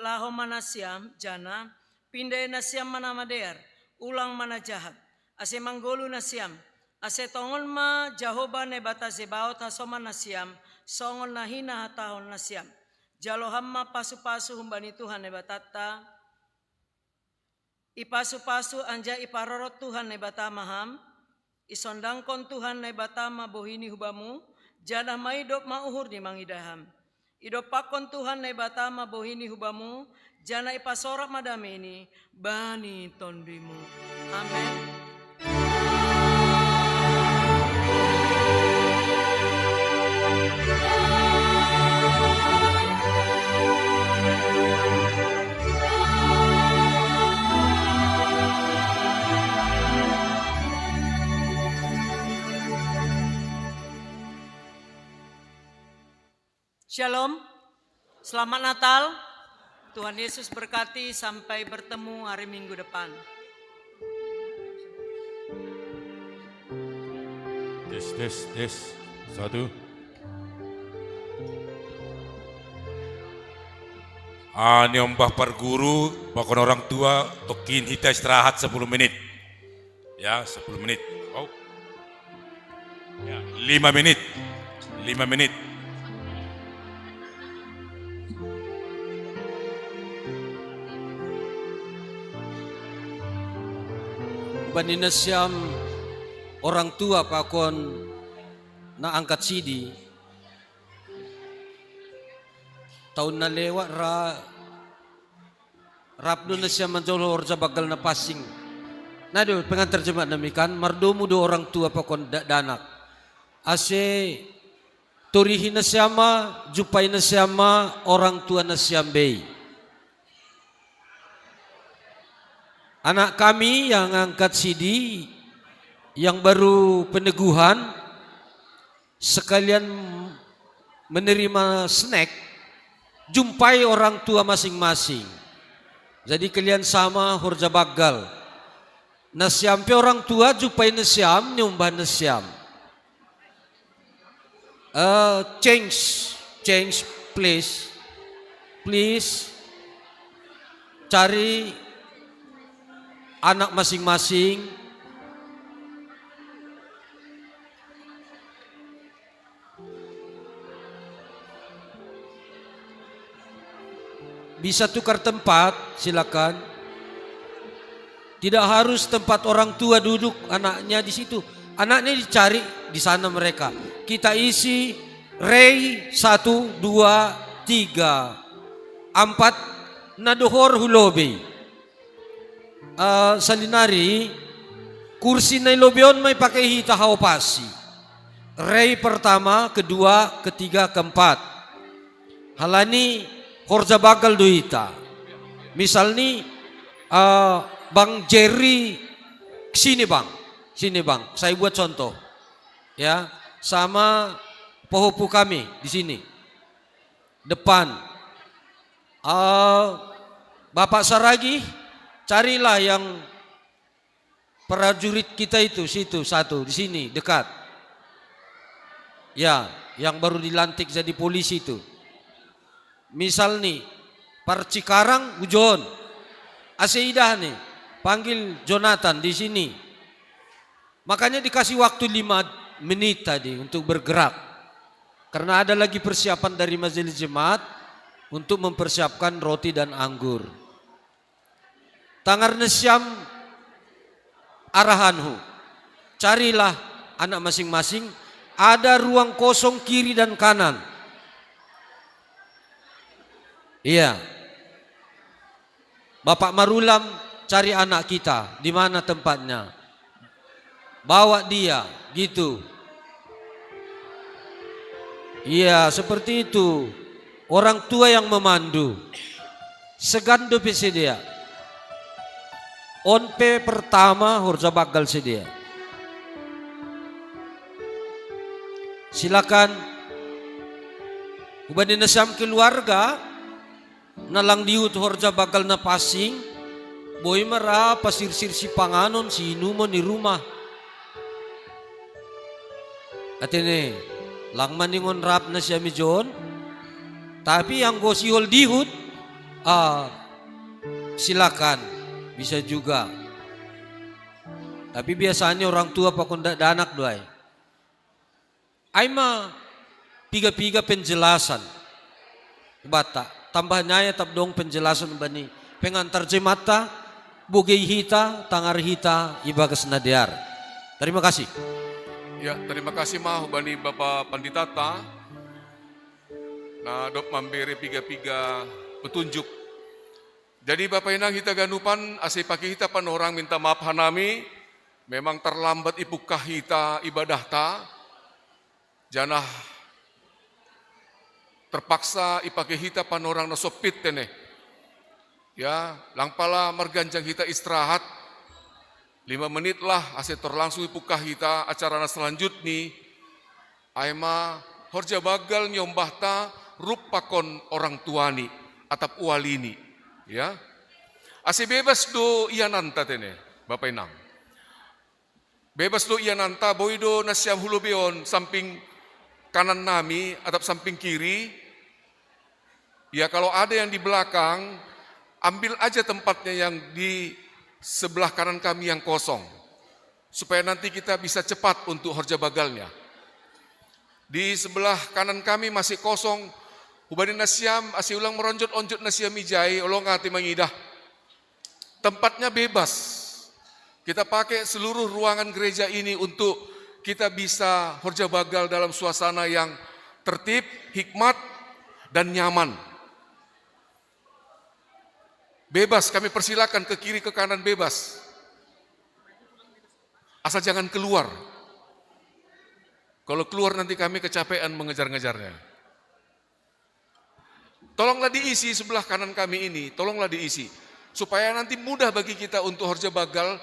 Laho ma nasiam, janah pindai nasiam ma na madear, ulang ma na jahat, ase manggoluh nasiam, ase tongon ma Jahowa Naibata Zebaot hasoman nasiam, songon na hinahatahon nasiam. Jalo Ham ma pasu-pasu humbani Tuhan Naibatanta. Ipasu-pasu anjaha iparorot Tuhan Naibata ma Ham. Isondangkon Tuhan Naibata ma bohini hu bamu, janah maidop ma uhurni mangidah Ham. Idompakkon Tuhan Naibata ma bohini hu bamu, janah ipasorap ma dameini bani tondimu. Amen. Shalom. Selamat Natal. Tuhan Yesus berkati, sampai bertemu hari Minggu depan. Tes, tes, tes. Satu. Ah, niombah parguru, pakon orang tua, tokin hita istirahat sepuluh menit. Ya, sepuluh menit. Oh. Ya, lima menit. Lima menit. Bani na siyam orang tua pakon na angkat sidi. Taun na lewat ra, rap do na siyam manjolo Horja Bagal na Pasing. Na do pengantar jemaat nami kan, mardomu do orang tua pakon da-, danak. Ase torihi na siyam ma, jumpai na siyam ma orang tua na siyam bei. Anak kami yang angkat sidi, yang baru peneguhan, sekalian menerima snack, jumpai orang tua masing-masing. Jadi kalian sama Horja Bagal. Na siyam pe orang tua, jumpai na siyam, niombah na siyam. Eh, change, change, please. Please, cari anak masing-masing. Bisa tukar tempat, silakan. Tidak harus tempat orang tua duduk anaknya di situ. Anaknya dicari di sana mereka. Kita isi rei satu, dua, tiga, empat, na dohor hu lobi. Eh, salinari, kursi na i lobi on ma ipake hita haopasi. Rei pertama, kedua, ketiga, keempat. Halani Horja Bagal do hita. Misalni, eh, Bang Jerry, sini Bang, sini Bang. Saya buat contoh. Ya, sama pohopu kami di sini. Depan. Eh, Bapak Saragi, carilah yang prajurit kita itu, situ satu, di sini, dekat. Ya, yang baru dilantik jadi polisi itu. Misal ni, par Cikarang, ujon. Ase idah ni, panggil Jonathan di sini. Makanya dikasih waktu lima menit tadi untuk bergerak. Karena ada lagi persiapan dari majelis jemaat untuk mempersiapkan roti dan anggur. Tangar na siyam arahanhu. Carilah anak masing-masing, ada ruang kosong kiri dan kanan. Iya. Bapak Marulam, cari anak kita, di mana tempatnya? Bawa dia, gitu. Iya, seperti itu. Orang tua yang memandu. Segan dope sidea. On pe pertama Horja Bagal sidea. Silakan. Hubani na siyam keluarga, na lang dihut Horja Bagal na Pasing, boi ma ra pasirsir sipanganon, siinumon i rumah. Atene, lang maningon rap na siyam ijon, tapi anggo sihol dihut, ah, silakan, bisa juga. Tapi biasanya orang tua pakon dakdanak do ai. Ai ma piga-piga penjelasan. Bata, tambah naya tap dong penjelasan bani pengantar jemaat ta, bogei hita, tangar hita, ibagas na dear. Terima kasih. Ya, terima kasih ma hubani Bapa Pandita ta, na dob mambere piga-piga petunjuk. Jadi Bapa Inang hita ganupan, ase pake hita panorang minta maaf hanami, memang terlambat ipungkah hita ibadah ta, janah terpaksa ipake hita panorang na sompit tene. Ya, lang pala marganjang hita istirahat. Lima menit lah, ase tor langsung ipungkah hita acara na selanjutni. Ai ma Horja Bagal niombah ta rup pakon orang tuani, atap ualini. Ya. Ase bebas do iananta tene, Bapa Inang. Bebas do iananta, boi do na siyam hu lobi on, samping kanan nami, atap samping kiri. Ya, kalau ada yang di belakang, ambil aja tempatnya yang di sebelah kanan kami yang kosong. supaya nanti kita bisa cepat untuk horja bagalnya. Di sebelah kanan kami masih kosong. Hubani nasiam, ase ulang meronjot-onjot nasiam ijai, olong ati mangidah. Tempatnya bebas. Kita pakai seluruh ruangan gereja ini untuk kita bisa horja bagal dalam suasana yang tertib, hikmat, dan nyaman. Bebas, kami persilakan ke kiri ke kanan bebas. Asal jangan keluar. Kalau keluar nanti kami kecapean mengejar-ngejarnya. Tolonglah diisi sebelah kanan kami ini, tolonglah diisi. Supaya nanti mudah bagi kita untuk horja bagal,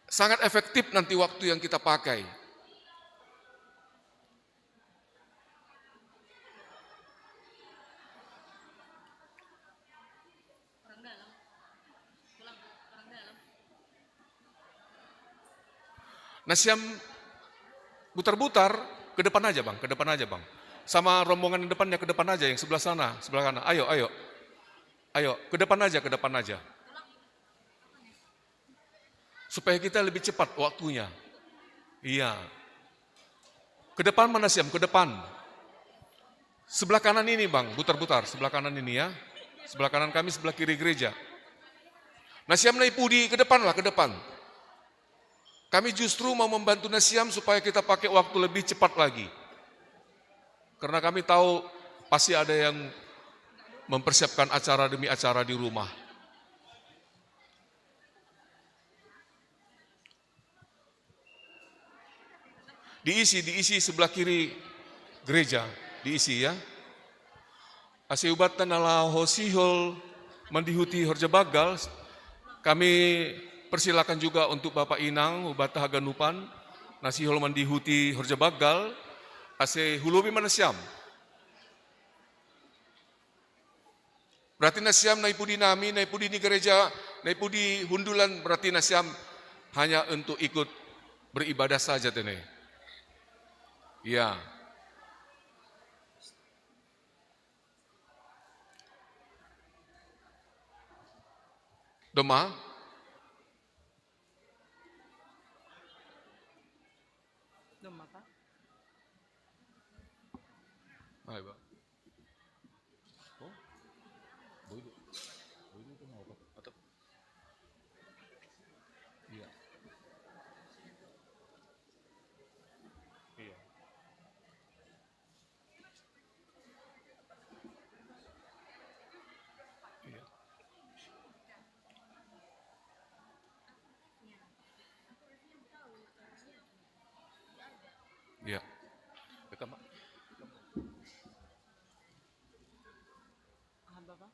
sangat efektif nanti waktu yang kita pakai. Nasiam butar-butar, ke depan aja bang, ke depan aja bang. Sama rombongan depannya ke depan aja, yang sebelah sana, sebelah kanan. Ayo, ayo. Ayo, ke depan aja, ke depan aja. Supaya kita lebih cepat waktunya. Iya. Ke depan mana siam? Ke depan. Sebelah kanan ini bang, butar-butar. Sebelah kanan ini ya. Sebelah kanan kami, sebelah kiri gereja. Nah siam naipudi, ke depan lah, ke depan. Kami justru mau membantu nasiam supaya kita pakai waktu lebih cepat lagi. Karena kami tahu pasti ada yang mempersiapkan acara demi acara di rumah. Diisi, diisi sebelah kiri gereja, diisi ya. Asi ubat tanah lao sihol mandihuti horja bagal, kami persilakan juga untuk Bapak Inang, ubat haganupan, nasihol mandihuti horja bagal, ase hulobi mana siam. Berarti nasiam naipudi nami, naipudi ni gereja, naipudi hundulan, berarti nasiam hanya untuk ikut beribadah saja tene. Ya. Doma? Doma, Pak. Ayo, Pak. Oh, boleh. Boleh itu mau apa? Atau iya. Iya. Iya. Iya. Rekam, Pak. Paham, Bapak?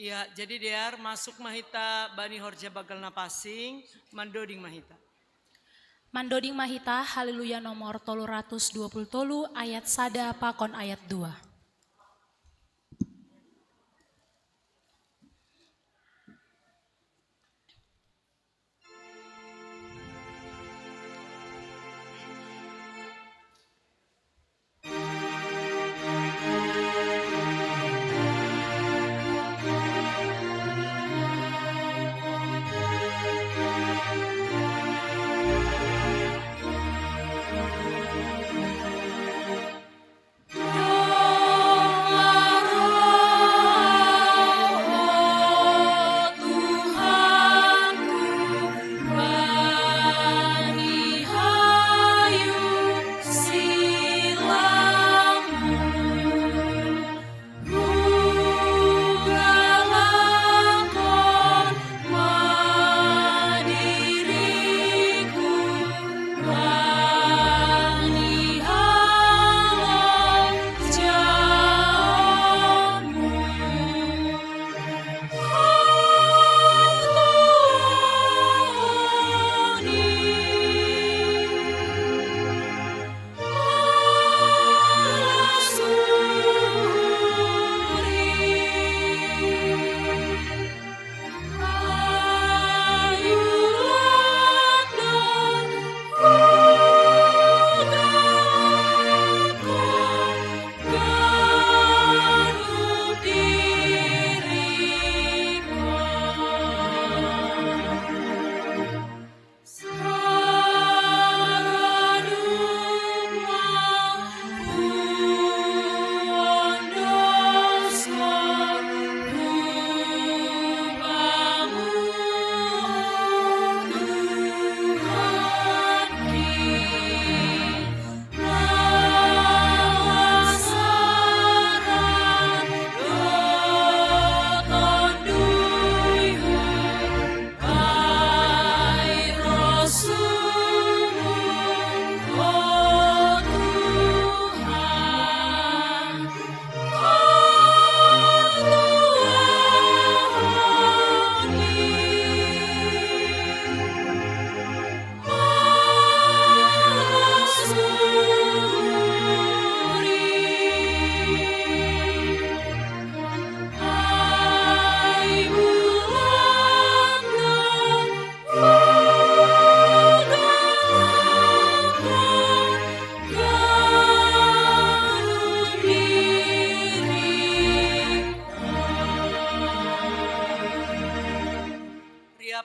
Iya, jadi dear masuk mahita bani horja bagal na pasing, mandoding mahita. Mandoding mahita, Haleluya nomor tolu ratus dua puluh tolu, ayat sada pakon ayat dua.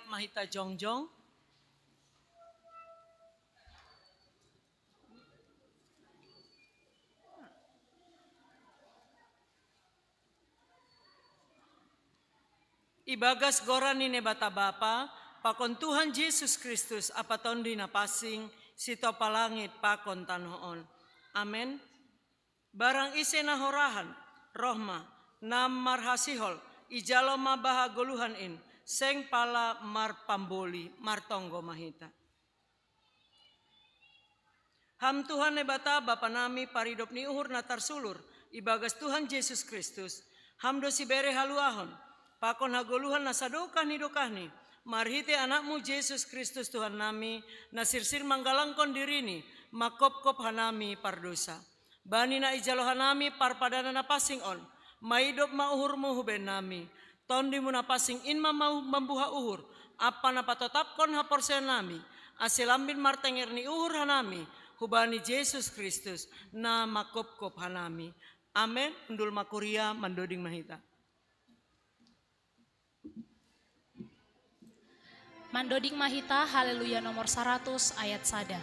Mahita jongjong. Ibagas goran ni Naibata Bapa, pakon Tuhan Jesus Kristus, Apa Tondi na pansing, sitopa langit pakon tanoh on. Amen. Barang ise na horahan, roh ma, na marhasihol, ijalo ma bahagoluhan in, seng pala marpamboli, martonggo ma hita. Ham Tuhan Naibata Bapa nami, paridop ni uhur na tarsulur ibagas Tuhan Jesus Kristus, Ham do sibere haluahon, pakon hagoluhan na sadokah ni dokahni, marhite AnakMu Jesus Kristus Tuhan nami, na sirsir manggalangkon diriNi, mangkopkop hanami pardosa. Bani na ijalo hanami parpadanan na pansing on, maidop ma uhurMu hubaen nami. TondiMu na pansing in ma mambuha uhur, ampa na patotapkon haporseaon nami, ase lambin martenger ni uhur hanami, hubani Jesus Kristus, na mangkopkop hanami. Amen. Hundul ma kuria, mandoding ma hita. Mandoding ma hita Haleluya nomor saratus ayat sada.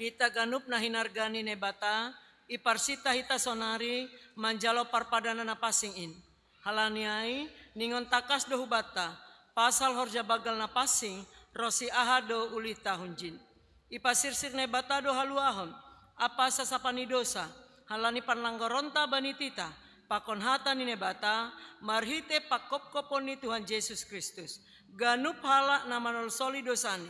Hita ganup na hinarga ni Naibata, iparsinta hita sonari manjalo parpadanan na pansing in. Halani ai, ningon takas do hubanta, pasal horja banggal na pansing, ronsi aha do ulihta hunjin. Ipasirsir Naibata do haluahon, ampa sasapan ni dosa, halani panlanggaronta bani titah, pakon hata ni Naibata, marhite pangkopkopon ni Tuhan Jesus Kristus. Ganup halak na manolsoli dosani,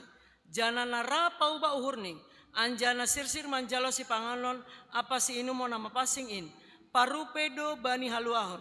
janah na ra paubah uhurni, anjaha na sirsir manjalo sipanganon ampa siinumon na mapansing in, parupe do bani haluahon,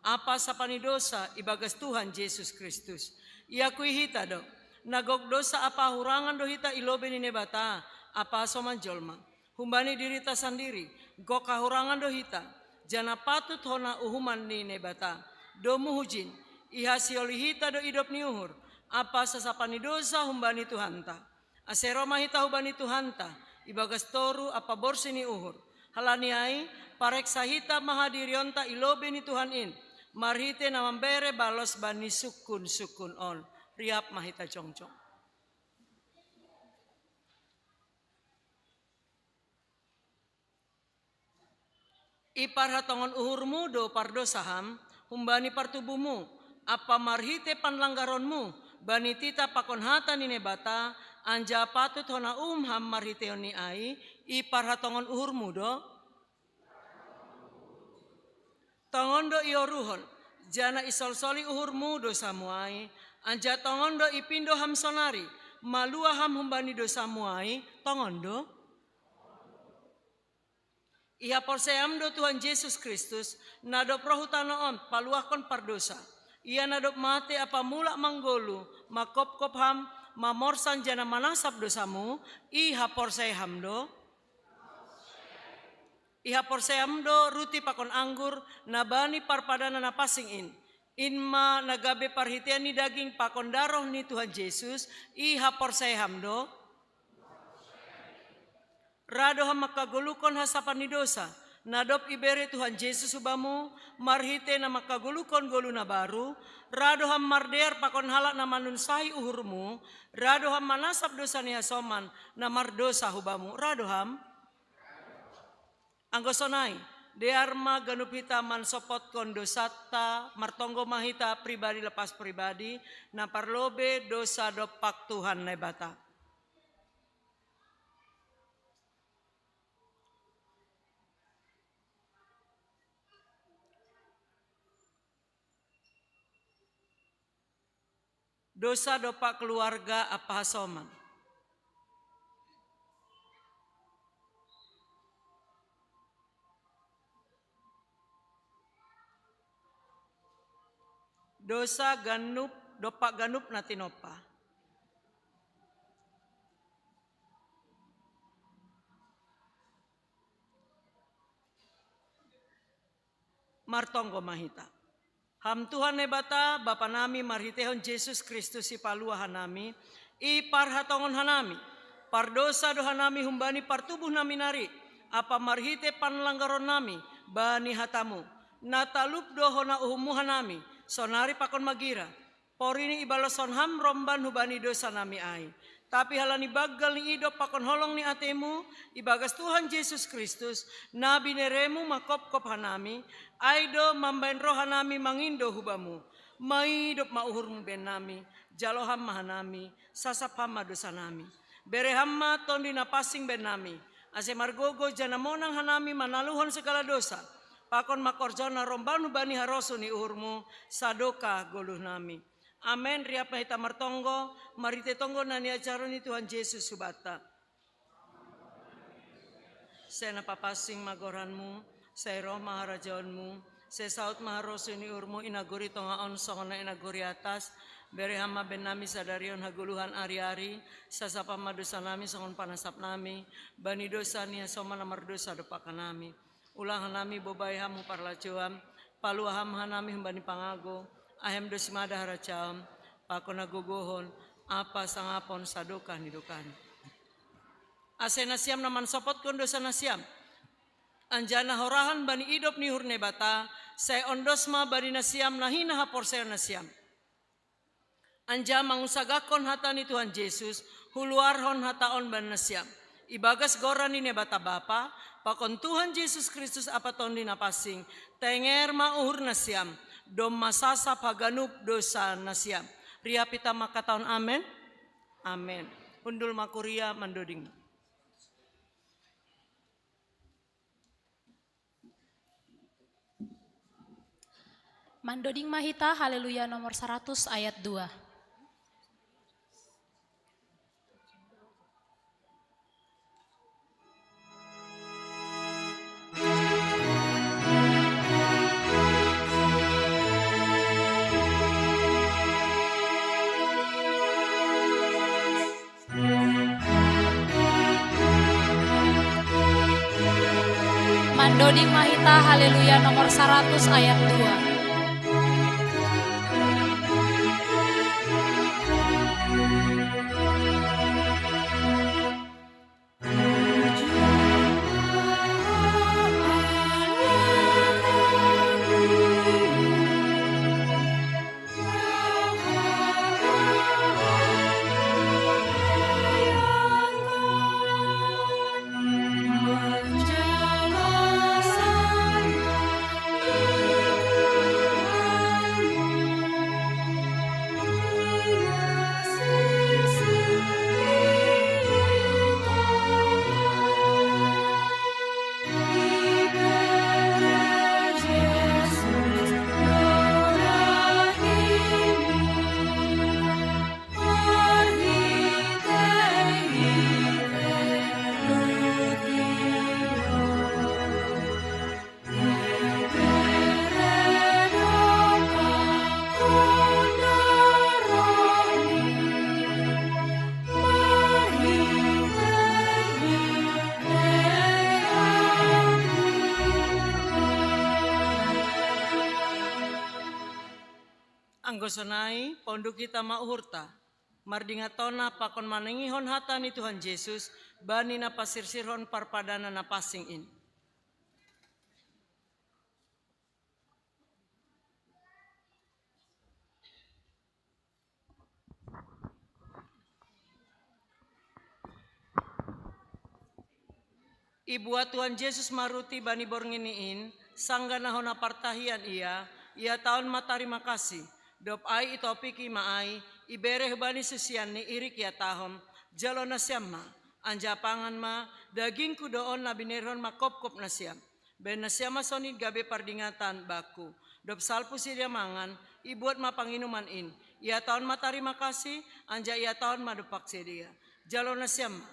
ampa sapa ni dosa ibagas Tuhan Jesus Kristus. Iakui hita do, na gok dosa ampa hahurangan do hita i lobei ni Naibata, ampa soman jolma. Humbani dirita sandiri, gok hahurangan do hita, janah patut hona uhuman ni Naibata. Domu hujin, ihasiholi hita do idop ni uhur, ampa sasapan ni dosa humbani Tuhanta. Ase ro ma hita hubani Tuhanta, ibagas toruh ampa borsih ni uhur. Halani ai, pareksa hita ma hadirionta i lobei ni Tuhan in, marhite na mambere balos bani sungkunsungkun on. Riap ma hita jongjong. Iparhatongon uhurmu do pardosa ham, humbani partubumu, ampa marhite panlanggaronmu, bani titah pakon hata ni Naibata, anjaha patut hona uhum ham marhiteionni ai, iparhatongon uhurmu do? Tongon do ioruhon, janah isolsoli uhurmu dosamu ai, anjaha tongon do ipindo ham sonari, maluah ham humbani dosamu ai, tongon do? Ihaporseai ham do Tuhan Jesus Kristus, na dob roh hu tanoh on paluahkon pardosa. Ia na dob mate ampa mulak manggoluh, mangkopkop ham, mamorsan janah manasap dosamu, ihaporseai ham do? Ihaporseai ham do ruti pakon anggur, na bani parpadanan na pansing in. In ma na gabe parhitean ni daging pakon daroh ni Tuhan Jesus, i haporseai ham do? Ra do ham mangkagoluhkon hasapan ni dousa, na dob ibere Tuhan Jesus hubamu, marhitei na mangkagoluhkon goluh na baru, ra do ham mardear pakon halak na manunsahi uhurmu, ra do ham manasap dousa ni hasoman na mardousa hubamu, ra do ham? Anggo sonai, dear ma ganup hita mansompotkon dousanta, martonggo ma hita pribadi lepas pribadi, na parlobei dousa dompak Tuhan Naibata. Dousa dompak keluarga ampa hasoman. Dousa ganup, dompak ganup na tinompa. Martonggo ma hita. Ham Tuhan Naibata, Bapa nami, marhiteihon Jesus Kristus Sipalua hanami, i parhatongon hanami, pardousa do hanami humbani partubuh nami nari, ampa marhitei panlanggaron nami bani hatamu. Na talup do hona uhummu hanami, sonari pakon magira. Porini ibaloshon ham romban hubani dousa nami ai. Tapi halani banggal ni idop pakon holong ni ateimu, ibagas Tuhan Jesus Kristus, na bineremu mangkopkop hanami, ai do mambahen roha nami mangindo hubamu. Maidop ma uhurmu bahen nami, jalo ham ma hanami, sasap ham ma dousa nami. Bere ham ma Tonduy Napansing bahen nami, ase margogoh janah monang hanami manaluhon sagala dousa, pakon mangkorjona romban hubani harosuh ni uhurmu, sadokah goluh nami. Amen. Riap ma hita martonggo, marhitei tonggo na niajarhon ni Tuhan Jesus hubanta. Sai na papansing ma goranmu, sai roh ma harajaonmu, sai saud ma harosuh ni uhurmu i nagori tonga on songon na i nagori atas. Bere ham ma bahen nami sadari on hagoluhan ariari, sasap ham ma dousa nami songon panasap nami bani dousa ni hasoman na mardousa dompak hanami. Ulang hanami bobai ham hu parlajouan, palua ham hanami humbani pangago, ai ham do simada harajaon, pakon hagogohon, ampa hasangapon sadokah ni dokahna. Ase nasiam na mansompotkon dousa nasiam, anjaha na horahan bani idop ni uhur Naibata, sai ondos ma bani nasiam na hinahaporseaon nasiam. Anjaha mangusagakkon hata ni Tuhan Jesus, huluarhon hata on bani nasiam. Ibagas goran ni Naibata Bapa, pakon Tuhan Jesus Kristus ampa Tonduy Napansing, tenger ma uhur nasiam, domma sasap haganup dousa nasiam. Riap hita mangkatahon amen. Amen. Hundul ma kuria mandoding. Mandoding ma hita Haleluya nomor seratus ayat dua. Mandoding ma hita Haleluya nomor seratus ayat dua. Anggo sonai, ponduki tama uhurta, mardingatonna pakon manangihon hata ni Tuhan Jesus, bani na pasirsirhon parpadanan na pansing in. Ibuat Tuhan Jesus ma ruti bani borngin in, sanggah na hona partahian ia, ia taon ma tarima kasih, dob ai itopiki ma ai, ibere hubani susianni irik ia tahon, jalo nasiam ma, anjaha pangan ma, dagingku do on na binerhon mangkopkop nasiam. Baen nasiam ma sonin gabe pardingatan bakku. Dob salpu sidea mangan, ibuat ma panginuman in. Ia taon ma tarima kasih, anjaha ia taon ma dompak sidea. Jalo nasiam ma,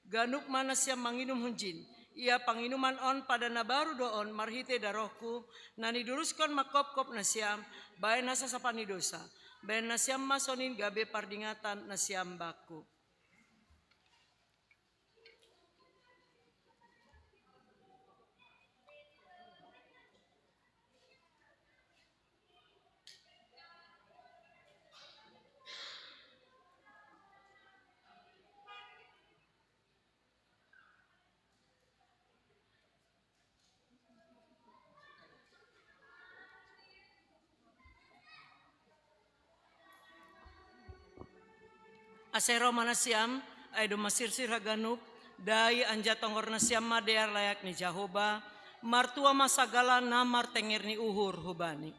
ganup ma nasiam manginum hunjin. Ia panginuman on padan na baru do on marhite darohku, na niduruskon mangkopkop nasiam, baen hasasapan ni dosa. Baen nasiam ma sonin gabe pardingatan nasiam bakku. Ase ro ma nasiam, ai domma sirsir haganup, dai anjaha tonggor nasiam ma dear layak ni Jahowa, martua ma sagala na martenger ni uhur hubani.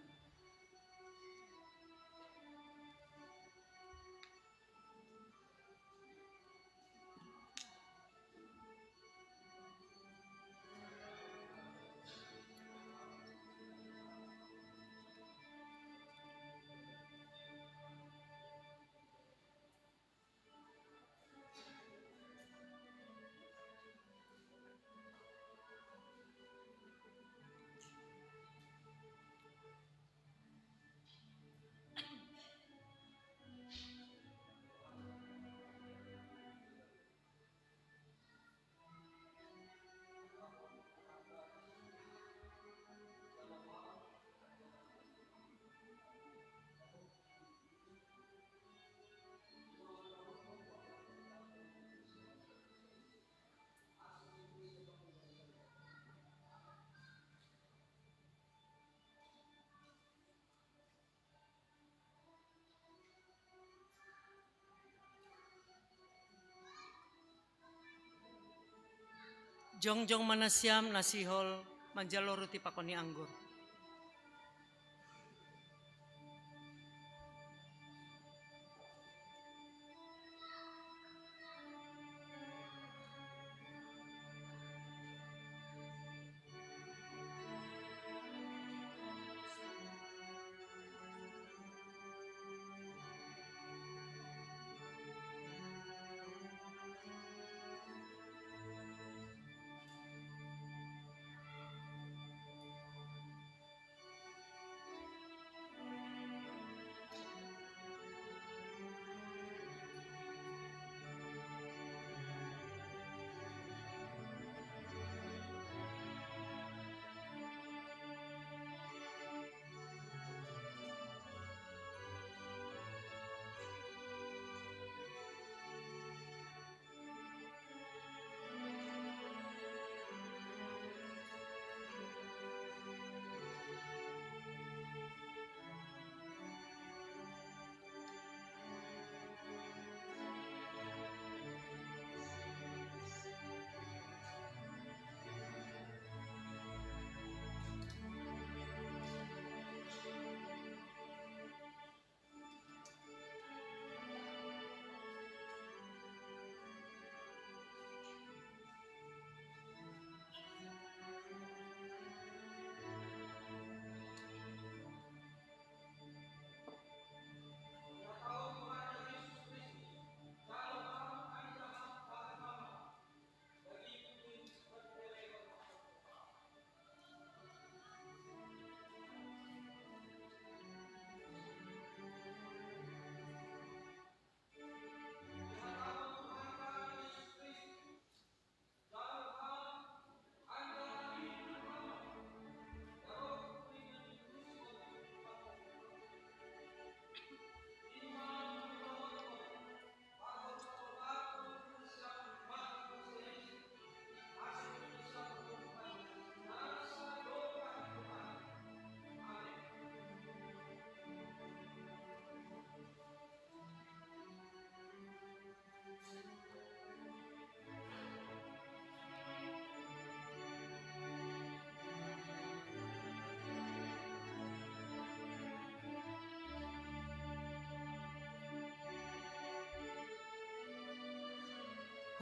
Jongjong ma nasiam na sihol manjalo ruti pakon ni anggur.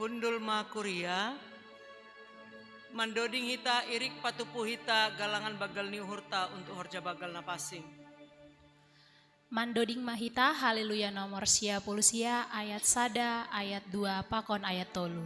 Undul ma kuria, mandoding hita irik patupu hita galangan bagal ni uhurta untuk horja bagal na pasing. Mandoding ma hita Haleluya nomor sia puluh sia, ayat sada, ayat dua, pakon ayat tolu.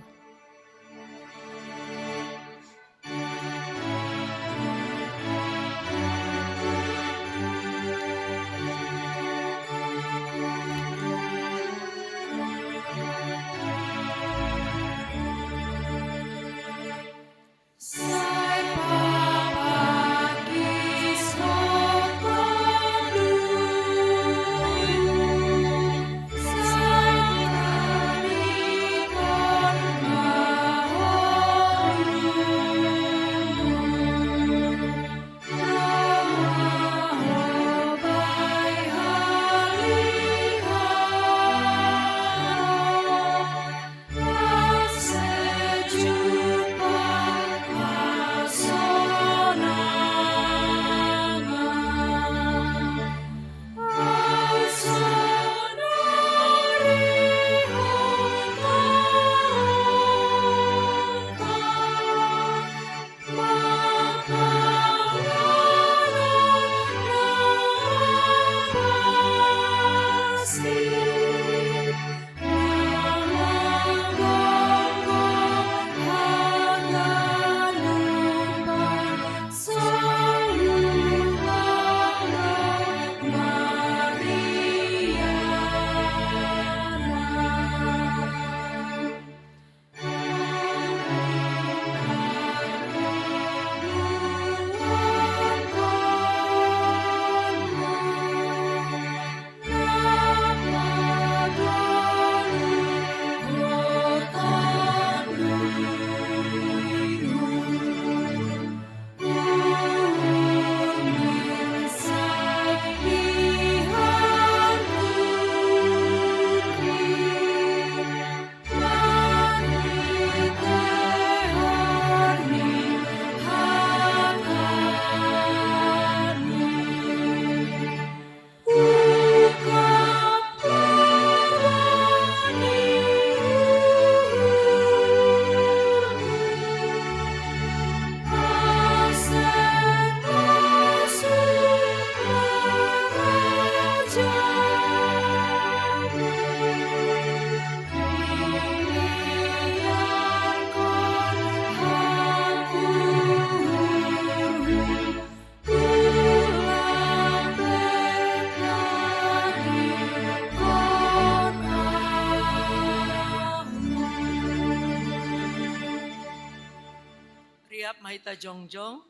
Riap ma hita jongjong.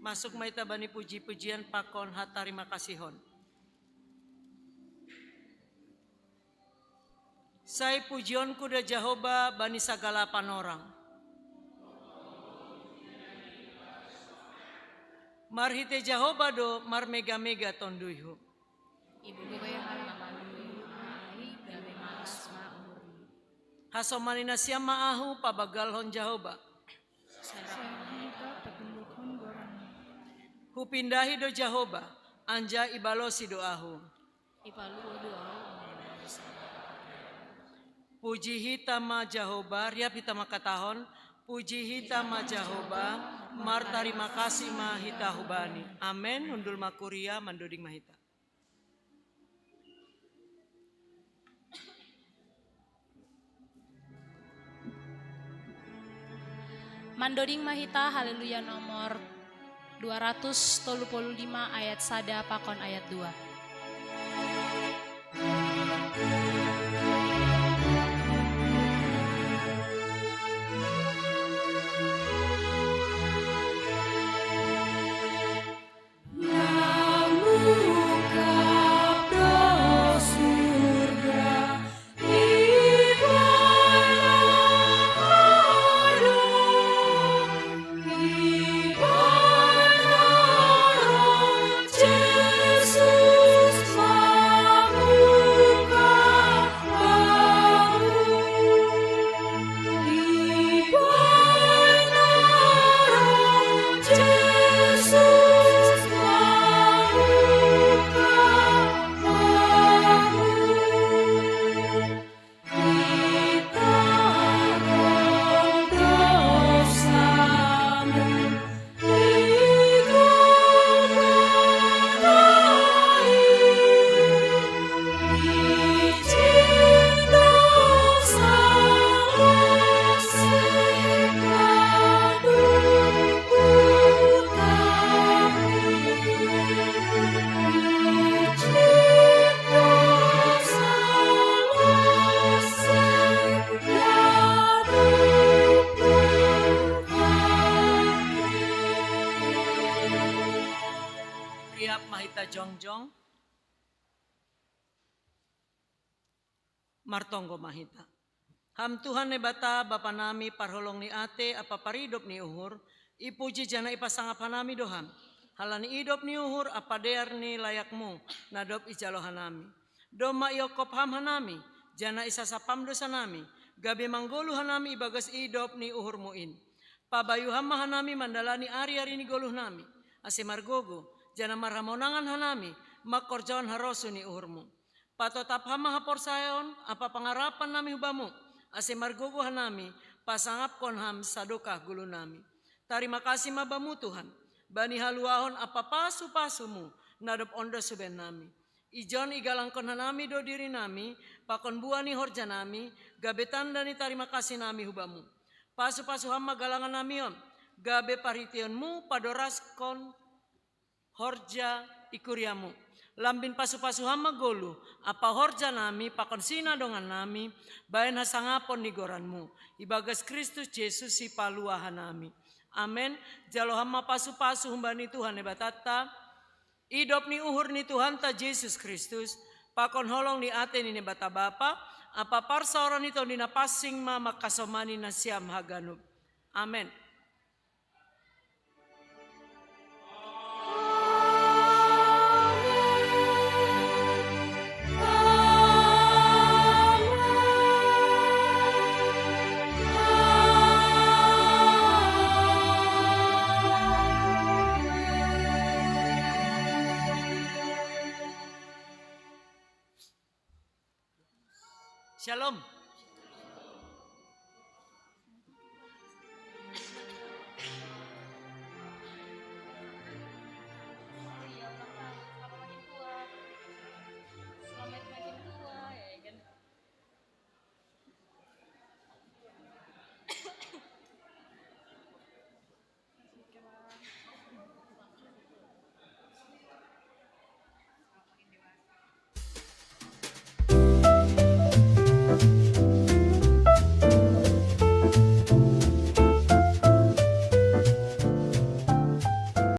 Masuk ma hita bani puji-pujian pakon hatarimakasihon. Sai pujionku do Jahowa bani sagala panorang. Marhite Jahowa do marmega-mega tonduyhu. Ibugoyang ma tonduyhu, ai dame malas ma uhurni. Hasomani nasiam ma ahu pabagalhon Jahowa. Sai rap ma hita patumbukhon goranna. Hupindahi do Jahowa, anjaha ibalosi do ahu. Ipaluo do ahu. Puji hita ma Jahowa, riap hita mangkatahon, puji hita ma Jahowa, martarimakasih ma hita hubani. Amen. Hundul ma kuria, mandoding ma hita. Mandoding ma hita Haleluya nomor dua ratus tolu puluh lima ayat sada pakon ayat dua. Siap ma hita jongjong. Martonggo ma hita. Ham Tuhan Naibata, Bapa nami, parholong ni atei ampa paridop ni uhur, ipuji janah ipasangap hanami do Ham. Halani idop ni uhur ampa dear ni layakMu, na dob ijalo hanami. Domma iongkop Ham hanami, janah isasap Ham dousa nami, gabe manggoluh hanami ibagas idop ni uhurMu in. Pabayu Ham ma hanami mandalani ari-ari ni goluh nami, ase margogoh, janah marhamonangan hanami mangkorjahon harosuh ni uhurMu. Patotap Ham ma haporsayaon ampa pangarapan nami hu Bamu, ase margogoh hanami pasangapkon Ham sadokah goluh nami. Tarima kasih ma Bamu Tuhan, bani haluahon ampa pasu-pasuMu na dob ondos hu baen nami. Ijon igalangkon hanami do diri nami pakon buah ni horja nami, gabe tanda ni tarima kasih nami hu Bamu. Pasu-pasu Ham ma galangan nami on, gabe parhiteionMu padoraskon horja i kuria-Mu. Lambin pasu-pasu Ham ma goluh ampa horja nami pakon sinadongan nami, baen hasangapon ni goran-Mu. Ibagas Kristus Jesus Sipaluah hanami. Amen. Jalo Ham ma pasu-pasu humbani Tuhan Naibatanta, idop ni uhur ni Tuhanta Jesus Kristus, pakon holong ni atei ni Naibata Bapa, ampa parsaoran ni Tondi Napansing ma mangkasomani nasiam haganup. Amen. Shalom.